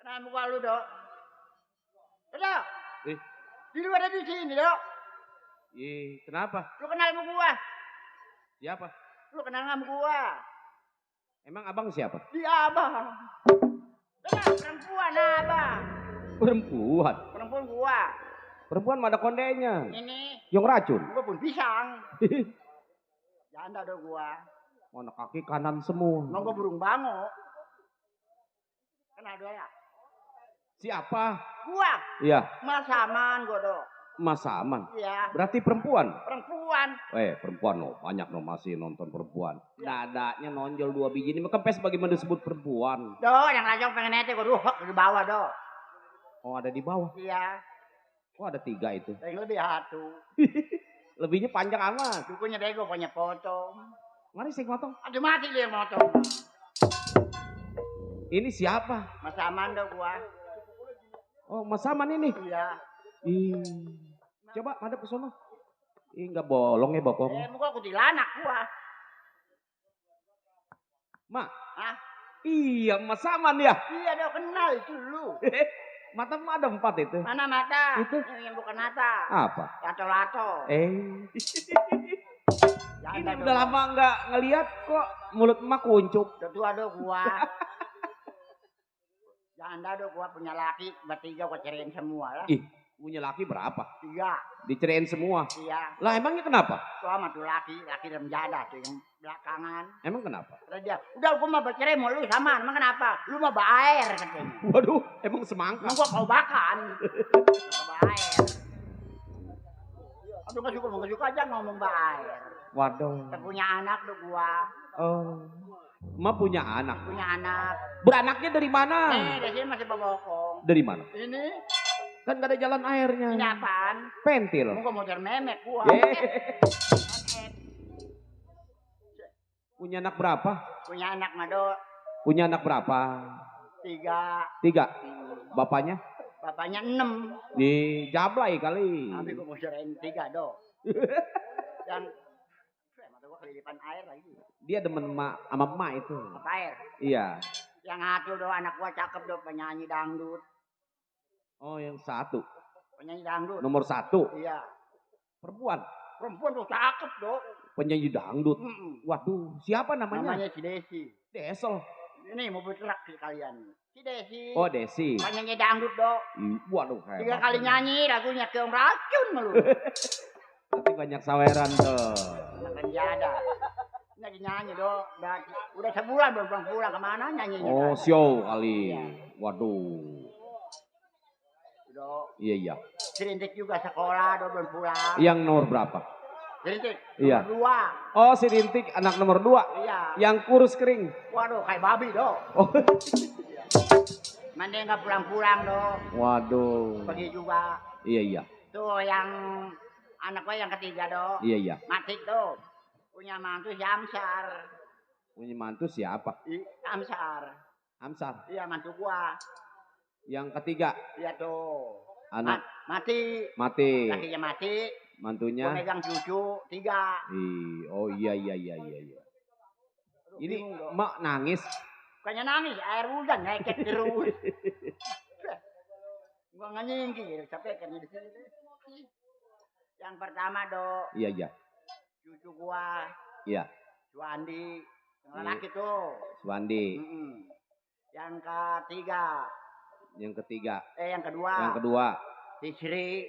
Kenal muka lu, Dok? Dok. Di luar ada di sini, Dok. Kenapa? Lu kenal sama gua? Siapa? Lu kenal sama gua? Emang abang siapa? Dia abang. Dok, perempuan abang. Perempuan. Perempuan gua. Perempuan mah ada kondenya. Ini. Yang racun. Gua pun pisang. Janda dong gua. Mana kaki kanan semua. Emang gua burung bango. Kenal dia ya? Siapa? Gua. Iya. Mas Saman gua dong. Mas Saman. Iya. Berarti perempuan. Perempuan. Perempuan loh. Banyak loh masih nonton perempuan. Ya. Dadanya nonjol 2 biji. Ini kempes bagaimana disebut perempuan. Doh, yang lajong pengen nete gua ruhak di bawah doh. Oh ada di bawah. Iya. Oh ada 3 itu. Yang lebih satu. Lebihnya panjang amat. Dukunya dego punya potong. Mari saya potong. Aduh mati dia yang potong. Ini siapa? Mas Saman doh gua. Oh Mas Saman ini. Iya. Coba hadap ke sono. Nggak bolong ya bokong. Muka kuntilanak gua. Mak. Hah? Iya Mas Saman ya. Iya doh kenal itu lu. Mata mah ada 4 itu. Mana mata? Itu. Yang bukan mata. Apa? Lato-lato. Ini udah lama nggak ngelihat kok mulut emak kuncup. Udah tua doh gua. Janda doh gua punya laki bertiga gua ceriin semua lah. Ih, punya laki berapa? 3. Diceriin semua. Iya. Lah emangnya kenapa? Tuh sama tuh laki dalam janda tuh yang belakangan. Emang kenapa? Kata dia, udah gua mah bercerai mau lu sama, emang kenapa? Lu mah baer katanya. Waduh, emang semangka. Emang gua kau bakan. Baer. Aduh gak suka aja ngomong baer. Waduh. Punya anak tuh gua. Oh. Emak punya anak. Punya anak. Beranaknya dari mana? Nih, di sini masih bobokong. Dari mana? Ini. Kan gak ada jalan airnya. Ini apaan? Pentil. Gua mau cari memek gua. Punya anak berapa? Punya anak mado. Punya anak berapa? 3. 3. Bapaknya? Bapaknya 6. Di Jablay kali. Tapi gua mau cariin 3 do. Yang mata gua kelilipan air lagi. Dia demen sama emak itu. Apa air? Iya. Yang satu do anak gua cakep do, penyanyi dangdut. Oh, yang satu. Penyanyi dangdut. Nomor 1. Iya. Perempuan. Perempuan tuh cakep do. Penyanyi dangdut. Waduh, siapa namanya? Namanya si Desi. Desel. Ini mobil truk di kalian. Si Desi. Oh, Desi. Penyanyi dangdut do. Waduh, 3 hebat. kali nyanyi lagunya keong racun melu. Tapi banyak saweran tuh. Akan ada. Lagi nyanyi do. Udah sebulan belum pulang kemana nyanyinya. Oh, kan? show kali. Waduh. Do. Iya. Serintik juga sekolah do belum pulang. Yang nomor berapa? Serintik. Iya. Nomor 2. Oh, si Rintik anak nomor 2. Iya. Yang kurus kering. Waduh kayak babi do. Oh. Mandi nggak pulang-pulang do. Waduh. Pergi juga. Iya. Tuh yang anak gue yang ketiga do. Iya. Mati tuh. Punya mantu si Amsar. Punya mantu siapa? Amsar. Amsar. Iya mantu gua. Yang ketiga. Iya tuh. Anak. Mati. Mati. Lakinya mati. Mantunya. Gua megang cucu 3. Oh iya. Ini mak nangis. Bukannya nangis, air hujan ngeket terus. Gua nggak nyingkir, capek kan di sini. Yang pertama do. Iya. Cucu gua. Iya. Suandi. Yang laki tuh. Suandi. Yang ketiga. Yang ketiga. Yang kedua. Yang kedua. Si Sri.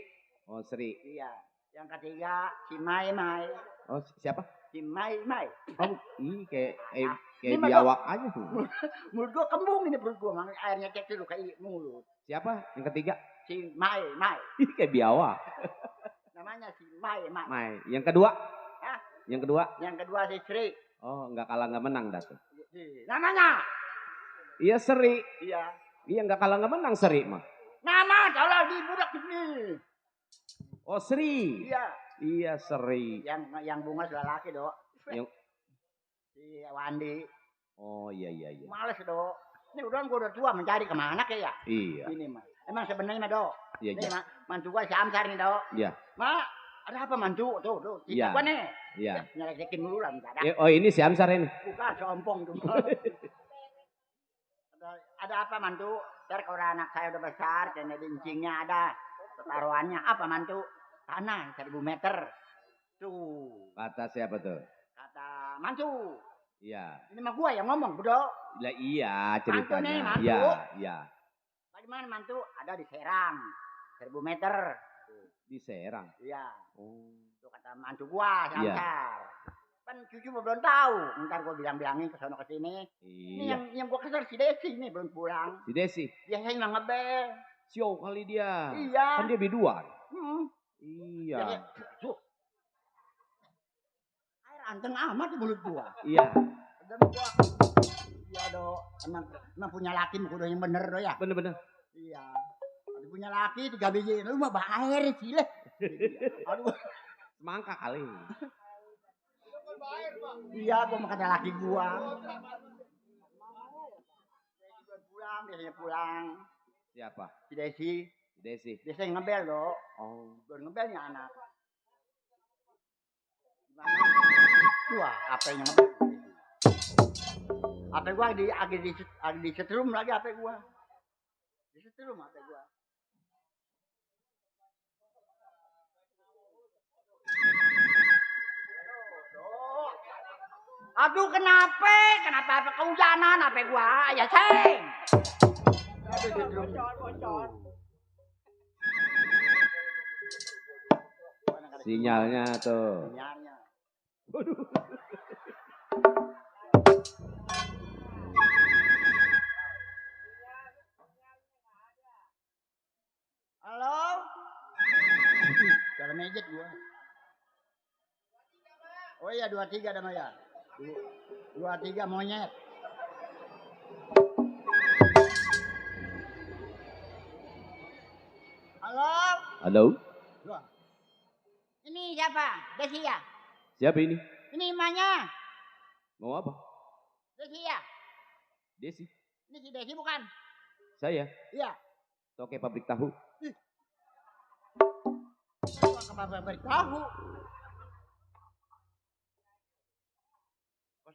Oh, Sri. Iya. Yang ketiga si Mai. Oh, siapa? Si Mai. Oh, kayak Ini biawak aja tuh. Mulut gua kembung ini perut gua, makanya airnya kayak dulu kayak mulut. Siapa? Yang ketiga? Si Mai. Kayak biawak. Namanya si Mai. Mai. Yang kedua? Hah? Yang kedua? Yang kedua si Sri. Oh, nggak kalah nggak menang dah tuh. Namanya? Iya, Sri. Iya. Iya, nggak kalah nggak menang Sri mah. Nama kalau di budak ini. Oh, Sri. Iya. Iya, Sri. Yang bunga sudah laki, Dok. Yang Si Wandi. Oh, iya. Males, Dok. Ini udah gua udah tua mencari kemana kayak ya? Iya. Ini mah. Emang sebenarnya mah, Dok. Iya. Ini mah mantu gua si Amsar nih, Dok. Iya. Mak, ada apa mantu? Tuh. Iya. Gua nih. Iya. Nyelekin dulu lah mendadak. Oh, ini si Amsar ini. Bukan sompong tuh. Ada apa mantu? Ntar kalau anak saya udah besar dan ada incingnya ada. Taruhannya apa mantu? Tanah 1000 meter. Tuh. Kata siapa tuh? Kata mantu. Iya. Ini mah gua yang ngomong, Bro. Lah iya ceritanya. Mantu. Iya. Bagaimana mantu? Ada di Serang. 1000 meter. Di Serang. Iya. Oh. Itu kata mantu gua, Iya. Samsar. Kan cucu belum tahu. Ntar gua bilang-bilangin ke sono ke sini. Ini Iya. yang gua kesel si Desi nih belum pulang. Si Desi. Biasanya nggak ngebel. Show kali dia. Iya. Kan dia biduan. Iya. Iya. Air anteng amat di mulut gua. Iya. Dan gua. Iya do. Emang punya laki kudu yang bener do ya. Bener. Iya. Ada punya laki 3 biji. Lu mah baer sih leh. Aduh. Semangka kali. Iya, gua makan laki gua. Biasanya pulang. Siapa? Si Desi. Desi. Biasanya ngebel do. Oh. Belum ngebelnya anak. Gimana? Wah, HP-nya ngebel. HP gua di setrum lagi HP gua. Di setrum HP gua. Aduh kenapa? Kenapa apa kehujanan HP gua? Ya seng. Sinyalnya tuh. Sinyalnya. Halo? Dalam mejet gua. Oh iya Iya 23 namanya. 23 monyet. Halo. Halo? Ini siapa? Desi ya? Siapa ini? Ini emaknya. Mau apa? Desi ya? Desi. Ini si Desi bukan? Saya. Iya. Toke pabrik tahu. Kok kabar tahu?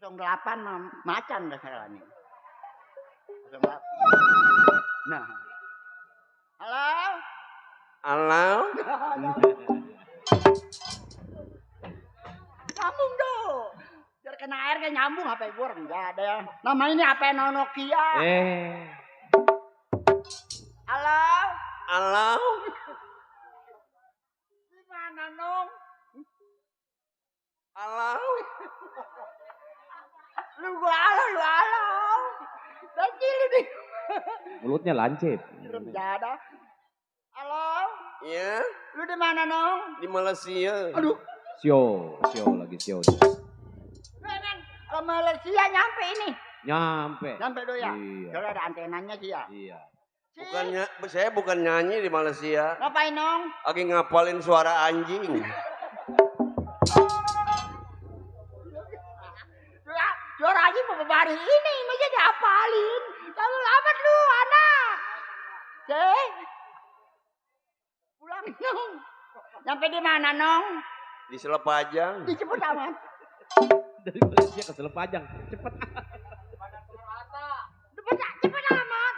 08 macan dah saya nih. 08. Nah. Halo? Halo? Nyambung dong. Biar kena air kan nyambung HP gue enggak ada ya. Nama ini HP Nokia. Halo? Halo? Gimana Nong? Halo? Lu halo. Kecil ini. Mulutnya lancip. Enggak ada. Halo? Ya, Lu di mana Nong? di Malaysia. Aduh. Sio lagi sio. Memang ke Malaysia nyampe ini. Nyampe Do ya? Iya. Kalau ada antenanya sih ya. Iya. Bukannya saya bukan nyanyi di Malaysia. Ngapain Nong? Lagi ngapalin suara anjing. Suara aja pembari ini masa dihafalin. Terlalu lambat lu anak. Cek. Pulang Nong. Nyampe di mana Nong? Di Selepajang. Di Cepet amat. Dari Malaysia ke Selepajang. Cepet. Cepet amat.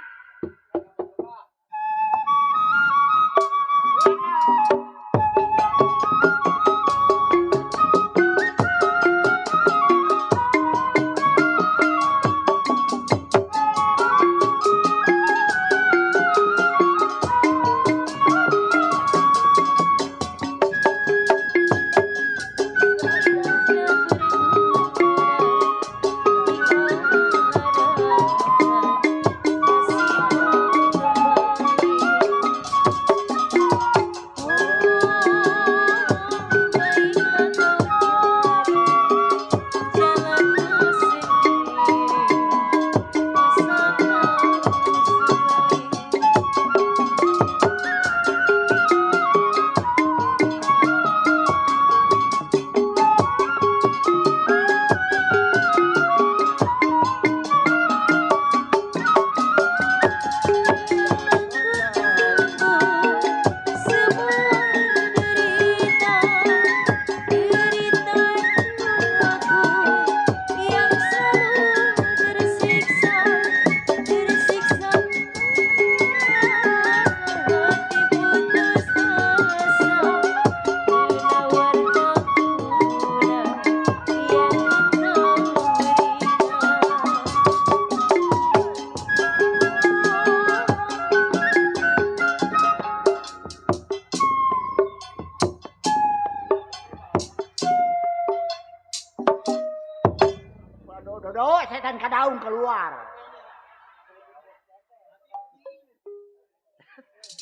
Dodo, setan kadaung keluar.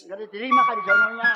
Gak diterima kan di sononya.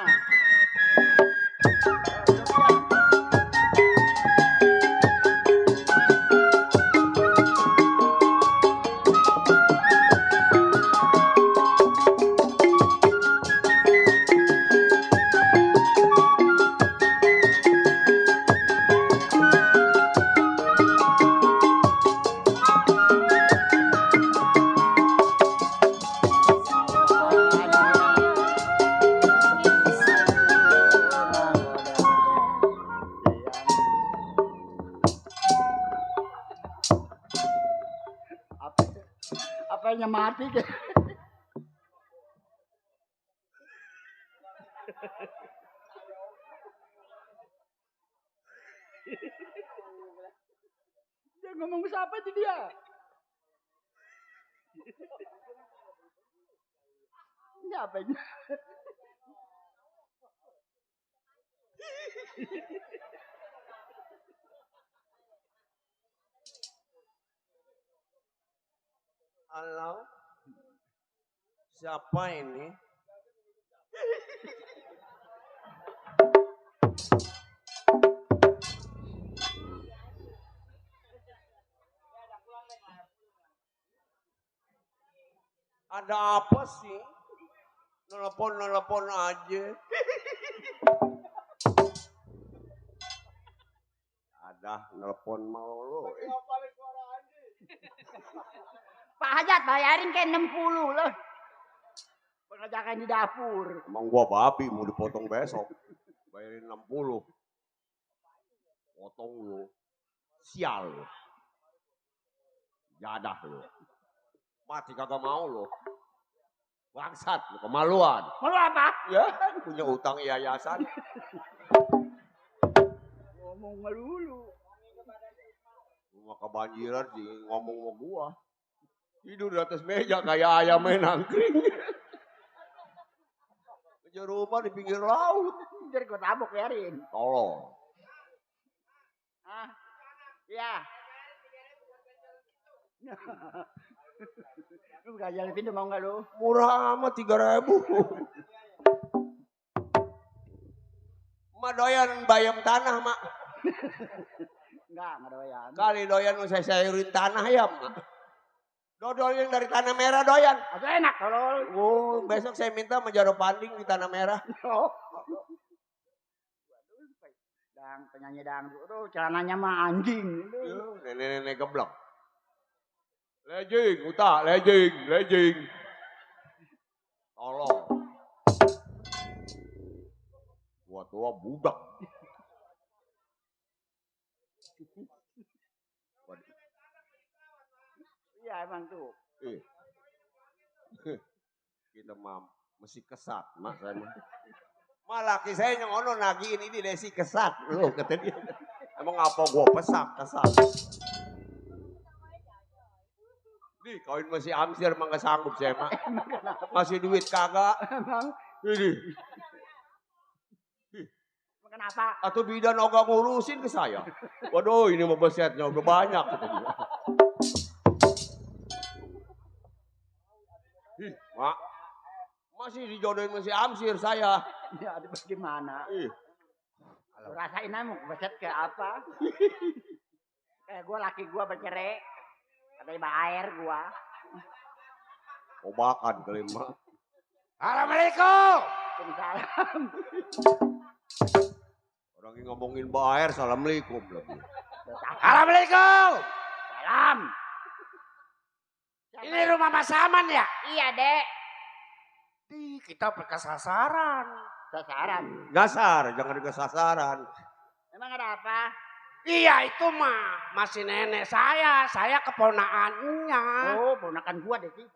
Apanya mati ke? Dia ngomong siapa sih dia? Ini apanya? Halo? Siapa ini? Ada apa sih? Nelpon aja. Ada nelpon mau lo. Pak Hajat bayarin kayak 60 loh. Pengerjakan di dapur. Emang gua babi mau dipotong besok. Bayarin 60. Potong lo. Sial lo. Jadah lo. Mati kagak mau lo. Bangsat lo, kemaluan. Malu apa? Ya, punya utang yayasan. Ngomong melulu. Gua kebanjiran sih ngomong sama gua. Tidur di atas meja kayak ayam main angkring. Kerja rumah di pinggir laut. Jadi gue tabok biarin. Tolong. Ah, iya. Lu gak jalan pintu mau gak lu? Murah amat 3.000. Mak doyan bayam tanah, Mak. Enggak doyan. Kali doyan saya sayurin tanah ya, Mak. Dodol yang dari tanah merah doyan. Itu enak kalau. Oh, besok saya minta menjaro panding di tanah merah. Penyanyi dangdut tuh celananya mah anjing. Nenek-nenek geblok. Lejing, utak, lejing. Tolong. Tua budak. Iya emang tuh. Kita mah mesti kesat, Mak saya mah. Laki saya yang ono nagiin ini desi kesat loh kata dia. Emang apa gua kesat. Nih kawin masih amsir emang gak sanggup saya mah. Masih duit kagak. Emang Ini. kenapa? Atau bidan ogah ngurusin ke saya. Waduh ini mah besetnya udah banyak kata dia. Mak. Masih dijodohin masih amsir saya. Ya ada bagaimana? Rasain aja mau beset ke apa? Laki gue bercerai. Katanya air gue. Obakan kali Mak. Assalamualaikum. Waalaikumsalam. Orang yang ngomongin air, assalamualaikum lagi. Assalamualaikum. Salam. Ini rumah Mas Aman ya? Iya, Dek. Kita berkesasaran. Sasaran. Gasar, jangan kesasaran. Emang ada apa? Iya itu mah masih nenek saya keponakannya. Oh, ponakan gua deh sih.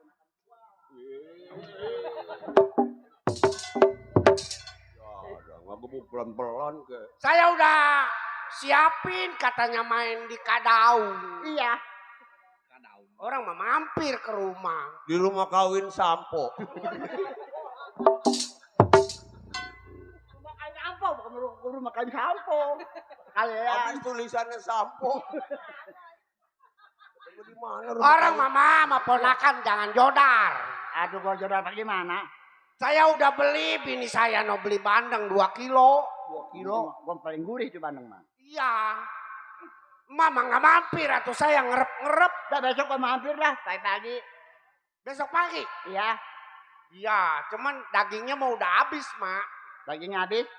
Ya, nggak gebuk pelan-pelan ke. Saya udah siapin katanya main di Kadau. Iya. Orang mah mampir ke rumah. Di rumah kawin Sampo. Rumah kain sampo, bukan rumah kain sampo. Kalian. Habis tulisannya Sampo. Di mana rumah Orang kawin? mama ponakan jangan jodar. Aduh, gua jodoh apa gimana? Saya udah beli, bini saya no beli bandeng 2 kilo. 2 kilo. Gua paling gurih tuh bandeng mah. Iya. Mama nggak mampir atau saya ngerep-ngerep. Udah besok gua mampir dah, pagi-pagi. Besok pagi. Iya. Iya, cuman dagingnya mau udah habis, Mak. Dagingnya habis.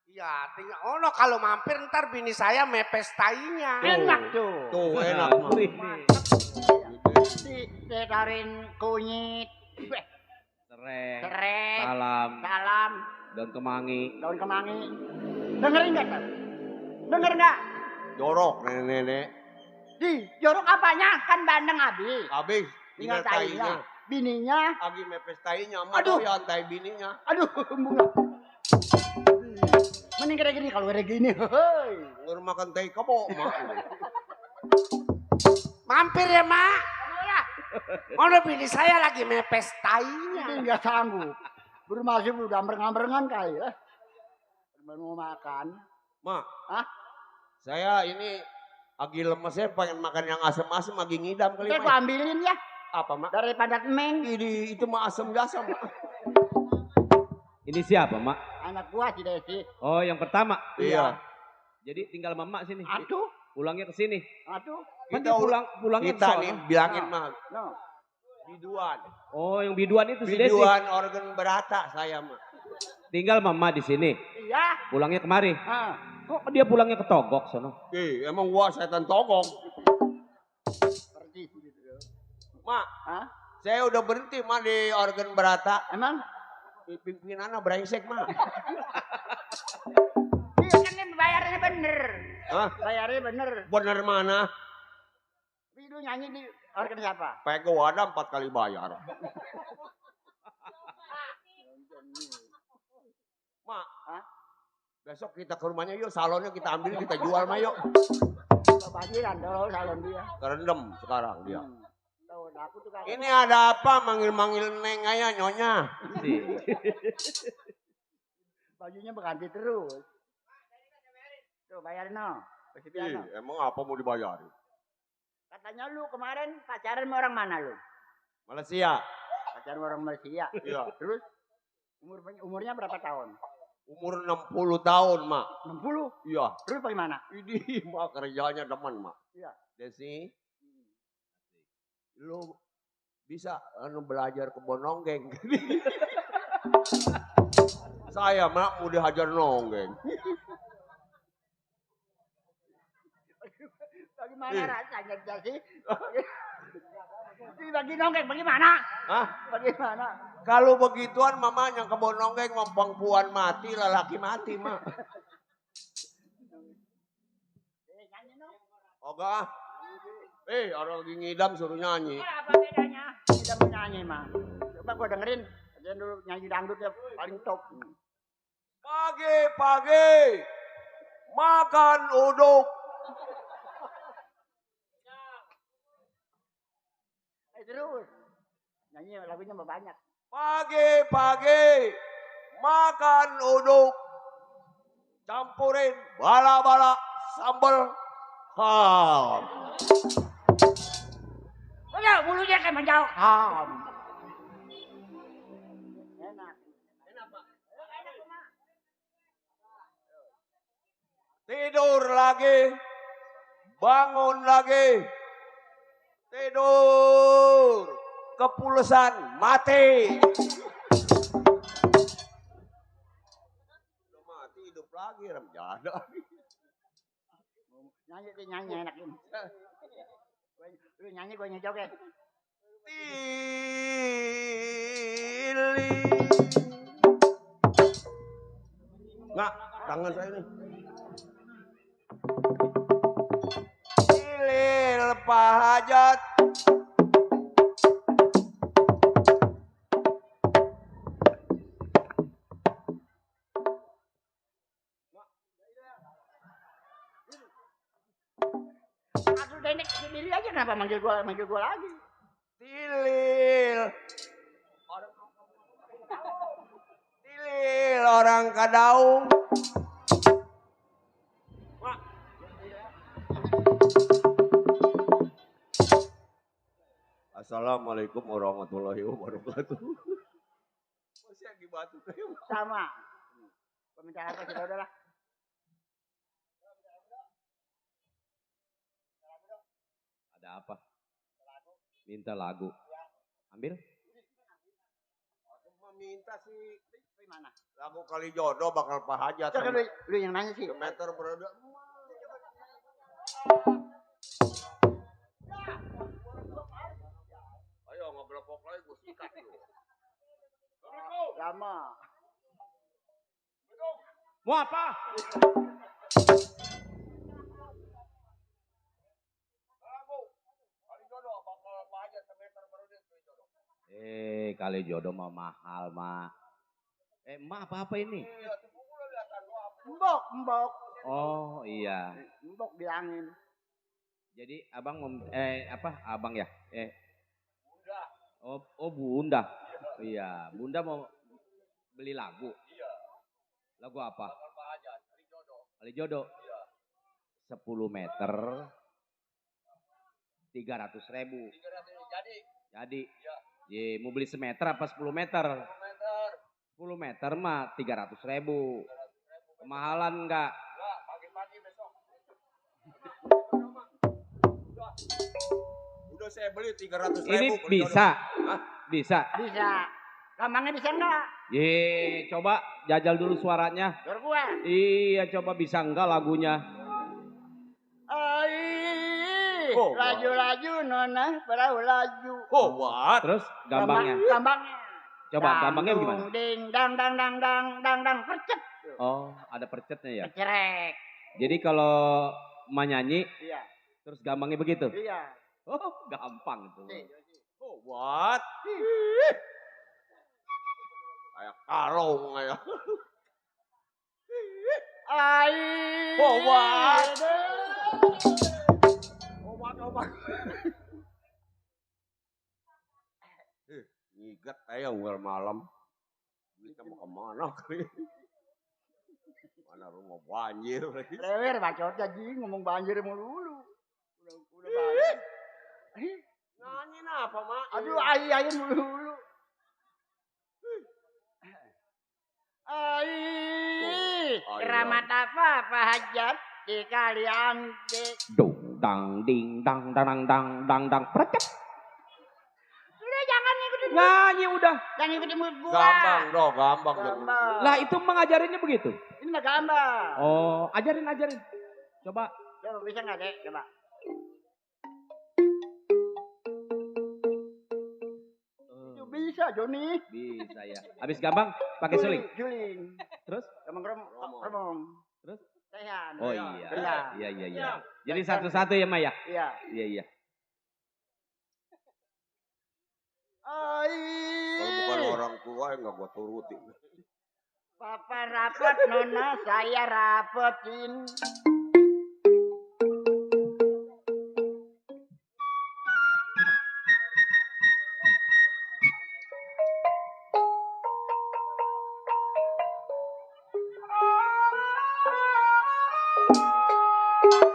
Iya, tinggal kalau mampir ntar bini saya mepes tainya. Enak tuh. Tuh enak mah. Ditaruhin kunyit. Serai. Salam. Daun kemangi. Daun kemangi. Dengerin nggak kan? Denger nggak? Jorok nenek-nenek. Di jorok apanya? Kan bandeng habis. Habis. Tinggal Tinggal tainya. tainya. Bininya. Lagi mepes tainya. Aduh. Doyan tai bininya. Aduh, bunga. Mending kayak gini kalau kayak gini. Hei. Ngur makan tai kebo, Mak. Mampir ya, Mak. Bini saya lagi mepes tainya. Ini nggak sanggup. Baru masih udah ambreng-ambrengan kali ya. Mau makan. Mak. Hah? Saya ini lagi lemes ya pengen makan yang asem-asem lagi ngidam kali. Saya gua ambilin ya. Apa, Mak? Daripada meng. Ini itu mah asem jasa, Mak. Ini siapa, Mak? Anak gua si Desi. Oh, yang pertama. Iya. Jadi tinggal Mama sini. Aduh. Pulangnya ke sini. Aduh. Kan dia pulangnya Kita ke nih sono. bilangin mah. No. Biduan. Oh, yang biduan itu si Desi. Biduan organ berata saya mah. Tinggal mama di sini. Iya. Pulangnya kemari. Ah, Kok dia pulangnya ke Togok sono? Emang gua setan togong. pergi gitu. Mak, Hah? saya udah berhenti mah di organ berata. Emang? Pimpinannya brengsek mah. Iya kan ini bayarnya bener. Hah? Bayarnya bener. Bener mana? Tapi lu nyanyi di organ siapa? Pego ada 4 kali bayar. Mak, Hah? besok kita ke rumahnya yuk, salonnya kita ambil, kita jual mah yuk. Kebanjiran dong salon dia. Kerendam sekarang dia. Tahu, aku tuh kagak. Ini ada apa manggil-manggil neng ayah nyonya? Bajunya berganti terus. Tuh bayarin no. Kasih piano. Emang apa mau dibayarin? Katanya lu kemarin pacaran sama orang mana lu? Malaysia. Pacaran sama orang Malaysia. Iya. Terus umurnya berapa tahun? Umur 60 tahun, Mak. 60? Iya. Terus bagaimana? Ini Mak kerjanya demen, Mak. Iya. Desi, lu bisa belajar kebun nonggeng. Saya, Mak, mau dihajar nonggeng. Bagaimana rasanya Desi? Bagi nonggeng bagaimana? Hah? Bagaimana? Kalau begituan mamanya kebun nonggeng ngomong puan mati, lelaki mati, Mak. Oga. Orang lagi ngidam suruh nyanyi. Apa bedanya? Kita mau nyanyi mah. Coba gua dengerin. Aja dulu nyanyi dangdut ya paling top. Pagi-pagi makan uduk. Terus nyanyi lagunya mah banyak. Pagi-pagi makan uduk. Campurin bala-bala sambal. Ham. Udah mulutnya kayak menjauh. Ham. Enak. Enak Pak. Enak Pak. Tidur lagi. Bangun lagi. Tidur. Kepulusan mati. Udah mati hidup lagi ram jada. Nyanyi enak ini. Lu nyanyi gue nyejoget. Tili. Nggak, tangan saya nih. Tilil pahajat. Aku denek sendiri aja kenapa manggil gua lagi? Tilil. Tilil orang Kadaung. Assalamualaikum warahmatullahi wabarakatuh. Masih lagi batu kayak Sama. Peminta apa sih udah lah. Ada apa? Minta lagu. Ambil. Aku meminta sih Gimana? lagu Kali Jodoh bakal pahajat. Coba lu yang nanya sih. Meter berada. Ayo ngebelepok lagi gue sikat lu. Lama. Mau apa? Kali jodoh mah mahal, Mak. Mak apa ini? Mbok. Oh, iya. Mbok bilangin. Jadi abang abang ya? Bunda. Oh, Bunda. Iya, Bunda mau beli lagu. Iya. Lagu apa? Kali jodoh. Iya. 10 meter. 300.000. Jadi. Iya. Mau beli semeter apa 10 meter? 10 meter mah 300.000. Kemahalan enggak? Enggak, pagi-pagi besok. Udah saya beli 300 Ini ribu. bisa. Bisa. Bisa. Gampangnya bisa enggak? Ye, coba jajal dulu suaranya. Suara gua. Iya, coba bisa enggak lagunya. Ai, Oh, laju-laju nona, perahu laju. Oh, what? Terus gambangnya. Gambangnya. Coba gambangnya Dang, gimana? Ding, dang, dang, dang, dang, dang, dang, percet. Oh, ada percetnya ya. Cerek. Jadi kalau menyanyi Iya, terus gambangnya begitu. iya. Oh, gampang itu. Oh, what? Kayak kalong kayak. Ai. Oh, what? Obat. Ngigat aja unggal malam. Kita mau kemana kali? Mana rumah banjir lagi. Lewer bacotnya ji ngomong banjir mulu. Udah banjir. Nyanyi apa, Mak? Aduh, ai mulu. Ai, keramat apa Pak Hajat di Kaliangke? Dung dang ding dang dang dang dang dang percet. Udah jangan ngikutin Nyanyi udah. jangan ngikutin mulut gua. Gampang dong, gampang. Gambar. Lah itu mengajarinnya begitu. Ini mah gambar. Oh, ajarin. Coba. Coba bisa nggak dek? Coba. Itu bisa Joni. Bisa ya. Habis gambang pakai suling. Juling. Terus? Emang remong. Terus? Tehan. Oh iya. Iya. Iya. Jadi satu-satu ya, Maya. Iya. Iya. Ai. Kalau bukan orang tua ya nggak gua turutin. Papa rapot, Nona saya rapotin.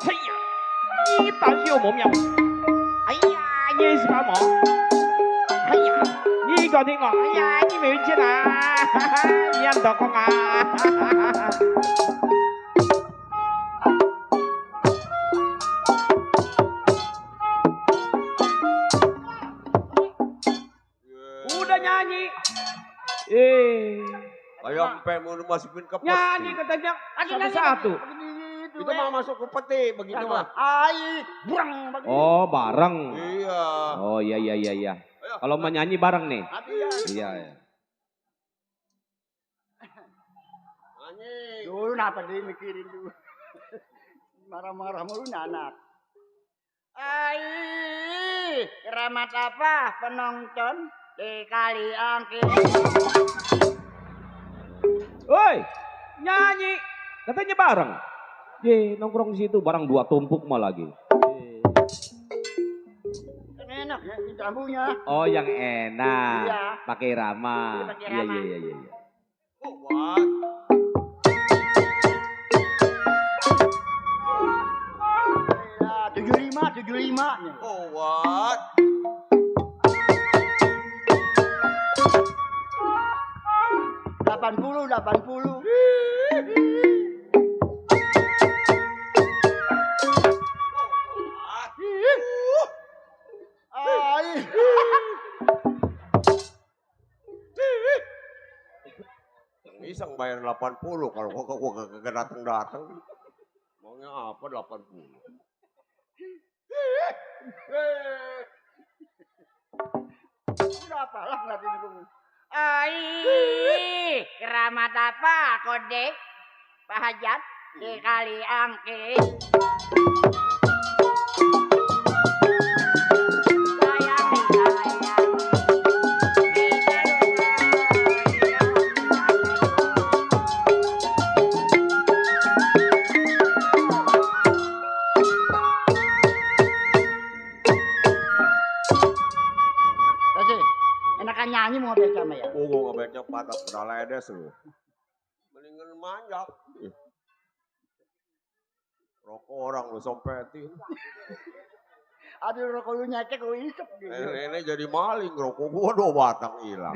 Haiya. Ni tan xiu mo miao. Haiya, ni是把毛。haiya. Ni có tiếng ngọt. Haiya, ni mới chết à. Ni ăn đỏ con à. Udah nyanyi. Kayak empe mau masukin ke peti. Nyanyi katanya satu-satu. Itu mah masuk ke peti begitu mah. Ai, burang bagi. Oh, bareng. Iya. Oh, iya. Kalau mau nyanyi bareng nih. Iya. Nyanyi. Dulu kenapa dia mikirin dulu. Marah-marah mulu nih anak. Ai, keramat apa penonton di Kaliangke? Woi, nyanyi. Katanya bareng. Nongkrong di situ barang 2 tumpuk mah lagi. Kan enak ya, ini jambunya. Oh, yang enak. Iya. Pakai Rama. Iya, pakai Rama. Iya. Oh, what? Ya, 75 nih. Oh, what? Delapan puluh. Ai. Iseng bayar 80 kalau gua kagak datang. Maunya apa 80? Udah apalah ngeliatin gue. Ai, keramat apa kode Pak Hajat di Kaliangke? Enakan nyanyi mau baca sama ya? Oh, gua nggak baca patah udah ledes lu. Mendingan manjak. Rokok orang lu sompetin. Aduh rokok lu nyekek lu isep gitu. Ini jadi maling rokok gua 2 batang hilang.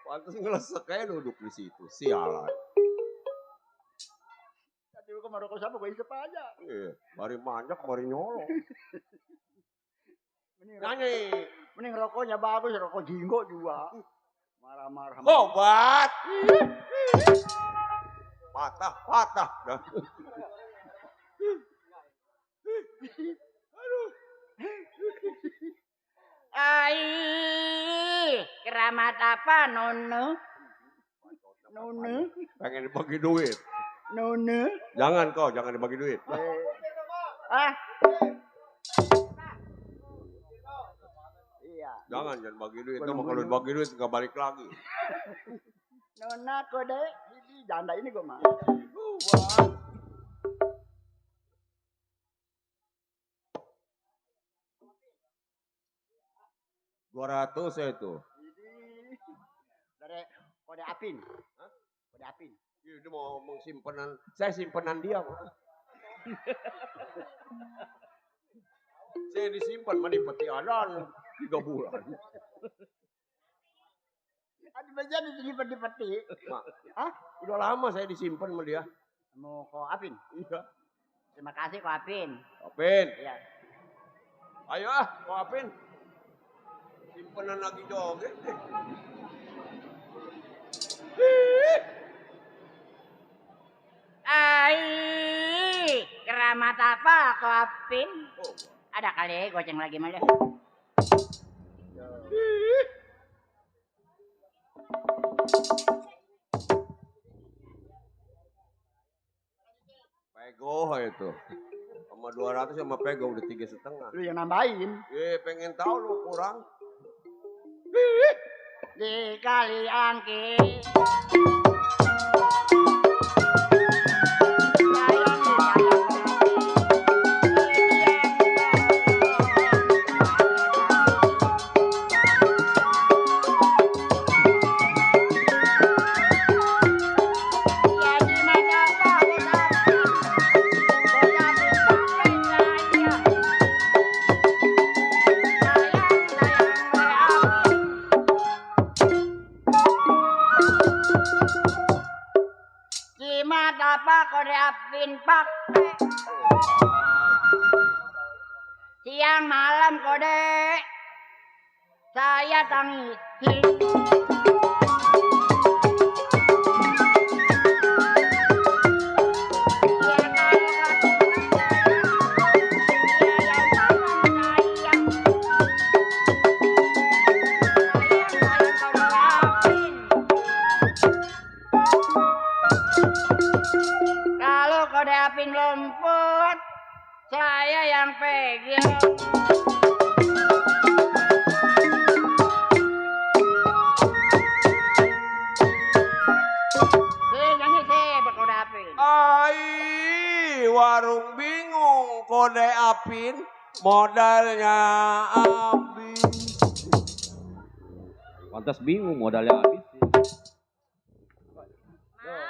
Pantes ngelesek aja duduk di situ. Sialan. Tadi lu kemana rokok siapa gua isep aja. Iya, mari manjak, mari nyolong. Ini nanya. Mending rokoknya bagus, rokok jinggo juga. Marah-marah. Obat. Patah. Dah. Ai, keramat apa Nono? Pengen dibagi duit. Nono. Jangan dibagi duit. Ah. Iya. Jangan bagi duit. Kalau dibagi duit nggak balik lagi. Nona kode ini janda ini gue mah. 200 saya itu. Dari kode apin. Hah? Kode apin. Dia mau simpenan, saya simpenan dia. Saya disimpan di peti adan 3 bulan. Ada bagian disimpan di peti. Hah? Udah lama saya disimpan sama dia. Mau kau apin? Iya. Terima kasih kau apin. Apin. Iya. Ayo kau apin. Simpanan lagi joget. Ai, keramat apa kau apin? Ada kali goceng lagi malah. Pego itu. Sama 200 sama pego udah 3,5. Lu yang nambahin. Pengen tahu lu kurang. Dikali angki. Kode apin pakai siang malam kode saya tangisi. Kode apin lompat, saya yang pegang. Nyanyi saya berkode apin. Ai, warung bingung kode apin, modalnya habis. Pantas bingung modalnya habis.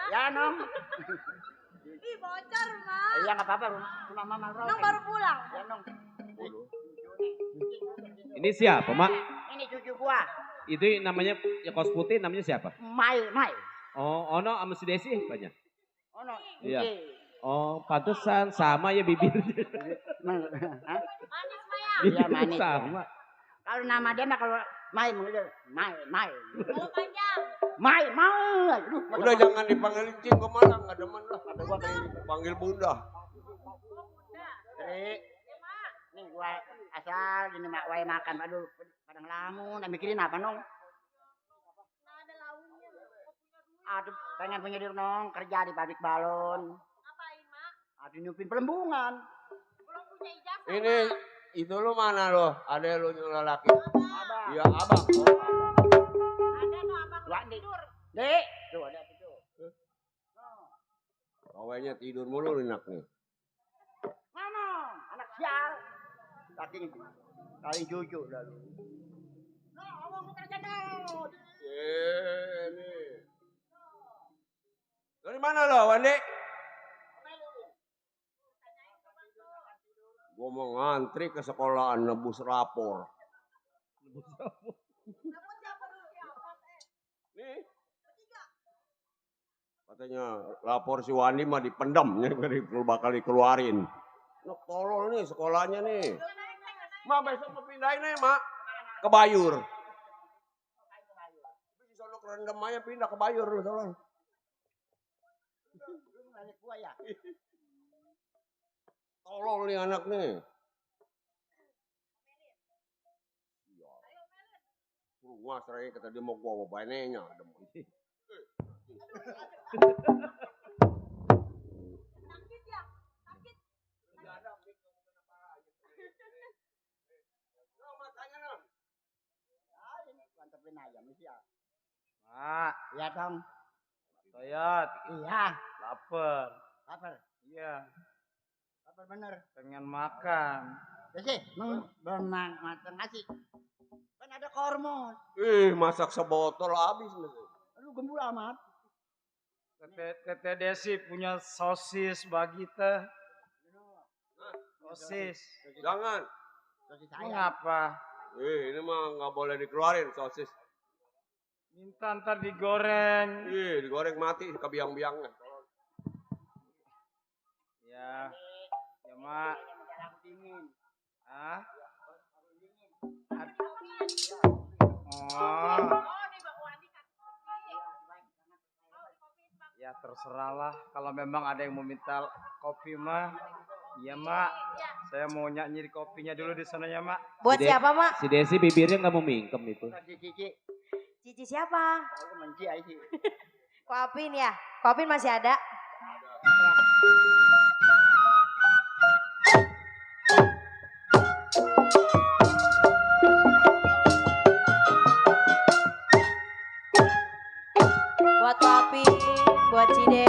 Ya Nong. Ih bocor Mak. Iya nggak apa-apa rumah mama Rob. Nong baru pulang. Ya Nong. Ini siapa, Mak? Ini cucu gua. Itu namanya ya kos putih namanya siapa? Mai. Oh, Ono sama si Desi banyak. Ono. Iya. Oh, pantesan sama ya bibirnya. Manis Maya. Iya manis. Sama. Kalau nama dia mah kalau Mai. Kalau panjang. Mai. Udah jangan dipanggil cing, gue malah nggak demen lah. Kata gua panggil bunda. Tri. Nih gua asal gini mak wae makan. Aduh, pada ngelamun. Mikirin apa Nong? Ada lauknya. Aduh, pengen punya diri Nong kerja di pabrik balon. Ngapain Mak? Aduh nyupin pelembungan. Belum punya ijazah. Ini itu lu mana lo? Ada lu yang lelaki? Abang. Iya abang. Ada no abang Wah, tidur. Dek. Tuh ada itu. Kawainya tidur mulu enak nih. Mana? Anak sial. Kali cucu dah lu. Nah, awang lu kerja dah. Nih. Dari mana lo, Wandi? Gua mau ngantri ke sekolahan nebus rapor. Nih. Katanya lapor si Wandi mah dipendam, bakal dikeluarin. Nuk tolol nih sekolahnya nih. Mak besok mau pindahin aja, Mak. Ke Bayur. Bisa sono kerendam aja pindah ke Bayur lu sono. Gua ya. Tolol nih anak nih. Iya. Rumah serai kata dia mau gua babanenya. Sakit ya? Sakit. Mantepin aja misi ya. Mak, Iya dong. Toyot, Iya. lapar. Lapar. Iya, Lapar bener. pengen makan. Ya sih, belum matang ngasih. Kan ada kormos. Masak sebotol habis. Lu gembul amat. Tete Desi punya sosis bagi teh. Sosis. Jangan. Sosis Ini ayam. apa? Ini mah nggak boleh dikeluarin sosis. Minta ntar digoreng. Digoreng mati ke biang-biangnya. Ya, ya mak. Ah? Oh. Ya terserahlah. Kalau memang ada yang mau minta kopi mah. Iya mak. Saya mau nyiri kopinya dulu di sana ya mak. Buat siapa, Mak? Si Desi bibirnya nggak mau mingkem itu. Cici. Cici siapa? Aku menci aja sih. Kopin ya? Kopin masih ada? Ya. Buat Kopin, buat Cide.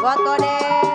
Foto deh.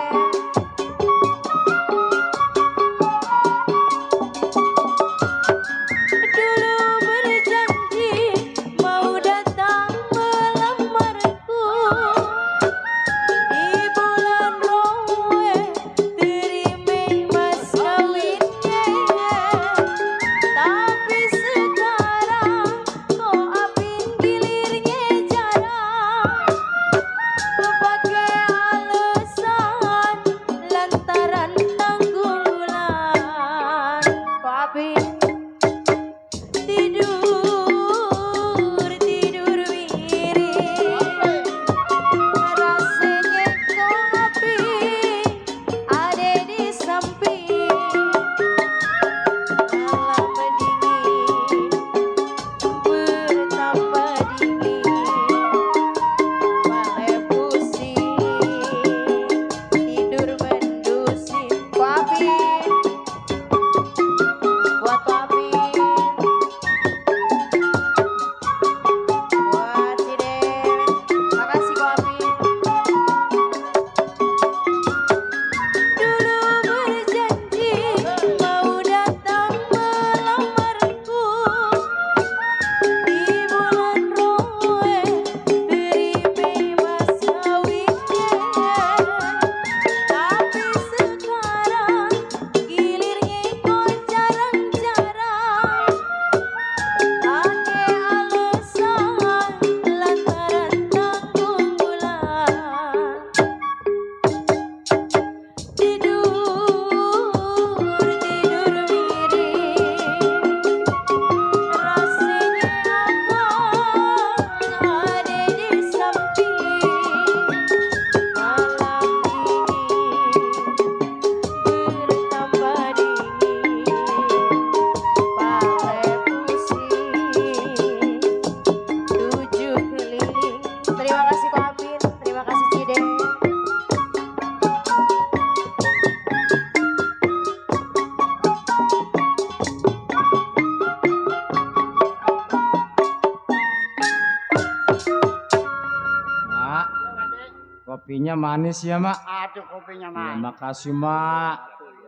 Kopinya manis ya, Mak. Aduh, kopinya Ya, manis. makasih, Mak.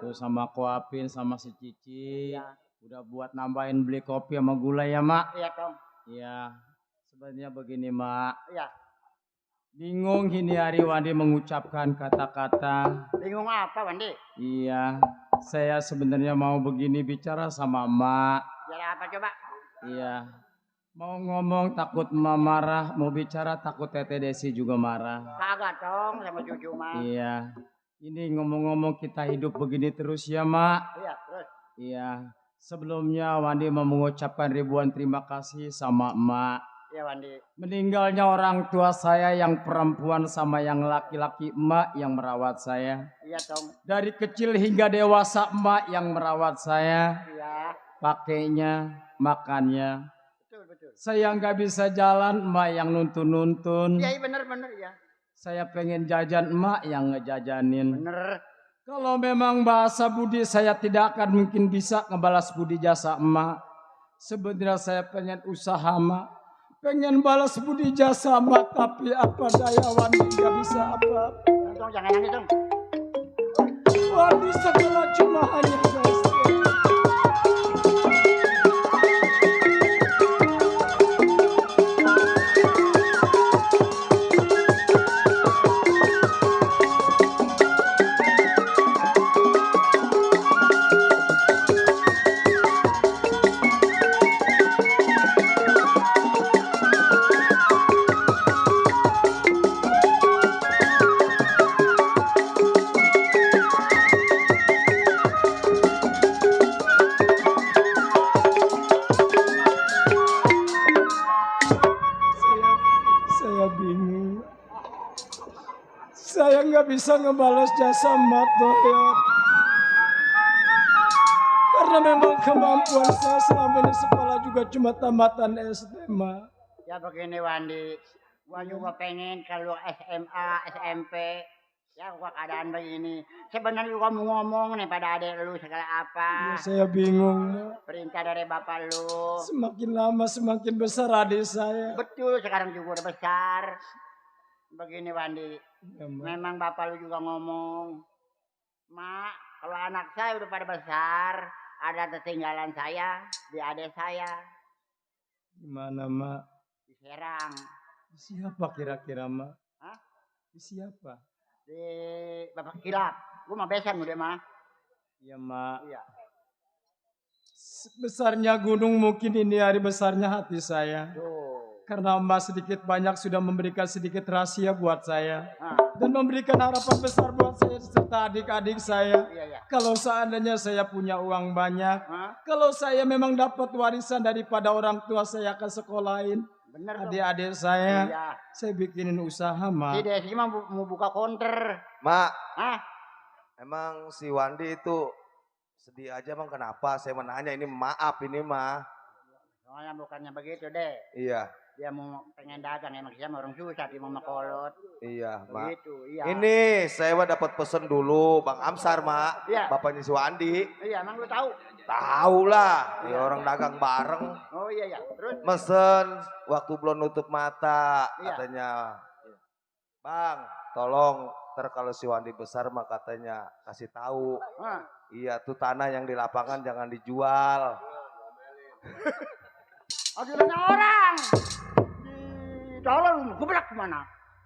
Tuh sama Koapin sama si Cici. Udah buat nambahin beli kopi sama gula ya, Mak. Iya, Tong. Iya. Sebenarnya begini, Mak. Iya. Bingung ini hari Wandi mengucapkan kata-kata. Bingung apa, Wandi? Iya. Saya sebenarnya mau begini bicara sama Mak. Jadi apa coba? Iya. Mau ngomong takut Emak marah, mau bicara takut Tete Desi juga marah. Kagak, Tong, sama cucu mah. Iya. Ini ngomong-ngomong kita hidup begini terus ya, Mak. Iya, terus. Iya. Sebelumnya Wandi mau mengucapkan ribuan terima kasih sama Emak. Iya, Wandi. Meninggalnya orang tua saya yang perempuan sama yang laki-laki, Emak yang merawat saya. Iya, Tong. Dari kecil hingga dewasa Emak yang merawat saya. Iya. Pakainya, makannya. Betul. Saya nggak bisa jalan, Emak yang nuntun-nuntun. Iya, bener ya. Saya pengen jajan, Emak yang ngejajanin. Bener. Kalau memang bahasa budi saya tidak akan mungkin bisa ngebalas budi jasa Emak. Sebenarnya saya pengen usaha, Emak. Pengen balas budi jasa Emak, tapi apa daya Wandi nggak bisa apa. Tong, jangan nangis, Tong. Wandi segala cuma hanya guys. Saya bingung. Saya nggak bisa ngebalas jasa Emak Toyot. Karena memang kemampuan saya selama ini sekolah juga cuma tamatan SD, Mak. Ya begini, Wandi. Gua juga pengen kalau SMA, SMP. Ya gua keadaan begini. Sebenarnya gua mau ngomong nih pada adik lu segala apa. Ya, saya bingung, Mak. Perintah dari bapak lu. Semakin lama semakin besar adik saya. Betul, sekarang juga udah besar. begini Wandi. Ya, Mak. Memang bapak lu juga ngomong, Mak, kalau anak saya udah pada besar, ada ketinggalan saya di adik saya Gimana, Mak? di Serang. Siapa kira-kira, Mak? Hah? Siapa? Di Bapak Kilap. Gua mah besan udah mah. Iya, Mak. Iya. Besarnya gunung mungkin ini hari besarnya hati saya. Tuh. Karena Mbak sedikit banyak sudah memberikan sedikit rahasia buat saya. Nah, Dan memberikan harapan besar buat saya serta adik-adik saya. iya ya. Kalau seandainya saya punya uang banyak. Hah? Kalau saya memang dapat warisan daripada orang tua saya akan sekolahin. Bener tuh. Adik-adik saya. Iya. Saya bikinin usaha, Si Mak. Desi mah mau buka counter. Mak, Hah? emang si Wandi itu sedih aja bang, kenapa? Saya menanya ini maaf ini mah. Soalnya bukannya begitu deh. Iya, Dia mau pengen dagang emang dia mah orang susah di mama kolot. iya mak. Begitu, iya. Ini saya mah dapat pesen dulu Bang Amsar mak, Iya. bapaknya si Wandi. Iya, emang lu tahu? Tahu lah, ya orang dagang bareng. Oh iya ya. Terus Mesen waktu belum nutup mata Iya. katanya. Bang, tolong ntar kalau si Wandi besar mah katanya kasih tahu. Hah? Iya tuh tanah yang di lapangan jangan dijual. Ajurannya orang. Di dalam geblak gimana?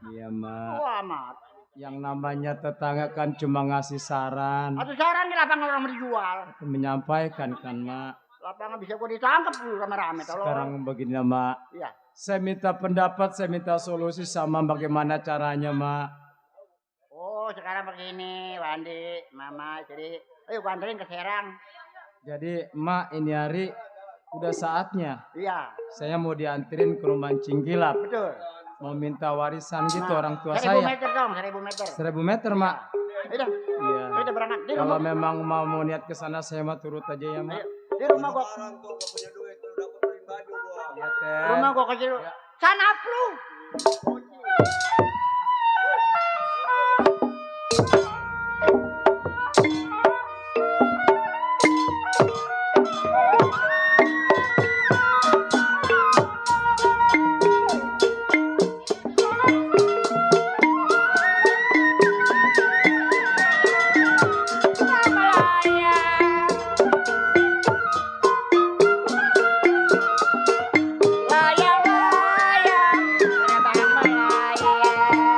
Iya, Mak. Wah amat. Yang namanya tetangga kan cuma ngasih saran. Atau saran di lapangan orang mau dijual. Menyampaikan kan, Mak. Lapangan bisa gua ditangkap dulu rame-rame. Tolong. Sekarang begini, Mak. Iya. Saya minta pendapat, saya minta solusi sama bagaimana caranya, Mak. Oh sekarang begini, Wandi, Mama, jadi, ayo gua anterin ke Serang. Jadi, Mak, ini hari udah saatnya. Iya, Saya mau dianterin ke rumah Cinggilap. betul. Mau minta warisan gitu Nah, orang tua 1000 saya. meter dong, 1000 meter. 1000 meter, Mak. Udah, Iya. udah berangkat. Di Kalau rumah, memang mau niat ke sana, saya mah turut aja ya, Mak. ayo, di rumah gua, Iya, Teh. rumah gua kecil. Sana lu. Layang-layang, terbang melayang.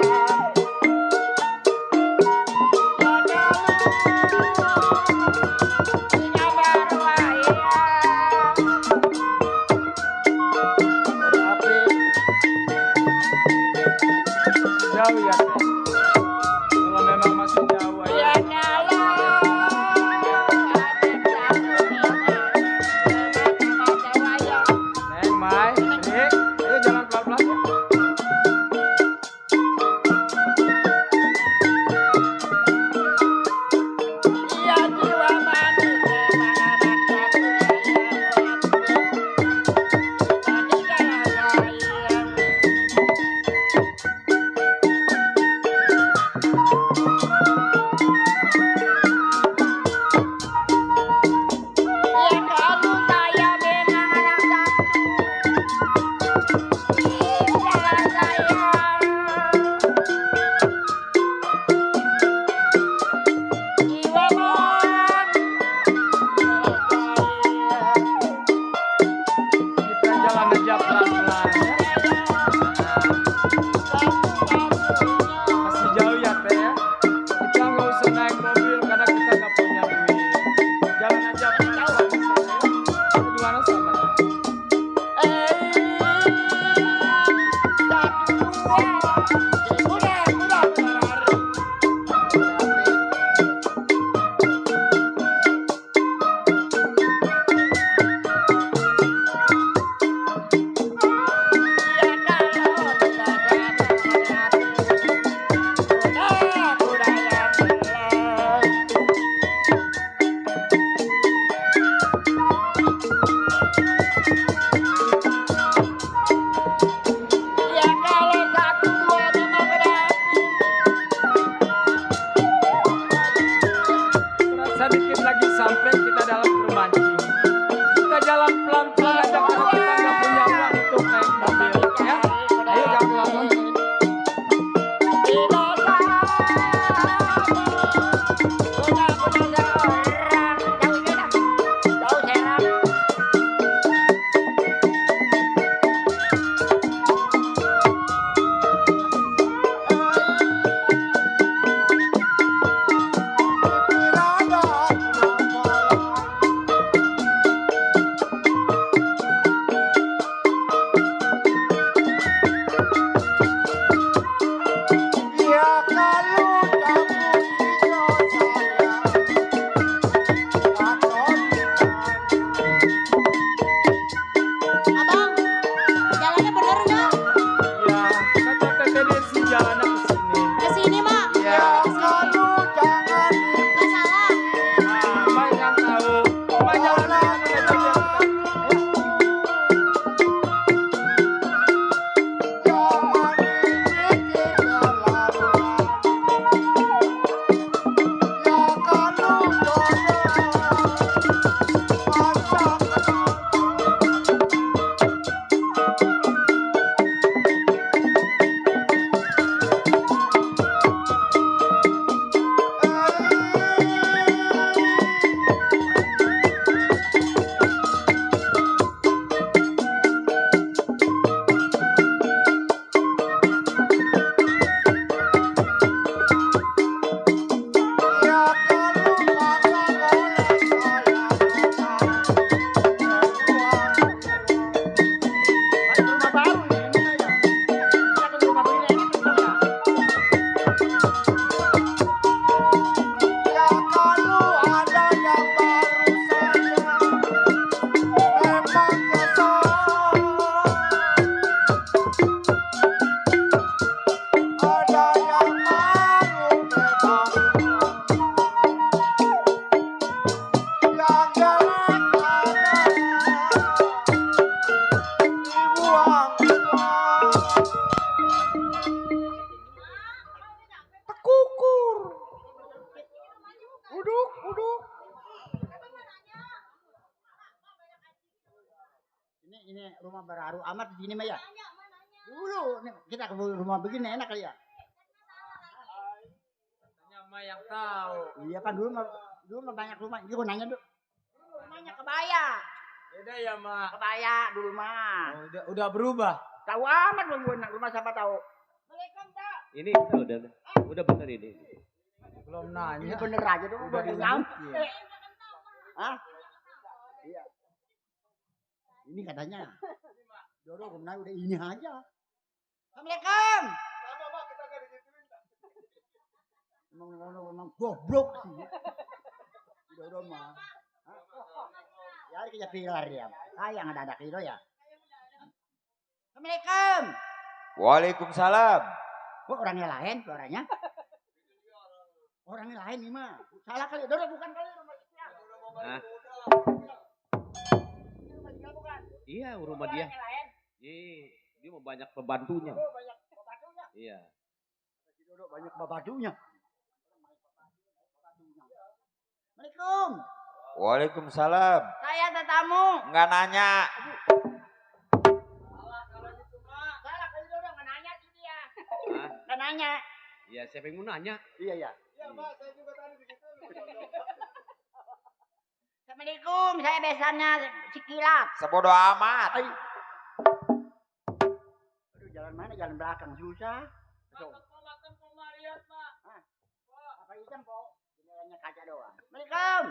rumah baru amat di sini mah ya. Dulu nih, kita ke rumah begini enak kali ya. Tanya mah yang tahu. Iya kan dulu mah banyak rumah. Gua nanya dulu. Rumahnya kebaya. Beda ya, Mak. Kebaya dulu mah. Oh, udah berubah. Tahu amat lu gua rumah siapa tahu. Ini udah bener ini. Belum Ini nanya. bener aja dong Udah udah dilanjut. nyampe. Hah? Iya. Ini katanya. Jodoh kemana udah ini aja. Assalamualaikum. Emang goblok sih. Jodoh mah. Ya kerja pilar ya. Sayang ada itu ya. Assalamualaikum. Waalaikumsalam. Kok orangnya lain suaranya? Orangnya lain nih mah. Salah kali. Dodo bukan kali rumah dia. Hah? Iya, rumah dia. Dia mau banyak pembantunya. Oh, banyak pembantunya. Iya. Dodo banyak pembantunya. Assalamualaikum. Waalaikumsalam. Saya ada tamu. Enggak nanya. Salah kali Dodo nggak nanya sih dia. Hah? Nggak nanya. Iya, siapa yang mau nanya? Iya ya. Iya Pak, saya juga tadi begitu. Assalamualaikum, saya besannya si Kilap. Sebodoh amat. Aduh, jalan mana? Jalan belakang susah. Apa hitam, Po? Jendelanya kaca doang. Assalamualaikum.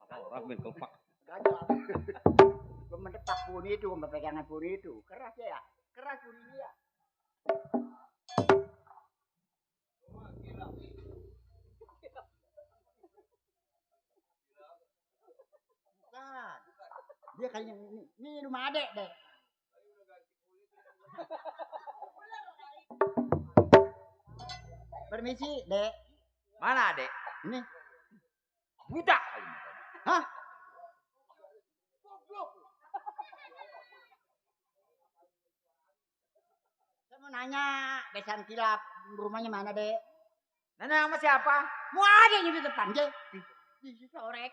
Orang main kelpak. Gajah. Gue mendepak pun itu, pegangan pun itu. Keras ya? Keras pun dia. Bukan. Dia kayaknya ini rumah adek deh. Permisi, Dek. Mana, Dek? Ini. Budak. Hah? Saya mau nanya, besan Kilap, rumahnya mana, Dek? Nanya sama siapa? Mau ada yang di depan, Dek. Di sorek.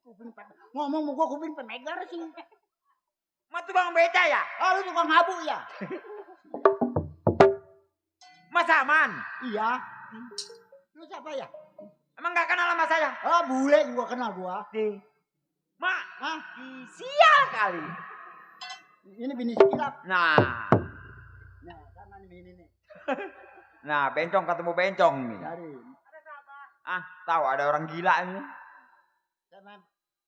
Kuping ngomong mau gua kuping penegar sih. Mas tuh Bang Beca ya? Oh, lu tukang ngabu ya? Mas Aman? Iya. Lu siapa ya? Emang gak kenal sama saya? Oh, bule gua kenal gua. Mak, Hah? sial kali. Ini bini si Kilap. Nah, Sama nih bini nih. nah bencong ketemu bencong nih. Dari. Ah, tahu ada orang gila ini. Sama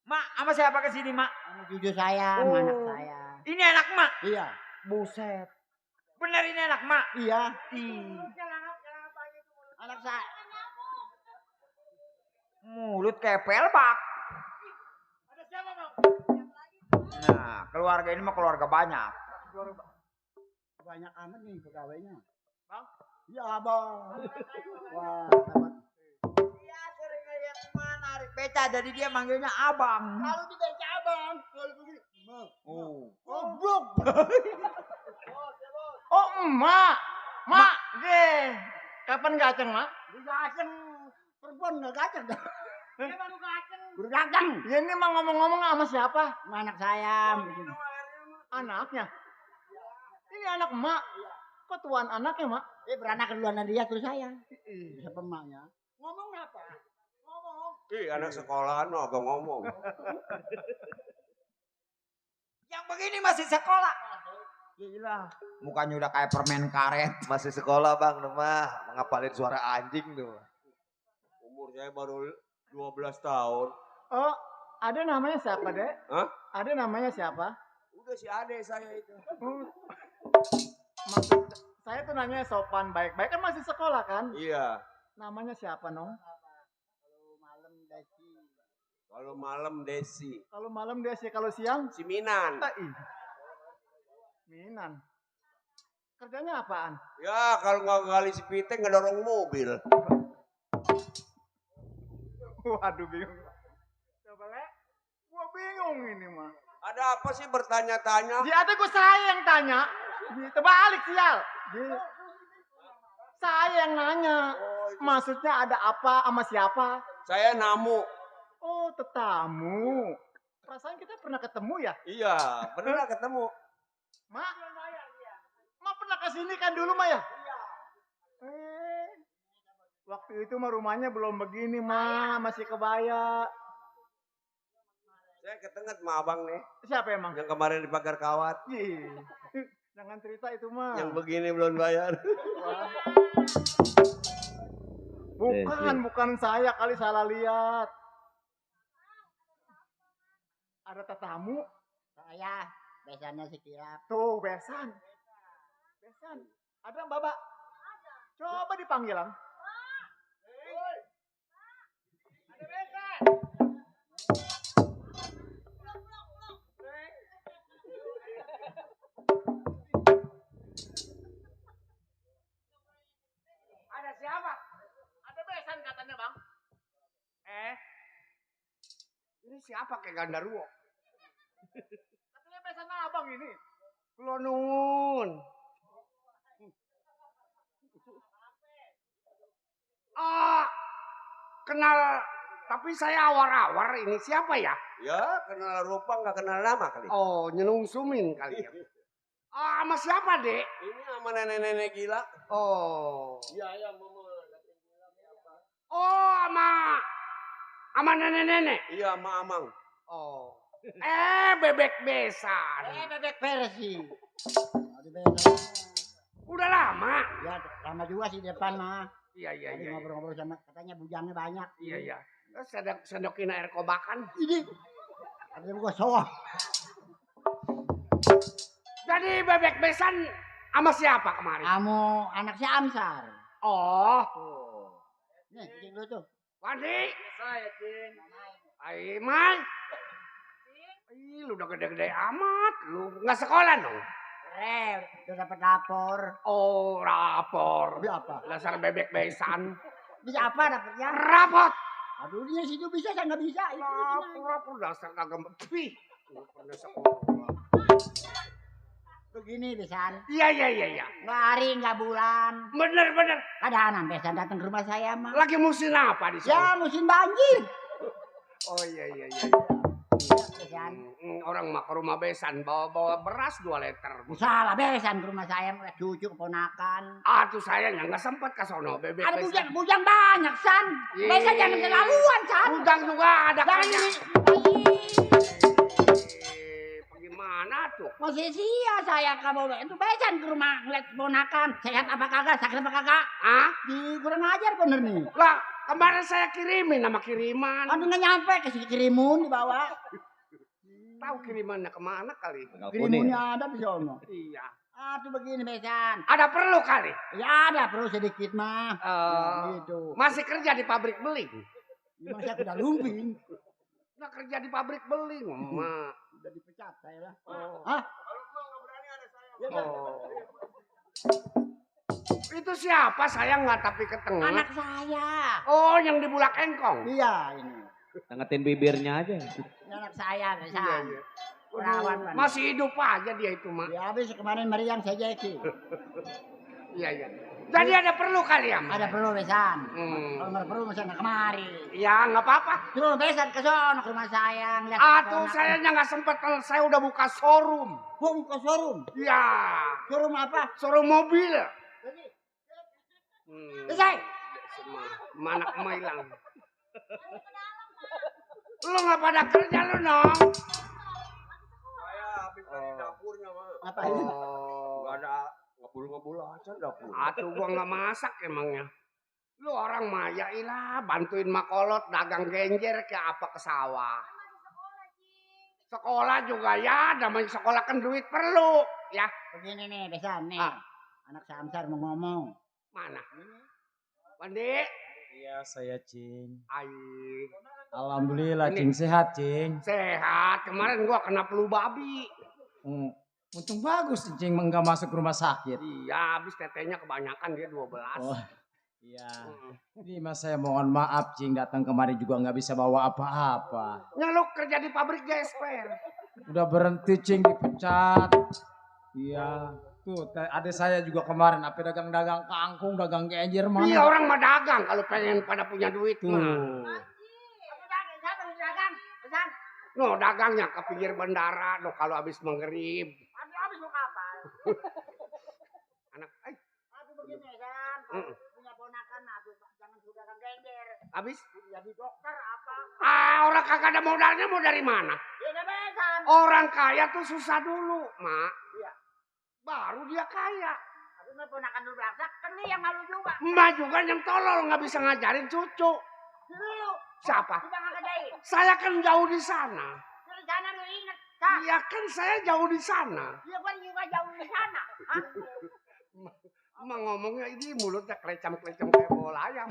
Mak, sama siapa kesini, Mak? sama cucu saya, sama anak saya. Ini anak Mak. Iya. Buset. Bener ini anak Mak. Iya. Ih, Anak saya. mulut kayak pelbak. Ada siapa, Bang? Nah, keluarga ini mah keluarga banyak. Banyak amat nih pegawainya. Bang? Iya, Bang. Wah, dapat. Dia sering ngeliat Mak narik beca, jadi dia manggilnya abang. Kalau di beca Abang, kalau begini, Bang. Oh. Goblok. Oh, emak. Mak, deh. Kapan gaceng, Mak? Gaceng perempuan enggak gaceng dah. Dia baru gaceng. Baru gaceng. Ya ini mah ngomong-ngomong sama siapa? Sama anak saya. Anaknya. Ini anak emak. Kok tuan anaknya, Mak? Beranak keduluan dari dia terus saya. Siapa emaknya? Ngomong apa? Ngomong. Ih, anak sekolahan mah agak ngomong. Yang begini masih sekolah. Gila. Mukanya udah kayak permen karet. Masih sekolah bang, mah ngapalin suara anjing tuh. Umur saya baru 12 tahun. Oh, ada namanya siapa, Dek? Hah? Ada namanya siapa? Udah si adek saya itu. Maksud saya tuh nanya sopan baik-baik, kan masih sekolah kan? Iya. Namanya siapa, Nong? Kalau malam Desi. Kalau malam Desi. Kalau malam Desi, kalau siang? Si Minan. Minan. Kerjanya apaan? Ya kalau nggak gali si Piteng ngedorong mobil. Waduh, bingung. Coba, Le. Gua bingung ini mah. Ada apa sih bertanya-tanya? Dia tuh saya yang tanya. Terbalik sial. Saya yang nanya. Maksudnya ada apa sama siapa? Saya namu. Oh, tetamu. Perasaan kita pernah ketemu ya? Iya, pernah ketemu. Mak? Mak pernah kesini kan dulu, Mak ya? Iya. Waktu itu mah rumahnya belum begini, Mak. Masih kebaya. Saya ketenget sama abang nih. Siapa emang? Yang kemarin di pagar kawat. Jangan cerita itu, Mak. Yang begini belum bayar. Bukan saya kali salah lihat. Ada tetamu? Saya, besannya si Kirap. Tuh, besan. Besan. Ada Mbak? Coba dipanggil, Ang. Ada besan. Ada siapa? Ada besan katanya, Bang. Ini siapa kayak Gandaruo? Katanya besan abang ini. Kulonun. Kenal, tapi saya awar-awar ini siapa ya? Ya, kenal rupa nggak kenal nama kali. Oh, nyelungsumin kali ya. Sama siapa, Dek? Ini sama nenek-nenek gila. Oh. Iya, mama. Oh, sama nenek-nenek. Iya, sama amang. Oh. Bebek besan. Bebek versi. Udah lama. Ya, lama juga sih depan mah. Iya. Ngobrol-ngobrol sama katanya bujangnya banyak. Iya. Sendokin air kobakan. Ini. Ada gua soal. Jadi bebek besan sama siapa kemarin? Kamu anak si Amsar. Oh. Nih, cing lu tuh. Wandi. Saya, Cing. Aiman. Lu udah gede-gede amat. Lu nggak sekolah dong? Udah dapat lapor. Oh, rapor. Tapi apa? Dasar bebek besan. Bisa apa dapetnya? Rapot. Aduh, dia situ bisa, saya nggak bisa. Rapor dasar kagak pih. Lu pernah sekolah. Begini, Besan. Iya. Nggak hari, nggak bulan. Bener. Kadang Besan datang ke rumah saya mah. Lagi musim apa di sana? Ya, musim banjir. Oh iya. Besan. Orang mah ke rumah besan bawa beras 2 liter. Salah Besan ke rumah saya, cucu keponakan. Tuh sayangnya nggak sempat ke sono bebek Ada besan. bujang banyak, San. Besan jangan terlaluan, San. Bujang juga ada kerja. Gimana tuh? Masih sia saya kamu itu Besan ke rumah ngeliat keponakan. Sehat apa kagak, sakit apa kagak? Kurang ajar bener nih. Lah, kemarin saya kirimin nama kiriman. Aduh nggak nyampe, kasih kirimun dibawa. Tahu kirimannya kemana kali? Kirimunnya ada di sono. Iya. Tuh begini Besan. Ada perlu kali? Ya ada perlu sedikit mah. Gitu. Masih kerja di pabrik beling? Gimana saya udah lumping. Udah kerja di pabrik beling, Mak. Udah dipecat saya lah. Itu siapa? Saya nggak tapi ketengah. Anak saya. Oh, yang di Bulak Engkong. Iya ini. Tangetin bibirnya aja. Ini anak saya, Besan. Iya. Perawat Masih hidup aja dia itu, Mak. Ya habis kemarin meriang saya jeki. Iya. Jadi ada perlu kali ya, Mak? Ada perlu Besan. Kalau nggak perlu Besan nggak kemari. Ya nggak apa-apa. Terus Besan ke sono ke rumah saya ngeliat. Tuh sayanya nggak sempet. Saya udah buka showroom. Buka showroom? Iya. Showroom apa? Showroom mobil. Selesai. Mana hilang. Lu nggak pada kerja lu nong? Saya habis dari dapurnya mah. Apa ini? Nggak ada ngebul aja dapur. Gua nggak masak emangnya. Lu orang maya ilah bantuin makolot dagang genjer ke apa ke sawah. Sekolah juga ya, namanya sekolah kan duit perlu ya. Begini nih Besan nih. Anak Samsar mau ngomong. Mana? Pandi? Iya saya Cing. Aik. Alhamdulillah Cing sehat Cing. Sehat. Kemarin gua kena flu babi. Untung bagus Cing enggak masuk rumah sakit. Iya, habis tetenya kebanyakan dia 12. Oh, iya. Ini mas saya mohon maaf Cing datang kemari juga nggak bisa bawa apa-apa. Ya lu kerja di pabrik gesper. Udah berhenti Cing dipecat. Iya. Tuh adik saya juga kemarin apa dagang-dagang kangkung, dagang genjer mana. Iya orang mah dagang kalau pengen pada punya duit mah. No, dagangnya ke pinggir bandara. No, kalau habis maghrib. Habis mau kapal. Anak, Tapi begini kan, kalau punya ponakan, aduh, jangan sudah gender. habis? Jadi dokter apa? Orang kagak ada modalnya mau dari mana? Ya udah besan. Orang kaya tuh susah dulu, Mak. Iya. Baru dia kaya. Tapi mau ponakan dulu belakang, kan nih yang malu juga. Emak juga yang tolol nggak bisa ngajarin cucu. Dulu. Siapa? Kita nggak kerjain. Saya kan jauh di sana. Dari sana lu inget, kan? Iya kan saya jauh di sana. Iya gua juga jauh di sana. Hah? Emak ngomongnya ini mulutnya kelecam-kelecam kayak bola ayam.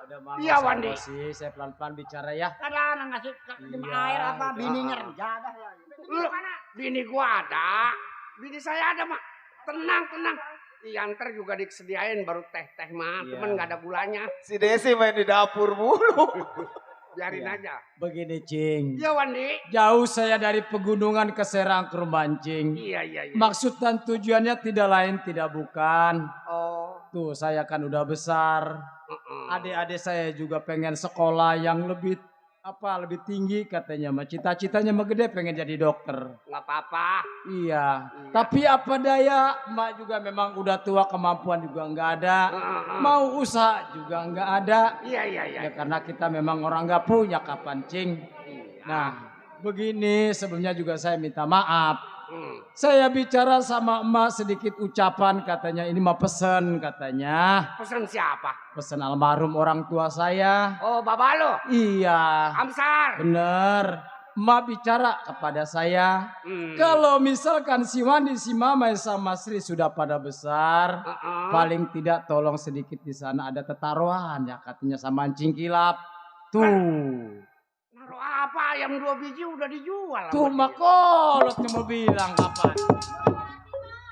Udah mah. Iya, Wandi. Sih, saya pelan-pelan bicara ya. Kadang ngasih air apa, bininya jadah ya. Lu, bini gua ada. Bini saya ada, Mak. Tenang, tenang. Diantar juga disediain baru teh-teh, Mak. Iya. Cuman nggak ada gulanya. Si Desi main di dapur mulu. Biarin Iya. aja. Begini, Cing. Iya, Wandi. Jauh saya dari pegunungan ke Serang ke Rumancing. Iya, iya, iya. Maksud dan tujuannya tidak lain tidak bukan. Oh. Tuh, saya kan udah besar. Adik-adik saya juga pengen sekolah yang lebih tinggi katanya. Mah cita-citanya mah gede pengen jadi dokter. Nggak apa-apa. Iya. Tapi apa daya, Mak juga memang udah tua, kemampuan juga nggak ada. Mau usaha juga nggak ada. Iya, iya, iya. Ya karena kita memang orang nggak punya kapan, Cing. Nah, begini sebelumnya juga saya minta maaf. Saya bicara sama emak sedikit ucapan katanya ini mah pesen katanya. Pesan siapa? Pesen almarhum orang tua saya. Oh, Baba lo? Iya. Amsar. Bener. Emak bicara kepada saya. Kalau misalkan si Wandi, si Mama sama Sri sudah pada besar. Paling tidak tolong sedikit di sana ada tetaruhan ya katanya sama Cing Kilap. Tuh. Naruh apa? Ayam 2 biji udah dijual. Tuh makolotnya mau bilang kapan?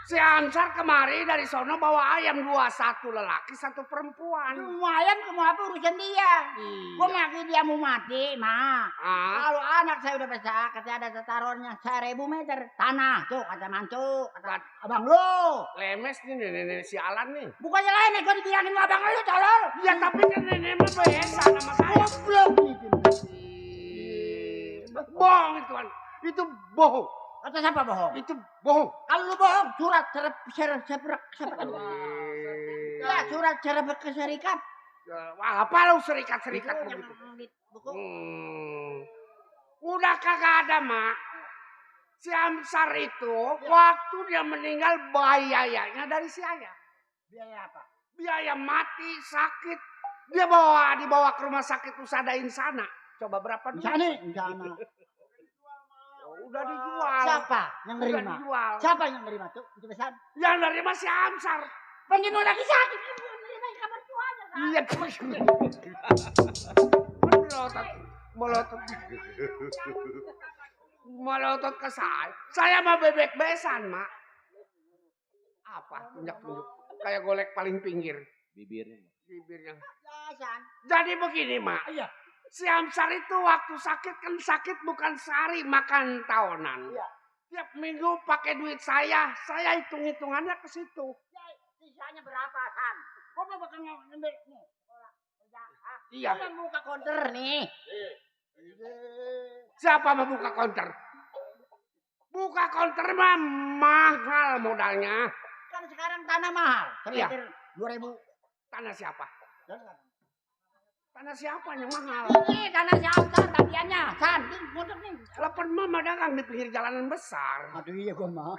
Si Ansar kemari dari sono bawa ayam 2, 1 lelaki 1 perempuan. Lumayan kamu apa urusan dia. Gua ngaki dia mau mati, mah. Kalau anak saya udah besar, kata ada setaronnya 1000 meter tanah. Tuh kata mancu, kata abang lu. Lemes nih nenek si Alan nih. Bukannya lain, gua dibilangin sama abang lu tolol. Ya tapi kan nenek mah biasa nama saya. Goblok gitu. Bohong itu kan. Itu bohong. Kata siapa bohong? Itu bohong. Kalau lu bohong, surat ya surat cerai berserikat. Wah, apa lu serikat-serikat begitu? Udah kagak ada, Mak. Si Amsar itu waktu dia meninggal biayanya dari si ayah. Biaya apa? Biaya mati, sakit. Dia dibawa ke rumah sakit Usadain sana. Coba berapa duit? Sana. Udah dijual. Siapa yang Udah nerima? dijual. Siapa yang nerima tuh? Itu besar. Yang nerima si Amsar. Pengen lagi sakit. Nerima kabar tua aja. Iya. Melotot ke saya. Saya mah bebek besan, Mak. Apa? Tunjuk-tunjuk. Kayak golek paling pinggir. Bibirnya. Jadi begini, Mak. Iya. Si Amsar itu waktu sakit kan sakit bukan sehari, makan tahunan. Iya. Tiap minggu pakai duit saya hitung-hitungannya ke situ. Sisanya berapa, San? Gua mau bakal ngambil nih. Iya. Gua mau buka konter nih. Siapa mau buka konter? Buka konter mah mahal modalnya. Kan sekarang tanah mahal. Iya. Semeter 2.000. Tanah siapa? Tanah siapa yang mahal? Ini tanah si Amsar bagiannya. San, ini konter nih. Lepen mama dagang di pinggir jalanan besar. Aduh iya gua mau.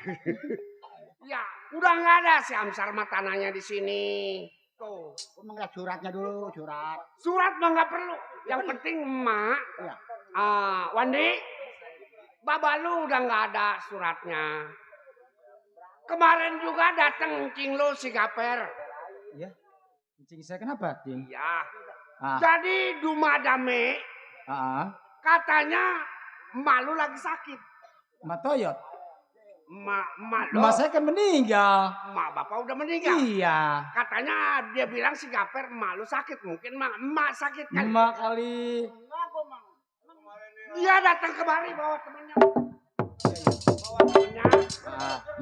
Ya, udah nggak ada si Amsar mah tanahnya di sini. Tuh. Gua mau ngeliat suratnya dulu, surat. Surat mah nggak perlu. Yang penting emak. Iya. Wandi, Baba lu udah nggak ada suratnya. Kemarin juga datang cing lu si Gaper. Iya. Cing saya kenapa, Cing? Iya. Ah. Jadi Dumadame katanya emak lu lagi sakit. Emak Toyot. Emak lu. Emak saya kan meninggal. Emak bapak udah meninggal. Iya. Katanya dia bilang si Gaper emak lu sakit. Mungkin emak sakit kan. Emak kali. Dia datang kemari bawa temannya. Bawa temannya.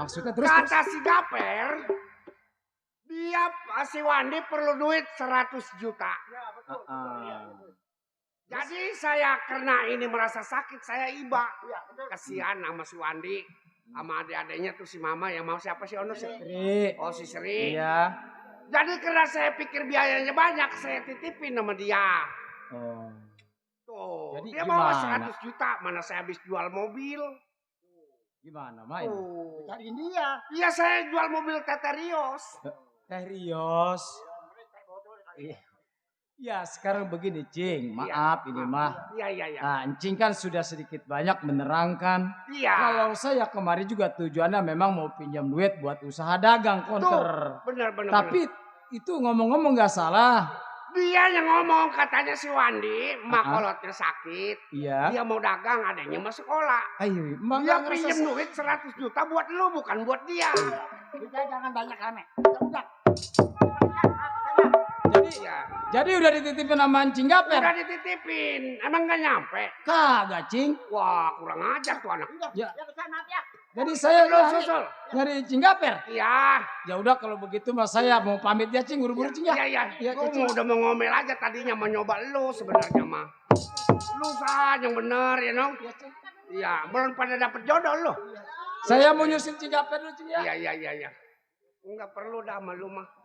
Maksudnya terus. Kata si Gaper, dia si Wandi perlu duit 100 juta. Jadi saya karena ini merasa sakit, saya iba. Kasihan sama si Wandi. Sama adik-adiknya tuh si Mama yang mau siapa sih Ono? Sri. Oh si Sri. Iya. Jadi karena saya pikir biayanya banyak, saya titipin sama dia. Oh. Tuh, Jadi dia bawa gimana? 100 juta, mana saya habis jual mobil. Gimana main? Oh. Cariin dia. Iya saya jual mobil Teterios. Teh Rios. Ya sekarang begini Cing, maaf ini mah. Iya. Nah, Encing kan sudah sedikit banyak menerangkan. Iya. Kalau saya kemarin juga tujuannya memang mau pinjam duit buat usaha dagang konter. Bener. Tapi itu ngomong-ngomong nggak salah. Dia yang ngomong katanya si Wandi, makolotnya sakit. Iya. Dia mau dagang, adanya mau sekolah. Ayo, Dia pinjam duit 100 juta buat lu, bukan buat dia. Kita jangan banyak rame. Udah. Jadi udah dititipin sama Encing Gaper? Udah dititipin, emang gak nyampe? Kagak Cing. Wah kurang ajar tuh anak. Ya. Ya besar maaf ya. Jadi saya Susul. nyari Encing Gaper. Iya. Ya udah kalau begitu mas saya mau pamit ya Cing, buru-buru Cing ya. Iya. Gue udah mau ngomel aja tadinya mau nyoba lu sebenarnya mah. Lu sah yang bener ya Nong. Iya, belum pada dapet jodoh lu. Saya mau nyusin Encing Gaper dulu Cing ya. Iya. Enggak perlu dah sama lu mah.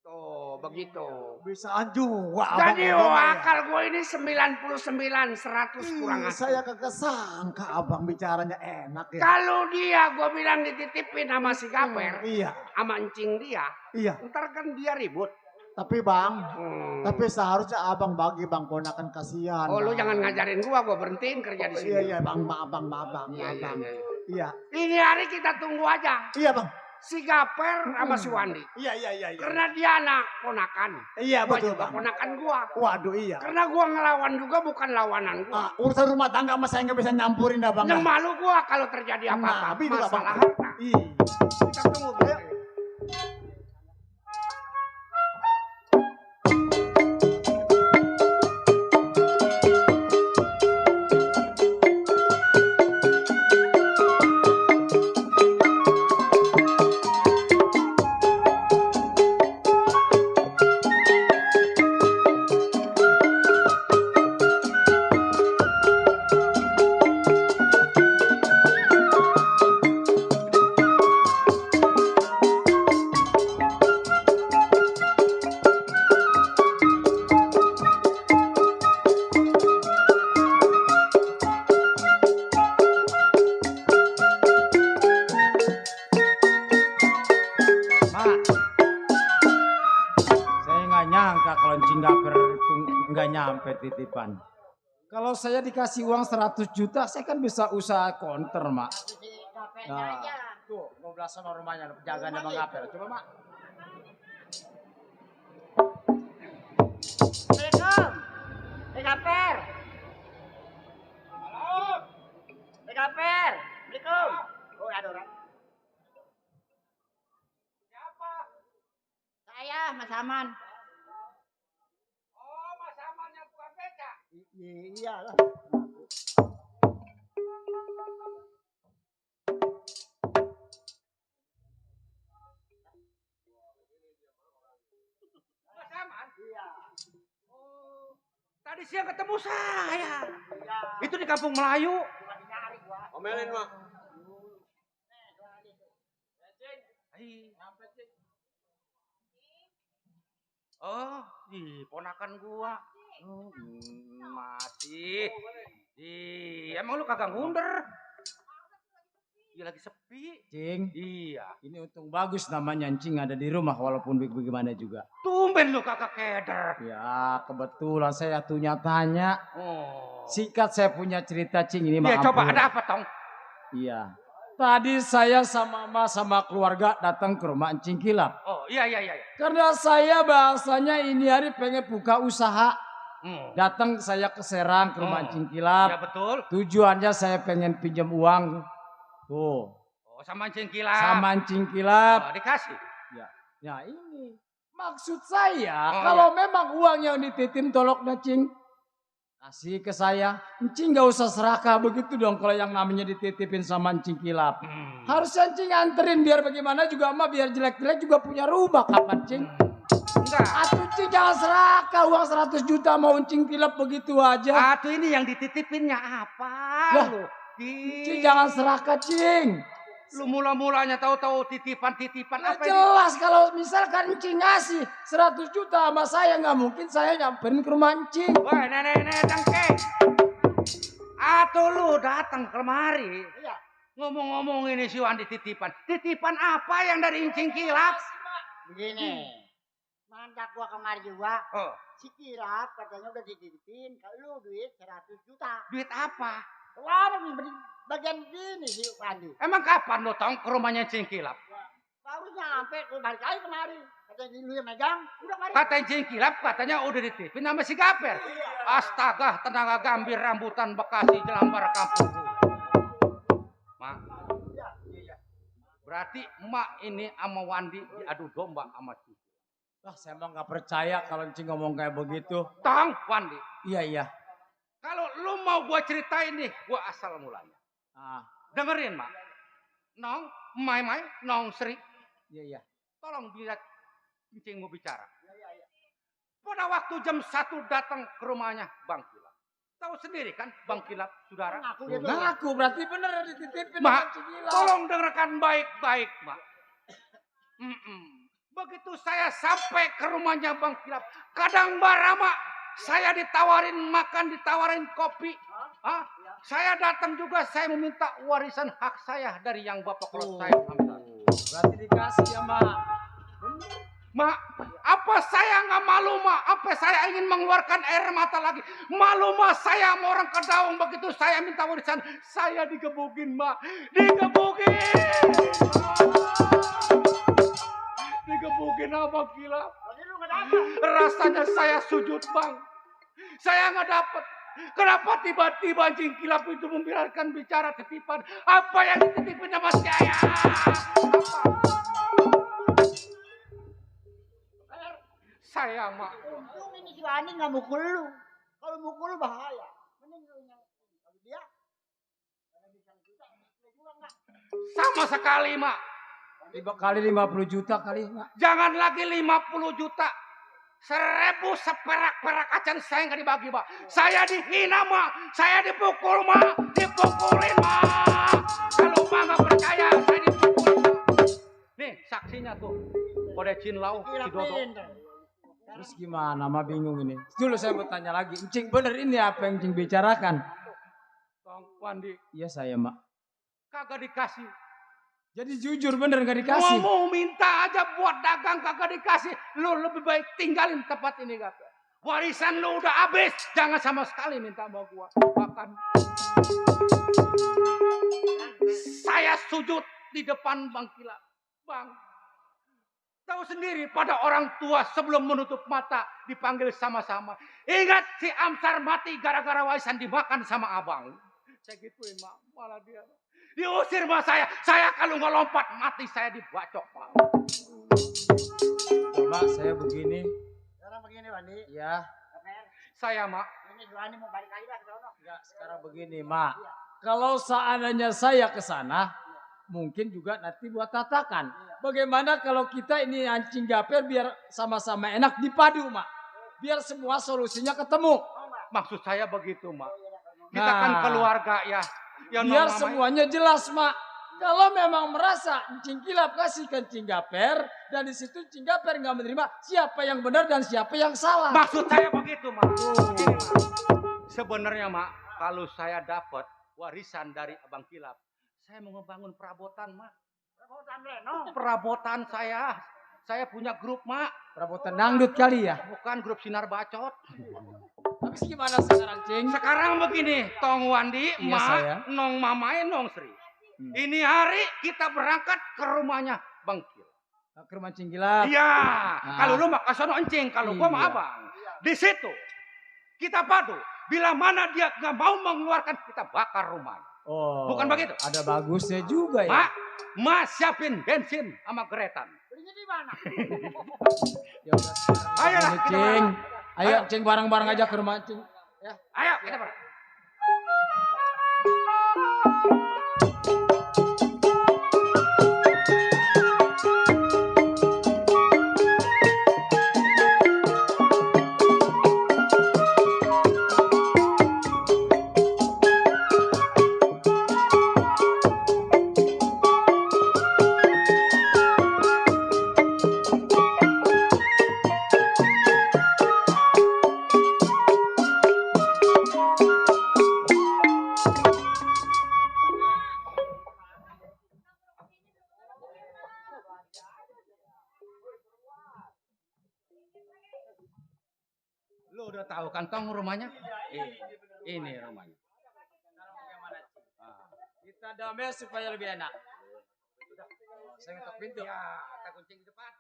Tuh, begitu. Bisaan juga. Jadi akal gue ini 99, 100 kurang ajar. Saya kagak sangka abang bicaranya enak ya. Kalau dia gue bilang dititipin sama si Gaper, Iya. sama encing dia, Iya. ntar kan dia ribut. Tapi bang, tapi seharusnya abang bagi bang ponakan kasihan. Oh lu Bang. jangan ngajarin gua berhentiin kerja di sini. Iya bang, maaf bang. Iya. Ini hari kita tunggu aja. Iya bang. Si Gaper sama si Wandi. Iya. Karena dia anak ponakan. Iya Gua betul juga bang. ponakan gua. Waduh iya. Karena gua ngelawan juga bukan lawanan gua. Urusan rumah tangga mas saya nggak bisa nyampurin dah bang. Yang malu gua kalau terjadi apa-apa. Nah, itulah, Masalah Bang. harta. Iya. Kita tunggu bang. nggak nyampe titipan. Kalau saya dikasih uang 100 juta, saya kan bisa usaha konter, Mak. Nah, tuh, 12 rumahnya, penjaganya Bang Gaper. Coba, Mak. Assalamualaikum. Gaper. Halo. Gaper. Assalamualaikum. Oh, ada orang. Siapa? Saya, Mas Aman. Oh, Mas Aman yang tukang beca. Iyalah. Mas Aman? Iya. Oh, tadi siang ketemu saya. Iya. Itu di Kampung Melayu. Omelin, Mak. Oh, ponakan gua. Masih. Emang lu kagak ngunder? Iya lagi sepi. Cing. Iya. Ini untung bagus namanya Cing ada di rumah walaupun bagaimana juga. Tumben lu kakak keder. Ya kebetulan saya tuh nyatanya. Oh. Sikat saya punya cerita Cing ini. Iya coba ada apa Tong? Iya. Tadi saya sama keluarga datang ke rumah Encing Kilap. Oh iya. Karena saya bahasanya ini hari pengen buka usaha. Datang saya ke Serang ke rumah Encing Kilap. Iya betul. Tujuannya saya pengen pinjam uang. Tuh. Oh sama Encing Kilap. Sama Encing Kilap. Oh, dikasih. Ya ini. Maksud saya kalau memang uang yang dititip toloknya Cing. Kasih ke saya. Encing gak usah serakah begitu dong kalau yang namanya dititipin sama Encing Kilap. Harusnya Encing anterin biar bagaimana juga emak biar jelek-jelek juga punya rumah kapan Cing. Enggak. Atuh Cing jangan serakah uang 100 juta mau Cing kilap begitu aja. Atuh ini yang dititipinnya apa Lah, lu? Cing jangan serakah Cing. Lu mula-mulanya tahu-tahu titipan-titipan Nah, apa ini? jelas kalau misalkan Cing ngasih 100 juta sama saya nggak mungkin saya nyamperin ke rumah Cing. Woi, nenek dengkek. Atuh lu datang kemari. Iya. Ngomong-ngomong ini si Wandi titipan. Titipan apa yang dari Incing Kilap? Begini. Mandak gua kemari juga. Oh, Si Kilap katanya udah dititipin ke lu duit 100 juta. duit apa? Wah, bagian gini sih Wandi. Emang kapan lo tong ke rumahnya Incing Kilap? Baru nyampe ke balik lagi kemari. Katanya lu yang megang, udah kemari. Kata Incing Kilap katanya udah dititipin sama si Gaper. Astaga, tenaga gambir rambutan Bekasi Jelambar kampung. Mak. Berarti emak ini sama Wandi diadu domba sama si. Wah, saya emang nggak percaya kalau Cing ngomong kayak begitu. Tong, Wandi. Iya. Kalau lu mau gua ceritain nih, gua asal mulanya. Ah, Dengerin, Mak. Nong, Mai, Nong Sri. iya. Tolong bila Incing mau bicara. Pada waktu jam 1 datang ke rumahnya Bang Kilap. Tahu sendiri kan Bang Kilap, saudara? Ngaku berarti bener dititipin Mak, sama Cing Kilap. tolong dengarkan baik-baik, Mak. Begitu saya sampai ke rumahnya Bang Kilap, kadang Barama, saya ditawarin makan, ditawarin kopi. Saya datang juga, saya meminta warisan hak saya dari yang bapak kalau saya ambil. Berarti dikasih ya, Mak. Mak, apa saya nggak malu, Mak? Apa saya ingin mengeluarkan air mata lagi? Malu, Mak, saya sama orang Kedaung. Begitu saya minta warisan, saya digebukin, Mak. Digebukin apa, Kilap? Rasanya saya sujud, Bang. Saya nggak dapat. Kenapa tiba-tiba Incing Kilap itu membiarkan bicara titipan? Apa yang dititipin sama saya? Saya, Mak. Untung ini si Wandi nggak mukul lu. Kalau mukul lu bahaya. Mending lu yang kalau dia Sama sekali, Mak. 5 kali 50 juta kali, Mak. Jangan lagi 50 juta. 1000 seperak-perak acan saya nggak dibagi, Mak. Saya dihina, Mak. Saya dipukul, Mak. Dipukulin, Mak. Kalau Mak nggak percaya, saya dipukulin, Mak. Nih, saksinya tuh. Kode Cinlau, Cidodo. Terus gimana, Mak bingung ini. Dulu saya mau tanya lagi. Incing bener ini apa yang Incing bicarakan? Bang Wandi. Iya saya, Mak. Kagak dikasih. Jadi jujur bener gak dikasih? Mau minta aja buat dagang kagak dikasih. Lu lebih baik tinggalin tempat ini, Gak. Warisan lu udah habis. Jangan sama sekali minta sama gua. Bahkan saya sujud di depan Bang Kilap. Bang, tahu sendiri pada orang tua sebelum menutup mata dipanggil sama-sama. Ingat si Amsar mati gara-gara warisan dimakan sama abang. Saya gituin, Mak. Malah dia diusir sama saya. Saya kalau nggak lompat mati saya dibacok, Pak. Coba saya begini. sekarang begini Wandi. Ya. Saya, Mak. Ini si Wandi mau balik lagi lah ke sono. Enggak, sekarang begini, Mak. Kalau seandainya saya ke sana, mungkin juga nanti buat tatakan. Bagaimana kalau kita ini Incing Gaper biar sama-sama enak dipadu, Mak. Biar semua solusinya ketemu. Maksud saya begitu, Mak. Kita kan keluarga ya. Biar semuanya jelas, Mak. Kalau memang merasa Incing Kilap kasih ke Incing Gaper dan di situ Incing Gaper nggak menerima, siapa yang benar dan siapa yang salah. Maksud saya begitu, Mak. Sebenarnya, Mak, kalau saya dapat warisan dari Abang Kilap, saya mau ngebangun perabotan, Mak. Perabotan Lenong. Perabotan saya. Saya punya grup, Mak. Perabotan dangdut kali ya? Bukan grup Sinar Bacot. Tapi gimana sekarang, Cing? Sekarang begini, Tong Wandi, Iya, Mak, saya. Nong Mamai, Nong Sri. Ini hari kita berangkat ke rumahnya Bang Kil. Ke rumah Incing Kilap. Iya. Kalau lu mah ke sono Encing, kalau gua mah Iya. Abang. Di situ kita padu. Bila mana dia nggak mau mengeluarkan, kita bakar rumahnya. Oh. Bukan begitu? Ada bagusnya juga ya. Mak, Mas siapin bensin sama geretan. Belinya di mana? Ya udah sekarang Ayo lah, begini, kita Cing. bareng. Ayo, Cing bareng-bareng aja ke rumah Cing. Ya. Ayo kita bareng. Lu udah tahu kantong rumahnya? Ini rumahnya. Kita damai supaya lebih enak. Saya ngetok pintu. Ya, kita kuncing di depan.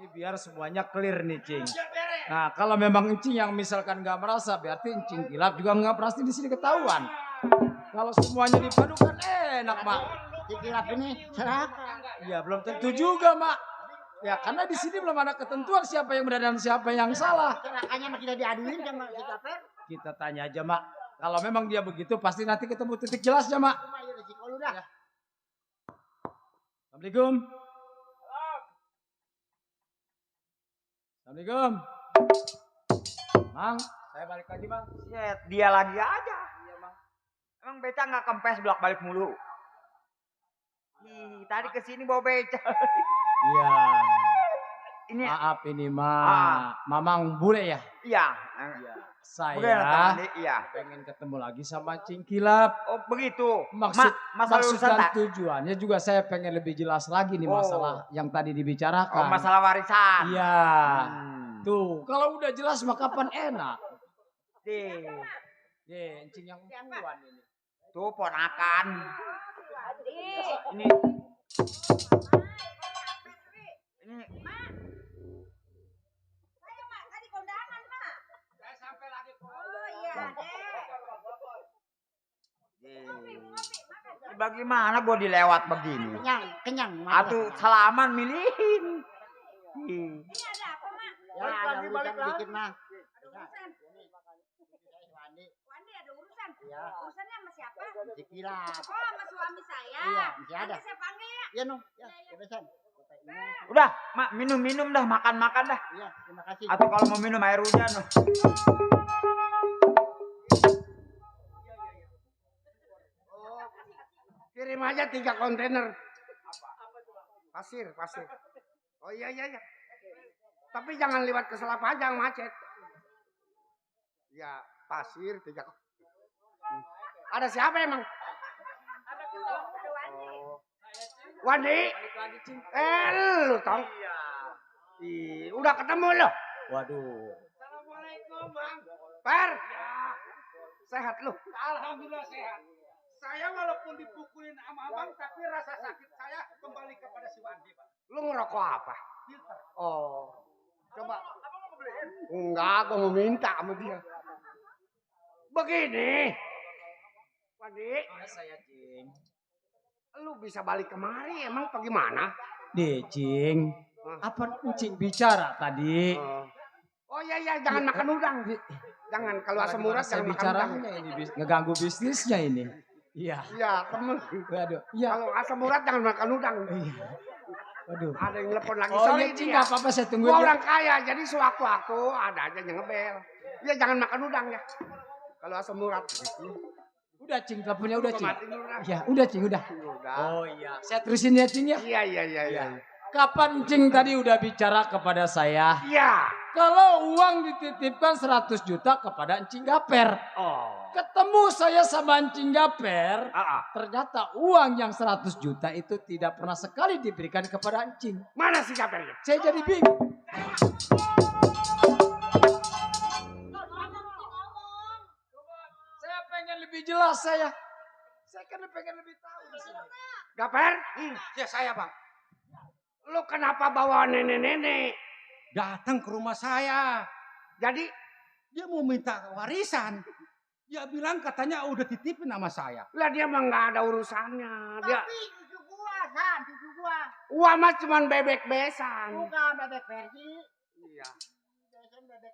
Ini biar semuanya clear nih, Cing. Nah, kalau memang Encing yang misalkan nggak merasa, berarti Encing Kilap juga nggak pasti di sini ketahuan. Kalau semuanya dipadukan enak, Mak. Si Kilap ini celaka. Ya, belum tentu juga, Mak. Ya, karena di sini belum ada ketentuan siapa yang benar dan siapa yang salah. Celakanya mah kita diaduin sama si Kaper. Kita tanya aja, Mak. Kalau memang dia begitu, pasti nanti ketemu titik jelasnya, Mak. Cuma ya resiko lu dah. Assalamualaikum. Assalamualaikum. Mang, saya balik lagi, Bang. Set, dia lagi aja. Iya, Bang. Emang beca nggak kempes bolak-balik mulu? Ih, tadi kesini bawa beca. Iya. Ini Maaf ini, Mamang bule ya? Iya. Saya iya. pengen ketemu lagi sama Cing Kilap. Oh, begitu. Maksud masalah urusan dan tujuannya juga saya pengen lebih jelas lagi nih masalah yang tadi dibicarakan. Oh, masalah warisan. Iya. Tuh, kalau udah jelas mah kapan enak. Encing yang duluan ini. Tuh ponakan. Ini. Saya Mak, tadi kondangan Mak. Saya sampai lagi. Oh iya deh. Bagaimana gua dilewat begini? Kenyang. Atuh salaman milihin. Ini ada apa Mak? Ya, ada urusan dikit mah. Ada urusan. Wandi ada urusan. Iya. Urusannya sama siapa? Si Kilap. Oh, sama suami saya. Iya, masih ada. Nanti saya panggil ya. Iya, Nung. Ya, kebesan. Udah, Mak, minum dah, makan dah. Iya, terima kasih. Atau kalau mau minum air hujan. Kirim aja 3 kontainer. Pasir. Oh iya. Tapi jangan lewat ke Selapajang, macet. Ya, pasir 3. Ada siapa emang? Wandi. Lu tong. Udah ketemu lo. Waduh. Assalamualaikum, Bang. Per. Sehat lu? Alhamdulillah sehat. Saya walaupun dipukulin sama abang, tapi rasa sakit saya kembali kepada si Wandi, Pak. Lu ngerokok apa? Filter. Oh. Coba. Abang mau beliin? Enggak, gua mau minta sama dia. Begini. Wandi. Saya, Cing. Lu bisa balik kemari emang bagaimana? Deh, Cing. Apa Cing bicara tadi? Oh iya, jangan makan udang. Jangan, kalau asam urat jangan makan udang. Bicaranya ini ngeganggu bisnisnya ini. Iya. Iya, temen. Waduh. Iya. Kalau asam urat jangan makan udang. Iya. Waduh. Ada yang telepon lagi. Oh iya, Cing, nggak apa-apa, saya tungguin. Gua orang kaya, jadi sewaktu-waktu ada aja yang ngebel. Iya, jangan makan udang ya. Kalau asam urat. Udah, Cing, teleponnya udah, Cing. Ya, udah, Cing, udah. Oh iya. Saya terusin ya, Cing ya. Iya. Kapan Cing tadi udah bicara kepada saya? Iya. Kalau uang dititipkan 100 juta kepada Encing Gaper. Oh. Ketemu saya sama Encing Gaper. Ternyata uang yang 100 juta itu tidak pernah sekali diberikan kepada Encing. Mana si Gapernya? Saya jadi bingung. Saya pengen lebih jelas saya. Saya kan pengen lebih tahu di sini. Gaper? Ya saya, Bang. Lu kenapa bawa nenek-nenek? Datang ke rumah saya. Jadi dia mau minta warisan. Dia bilang katanya udah titipin sama saya. Lah dia mah nggak ada urusannya. Dia Tapi cucu gua. Wah mas cuman bebek besan. Bukan bebek versi. Iya. Besan bebek.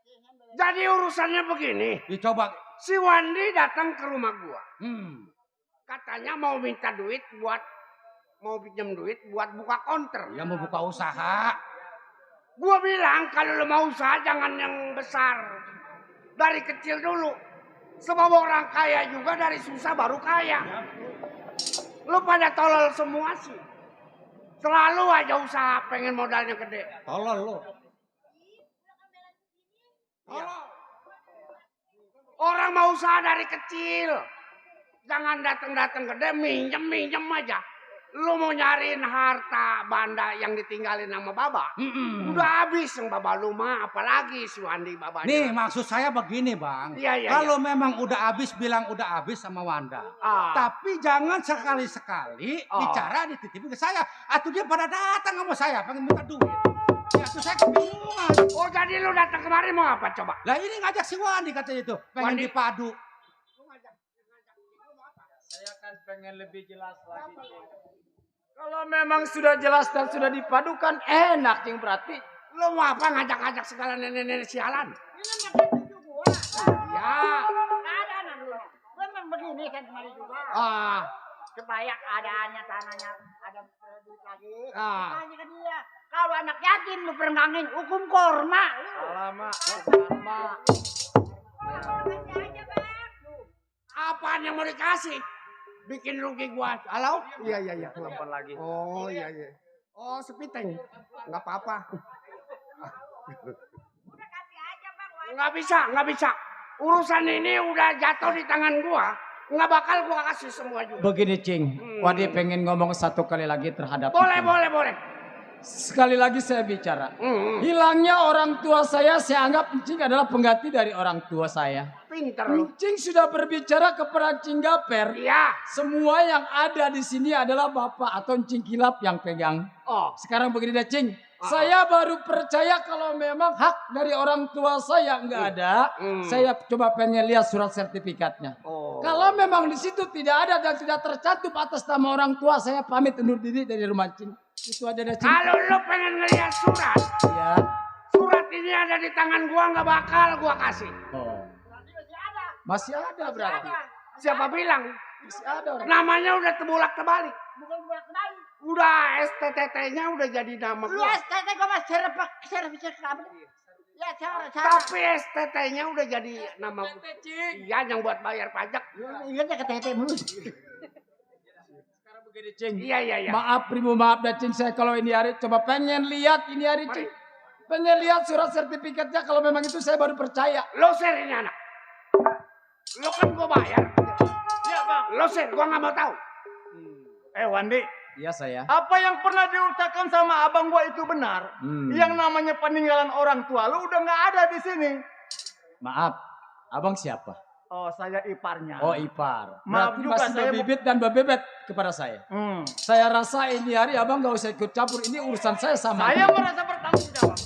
Jadi urusannya begini. Dicoba. Si Wandi datang ke rumah gua. Katanya mau minta duit mau pinjam duit buat buka konter. Ya mau buka usaha. Gua bilang kalau lo mau usaha jangan yang besar. Dari kecil dulu. Sebab orang kaya juga dari susah baru kaya. Lu pada tolol semua sih. Selalu aja usaha pengen modalnya gede. Tolol lu. Orang mau usaha dari kecil. Jangan datang-datang gede, minjem aja. Lu mau nyariin harta banda yang ditinggalin sama Baba? Udah habis yang Baba lu mah, apalagi si Wandi babanya. Nih maksud saya begini bang. Iya. Kalau memang udah habis bilang udah habis sama Wanda. Tapi jangan sekali-sekali bicara dititipin ke saya. Atau dia pada datang sama saya pengen minta duit. Ya tuh saya kebingungan. Oh jadi lu datang kemarin mau apa coba? Lah ini ngajak si Wandi katanya itu. Pengen Wandi. dipadu. Saya kan pengen lebih jelas lagi. Kalau memang sudah jelas dan sudah dipadukan, enak Cing berarti. Lu mau apa ngajak-ngajak segala nenek-nenek sialan? Ya. Keadaan dulu. Memang begini kan kemarin juga. Supaya keadaannya tanahnya ada duit lagi. Tanya ke dia. Kalau anak yatim lu perenggangin hukum korma. Alamak. Apaan yang mau dikasih? Bikin rugi gua. Halo? Iya, telepon lagi. Oh iya. Oh sepiteng. Nggak apa-apa. Nggak bisa. Urusan ini udah jatuh di tangan gua. Nggak bakal gua kasih semua juga. Begini Cing, Wadi pengen ngomong satu kali lagi terhadap Boleh. Sekali lagi saya bicara. Hilangnya orang tua saya anggap Cing adalah pengganti dari orang tua saya. Pinter lu. Cing sudah berbicara kepada Cing Gaper. Iya. Semua yang ada di sini adalah bapak atau Cing Kilap yang pegang. Sekarang begini deh Cing. Saya baru percaya kalau memang hak dari orang tua saya nggak ada. Saya coba pengen lihat surat sertifikatnya. Kalau memang di situ tidak ada dan tidak tercantum atas nama orang tua, saya pamit undur diri dari rumah Cing. Itu aja deh Cing. Kalau lu pengen ngeliat surat, Ya. surat ini ada di tangan gua nggak bakal gua kasih. Masih ada berarti. Siapa bilang? Masih ada orang. Namanya udah tebulak tebalik. Bukan buat kembali. Udah STTT-nya udah jadi nama Lu gua. STT gua mah servis apa? Ya cara. Tapi STT-nya udah jadi nama gua. Iya yang buat bayar pajak. Ingat ya ke TT mulu. Sekarang begini Cing. Iya. Maaf dah Cing, saya kalau ini hari coba pengen lihat ini hari Cing. Pengen lihat surat sertifikatnya, kalau memang itu saya baru percaya. Lo share ini anak. Lo kan gua bayar. Iya bang. Lo share, gua nggak mau tahu. Wandi. Iya saya. Apa yang pernah diucapkan sama abang gua itu benar? Yang namanya peninggalan orang tua lu udah nggak ada di sini. Maaf, abang siapa? Oh saya iparnya. Oh ipar. Maaf Berarti juga, masih saya bebibit dan bebebet kepada saya. Saya rasa ini hari abang gak usah ikut campur. Ini urusan saya sama. Saya merasa bertanggung jawab.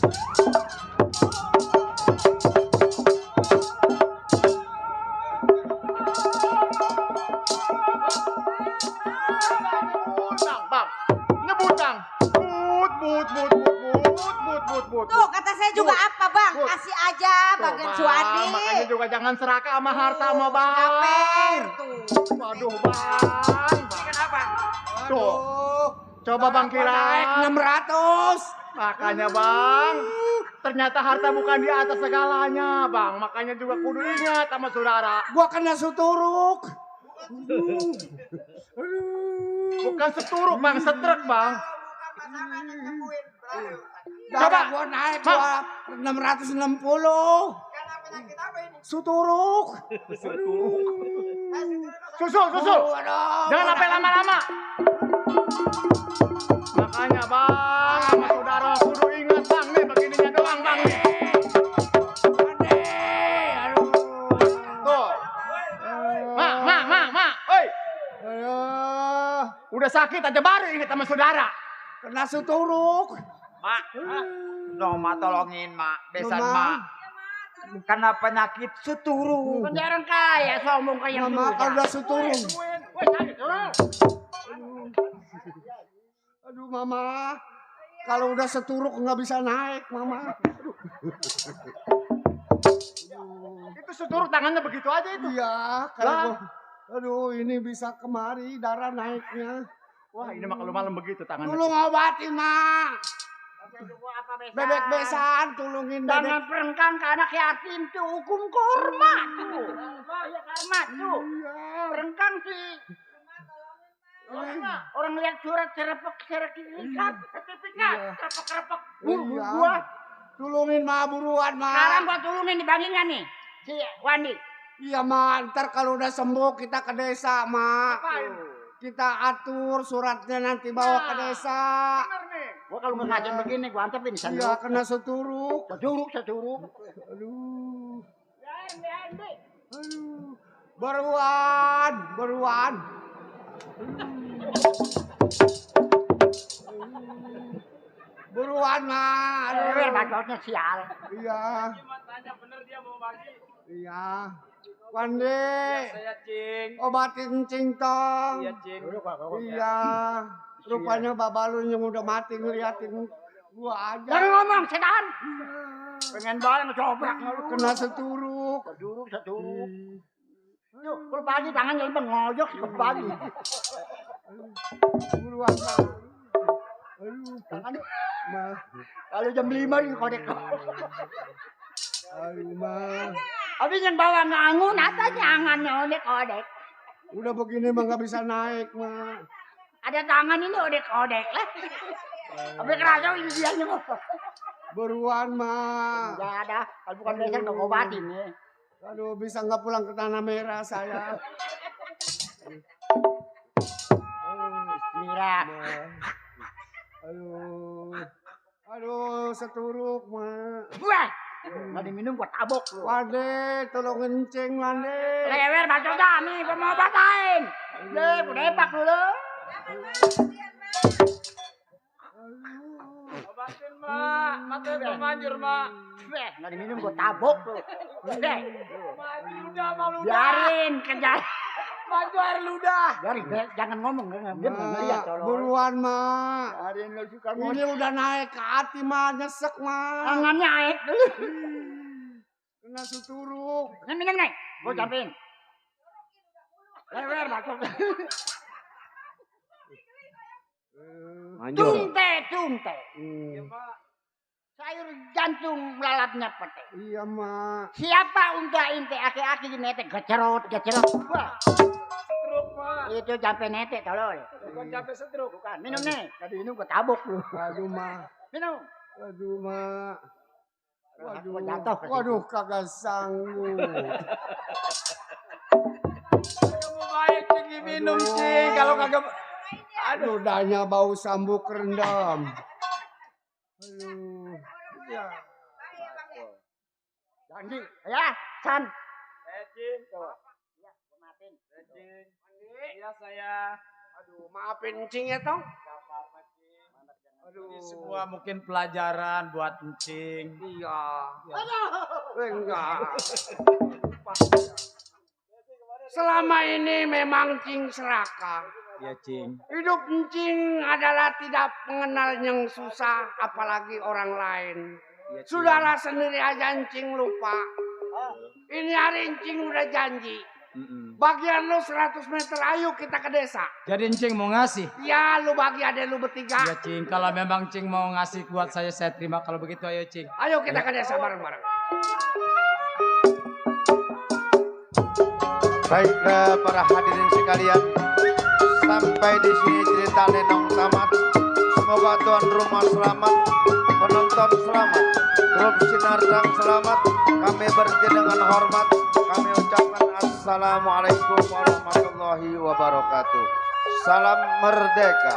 Bang. Nyebutang. But. Tuh kata saya juga apa bang? Kasih aja bagian Suwandi. Makanya juga jangan serakah sama harta sama bang. Gaper tuh. Waduh bang. Kenapa? Tuh. Coba bang kira. Naik 600. Makanya bang. Ternyata harta bukan di atas segalanya bang. Makanya juga kudu ingat sama saudara. Gua kena suturuk. Bukan seturuk bang, setrek bang. Coba gua naik gua 660. Suturuk. Susul. Jangan sampai lama-lama. Makanya bang, sama saudara kudu ingat bang nih begininya doang bang nih. Tuh. Ma. Oi. Udah sakit aja baru ingat sama saudara. Kena suturuk. Mak. Mak tolongin mak. Besan mak. Karena penyakit suturuk. Penjarang kaya sombong kayak Mama kalau udah suturuk. Aduh mama. Kalau udah seturuk nggak bisa naik mama. Itu suturuk tangannya begitu aja itu. Iya. Kalau aduh ini bisa kemari darah naiknya. Wah ini mah kalau malam begitu tangannya. Tolong obatin mak. Bebek besan tulungin bebek. Jangan perengkang ke anak yatim tuh hukum korma tuh. Ya karma tuh. Perengkang sih. Orang lihat surat sertifikat. Gua tulungin mak buruan mak. sekarang gua tulungin dibagiin kan nih si Wandi. Iya mak, ntar kalau udah sembuh kita ke desa mak. kita atur suratnya nanti bawa ke desa. Bener nih. Gua kalau ngajin begini gua antepin sanduk. Iya, kena seturuk. Seturuk. Aduh. Andi. Aduh. Beruan. Buruan mah. Aduh, bacotnya sial. Iya. Tanya bener dia mau bagi. Iya. Wandi. Saya Cing. Obatin Cing tong. Iya Cing. Iya. Rupanya babalun yang udah mati ngeliatin gua aja. Jangan ngomong setan. Pengen banget ngecobrak lu. Kena seturuk. Seturuk. Yuk, berbagi tangannya lebih ngojok berbagi. Buruan mah. Aduh. Mah. Kalau jam 5 ini kodek. Aduh mah. Habis yang bawa ngangun, atasnya angannya odek-odek. Udah begini mah nggak bisa naik mah. Ada tangan ini odek-odek lah. Tapi kerasa ini dia nyengok. Beruan mah. Ya ada, kalau bukan besok nggak obatin nih. Aduh, bisa nggak pulang ke Tanah Merah saya. Mira. Aduh, seturuk mah. Wah, nggak diminum gua tabok lu. Wade, tolong ngencing Wade. Lewer bacot kami, gua mau obatain. Deh, gua depak dulu. Obatin mak, mata termanjur mak. Weh, nggak diminum gua tabok lu. Deh, Ludah malu. biarin kejar. Maju air ludah. Biarin, jangan ngomong, dia nggak ngeliat kalau. Buruan mah. Biarin lu suka Ini udah naik ke hati mah, nyesek mah. tangannya naik dulu. Kena seturuk. Minum nih, gua capin. Lewer bacot. Cungte. Sayur jantung lalatnya pete. Iya mah. Siapa unta inte aki-aki di nete gecerot. Wah. Setruk mak. Itu jampe nete tolol. Bukan capek setruk. Bukan, minum nih. Tadi minum gua tabok lu. Aduh mah. Minum. Aduh mah. Gua jatuh. Waduh, kagak sanggup. Kamu baik Cing minum Cing. Kalau kagak. Aduh, ludahnya bau sambuk rendam. Aduh. Ya. Janji. Ya, San. Cing. Ya, gua maafin. Cing. Iya saya. Aduh, maafin Cing ya, Tong. Ini semua mungkin pelajaran buat Cing. Iya. Enggak. Selama ini memang Cing serakah. Ya Cing. Hidup Cing adalah tidak mengenal yang susah, apalagi orang lain. Ya, Sudahlah sendiri aja Cing lupa. Ini hari Cing udah janji. Bagian lu 100 meter, ayo kita ke desa. Jadi Cing mau ngasih? Ya, lu bagi adek lu bertiga. Ya Cing, kalau memang Cing mau ngasih buat saya terima. Kalau begitu ayo Cing. Ayo kita ke desa bareng-bareng. Baiklah para hadirin sekalian, sampai di sini cerita Lenong tamat. Semoga tuan rumah selamat, penonton selamat, grup Sinar Terang selamat. Kami berhenti dengan hormat. Kami ucapkan assalamualaikum warahmatullahi wabarakatuh. Salam merdeka.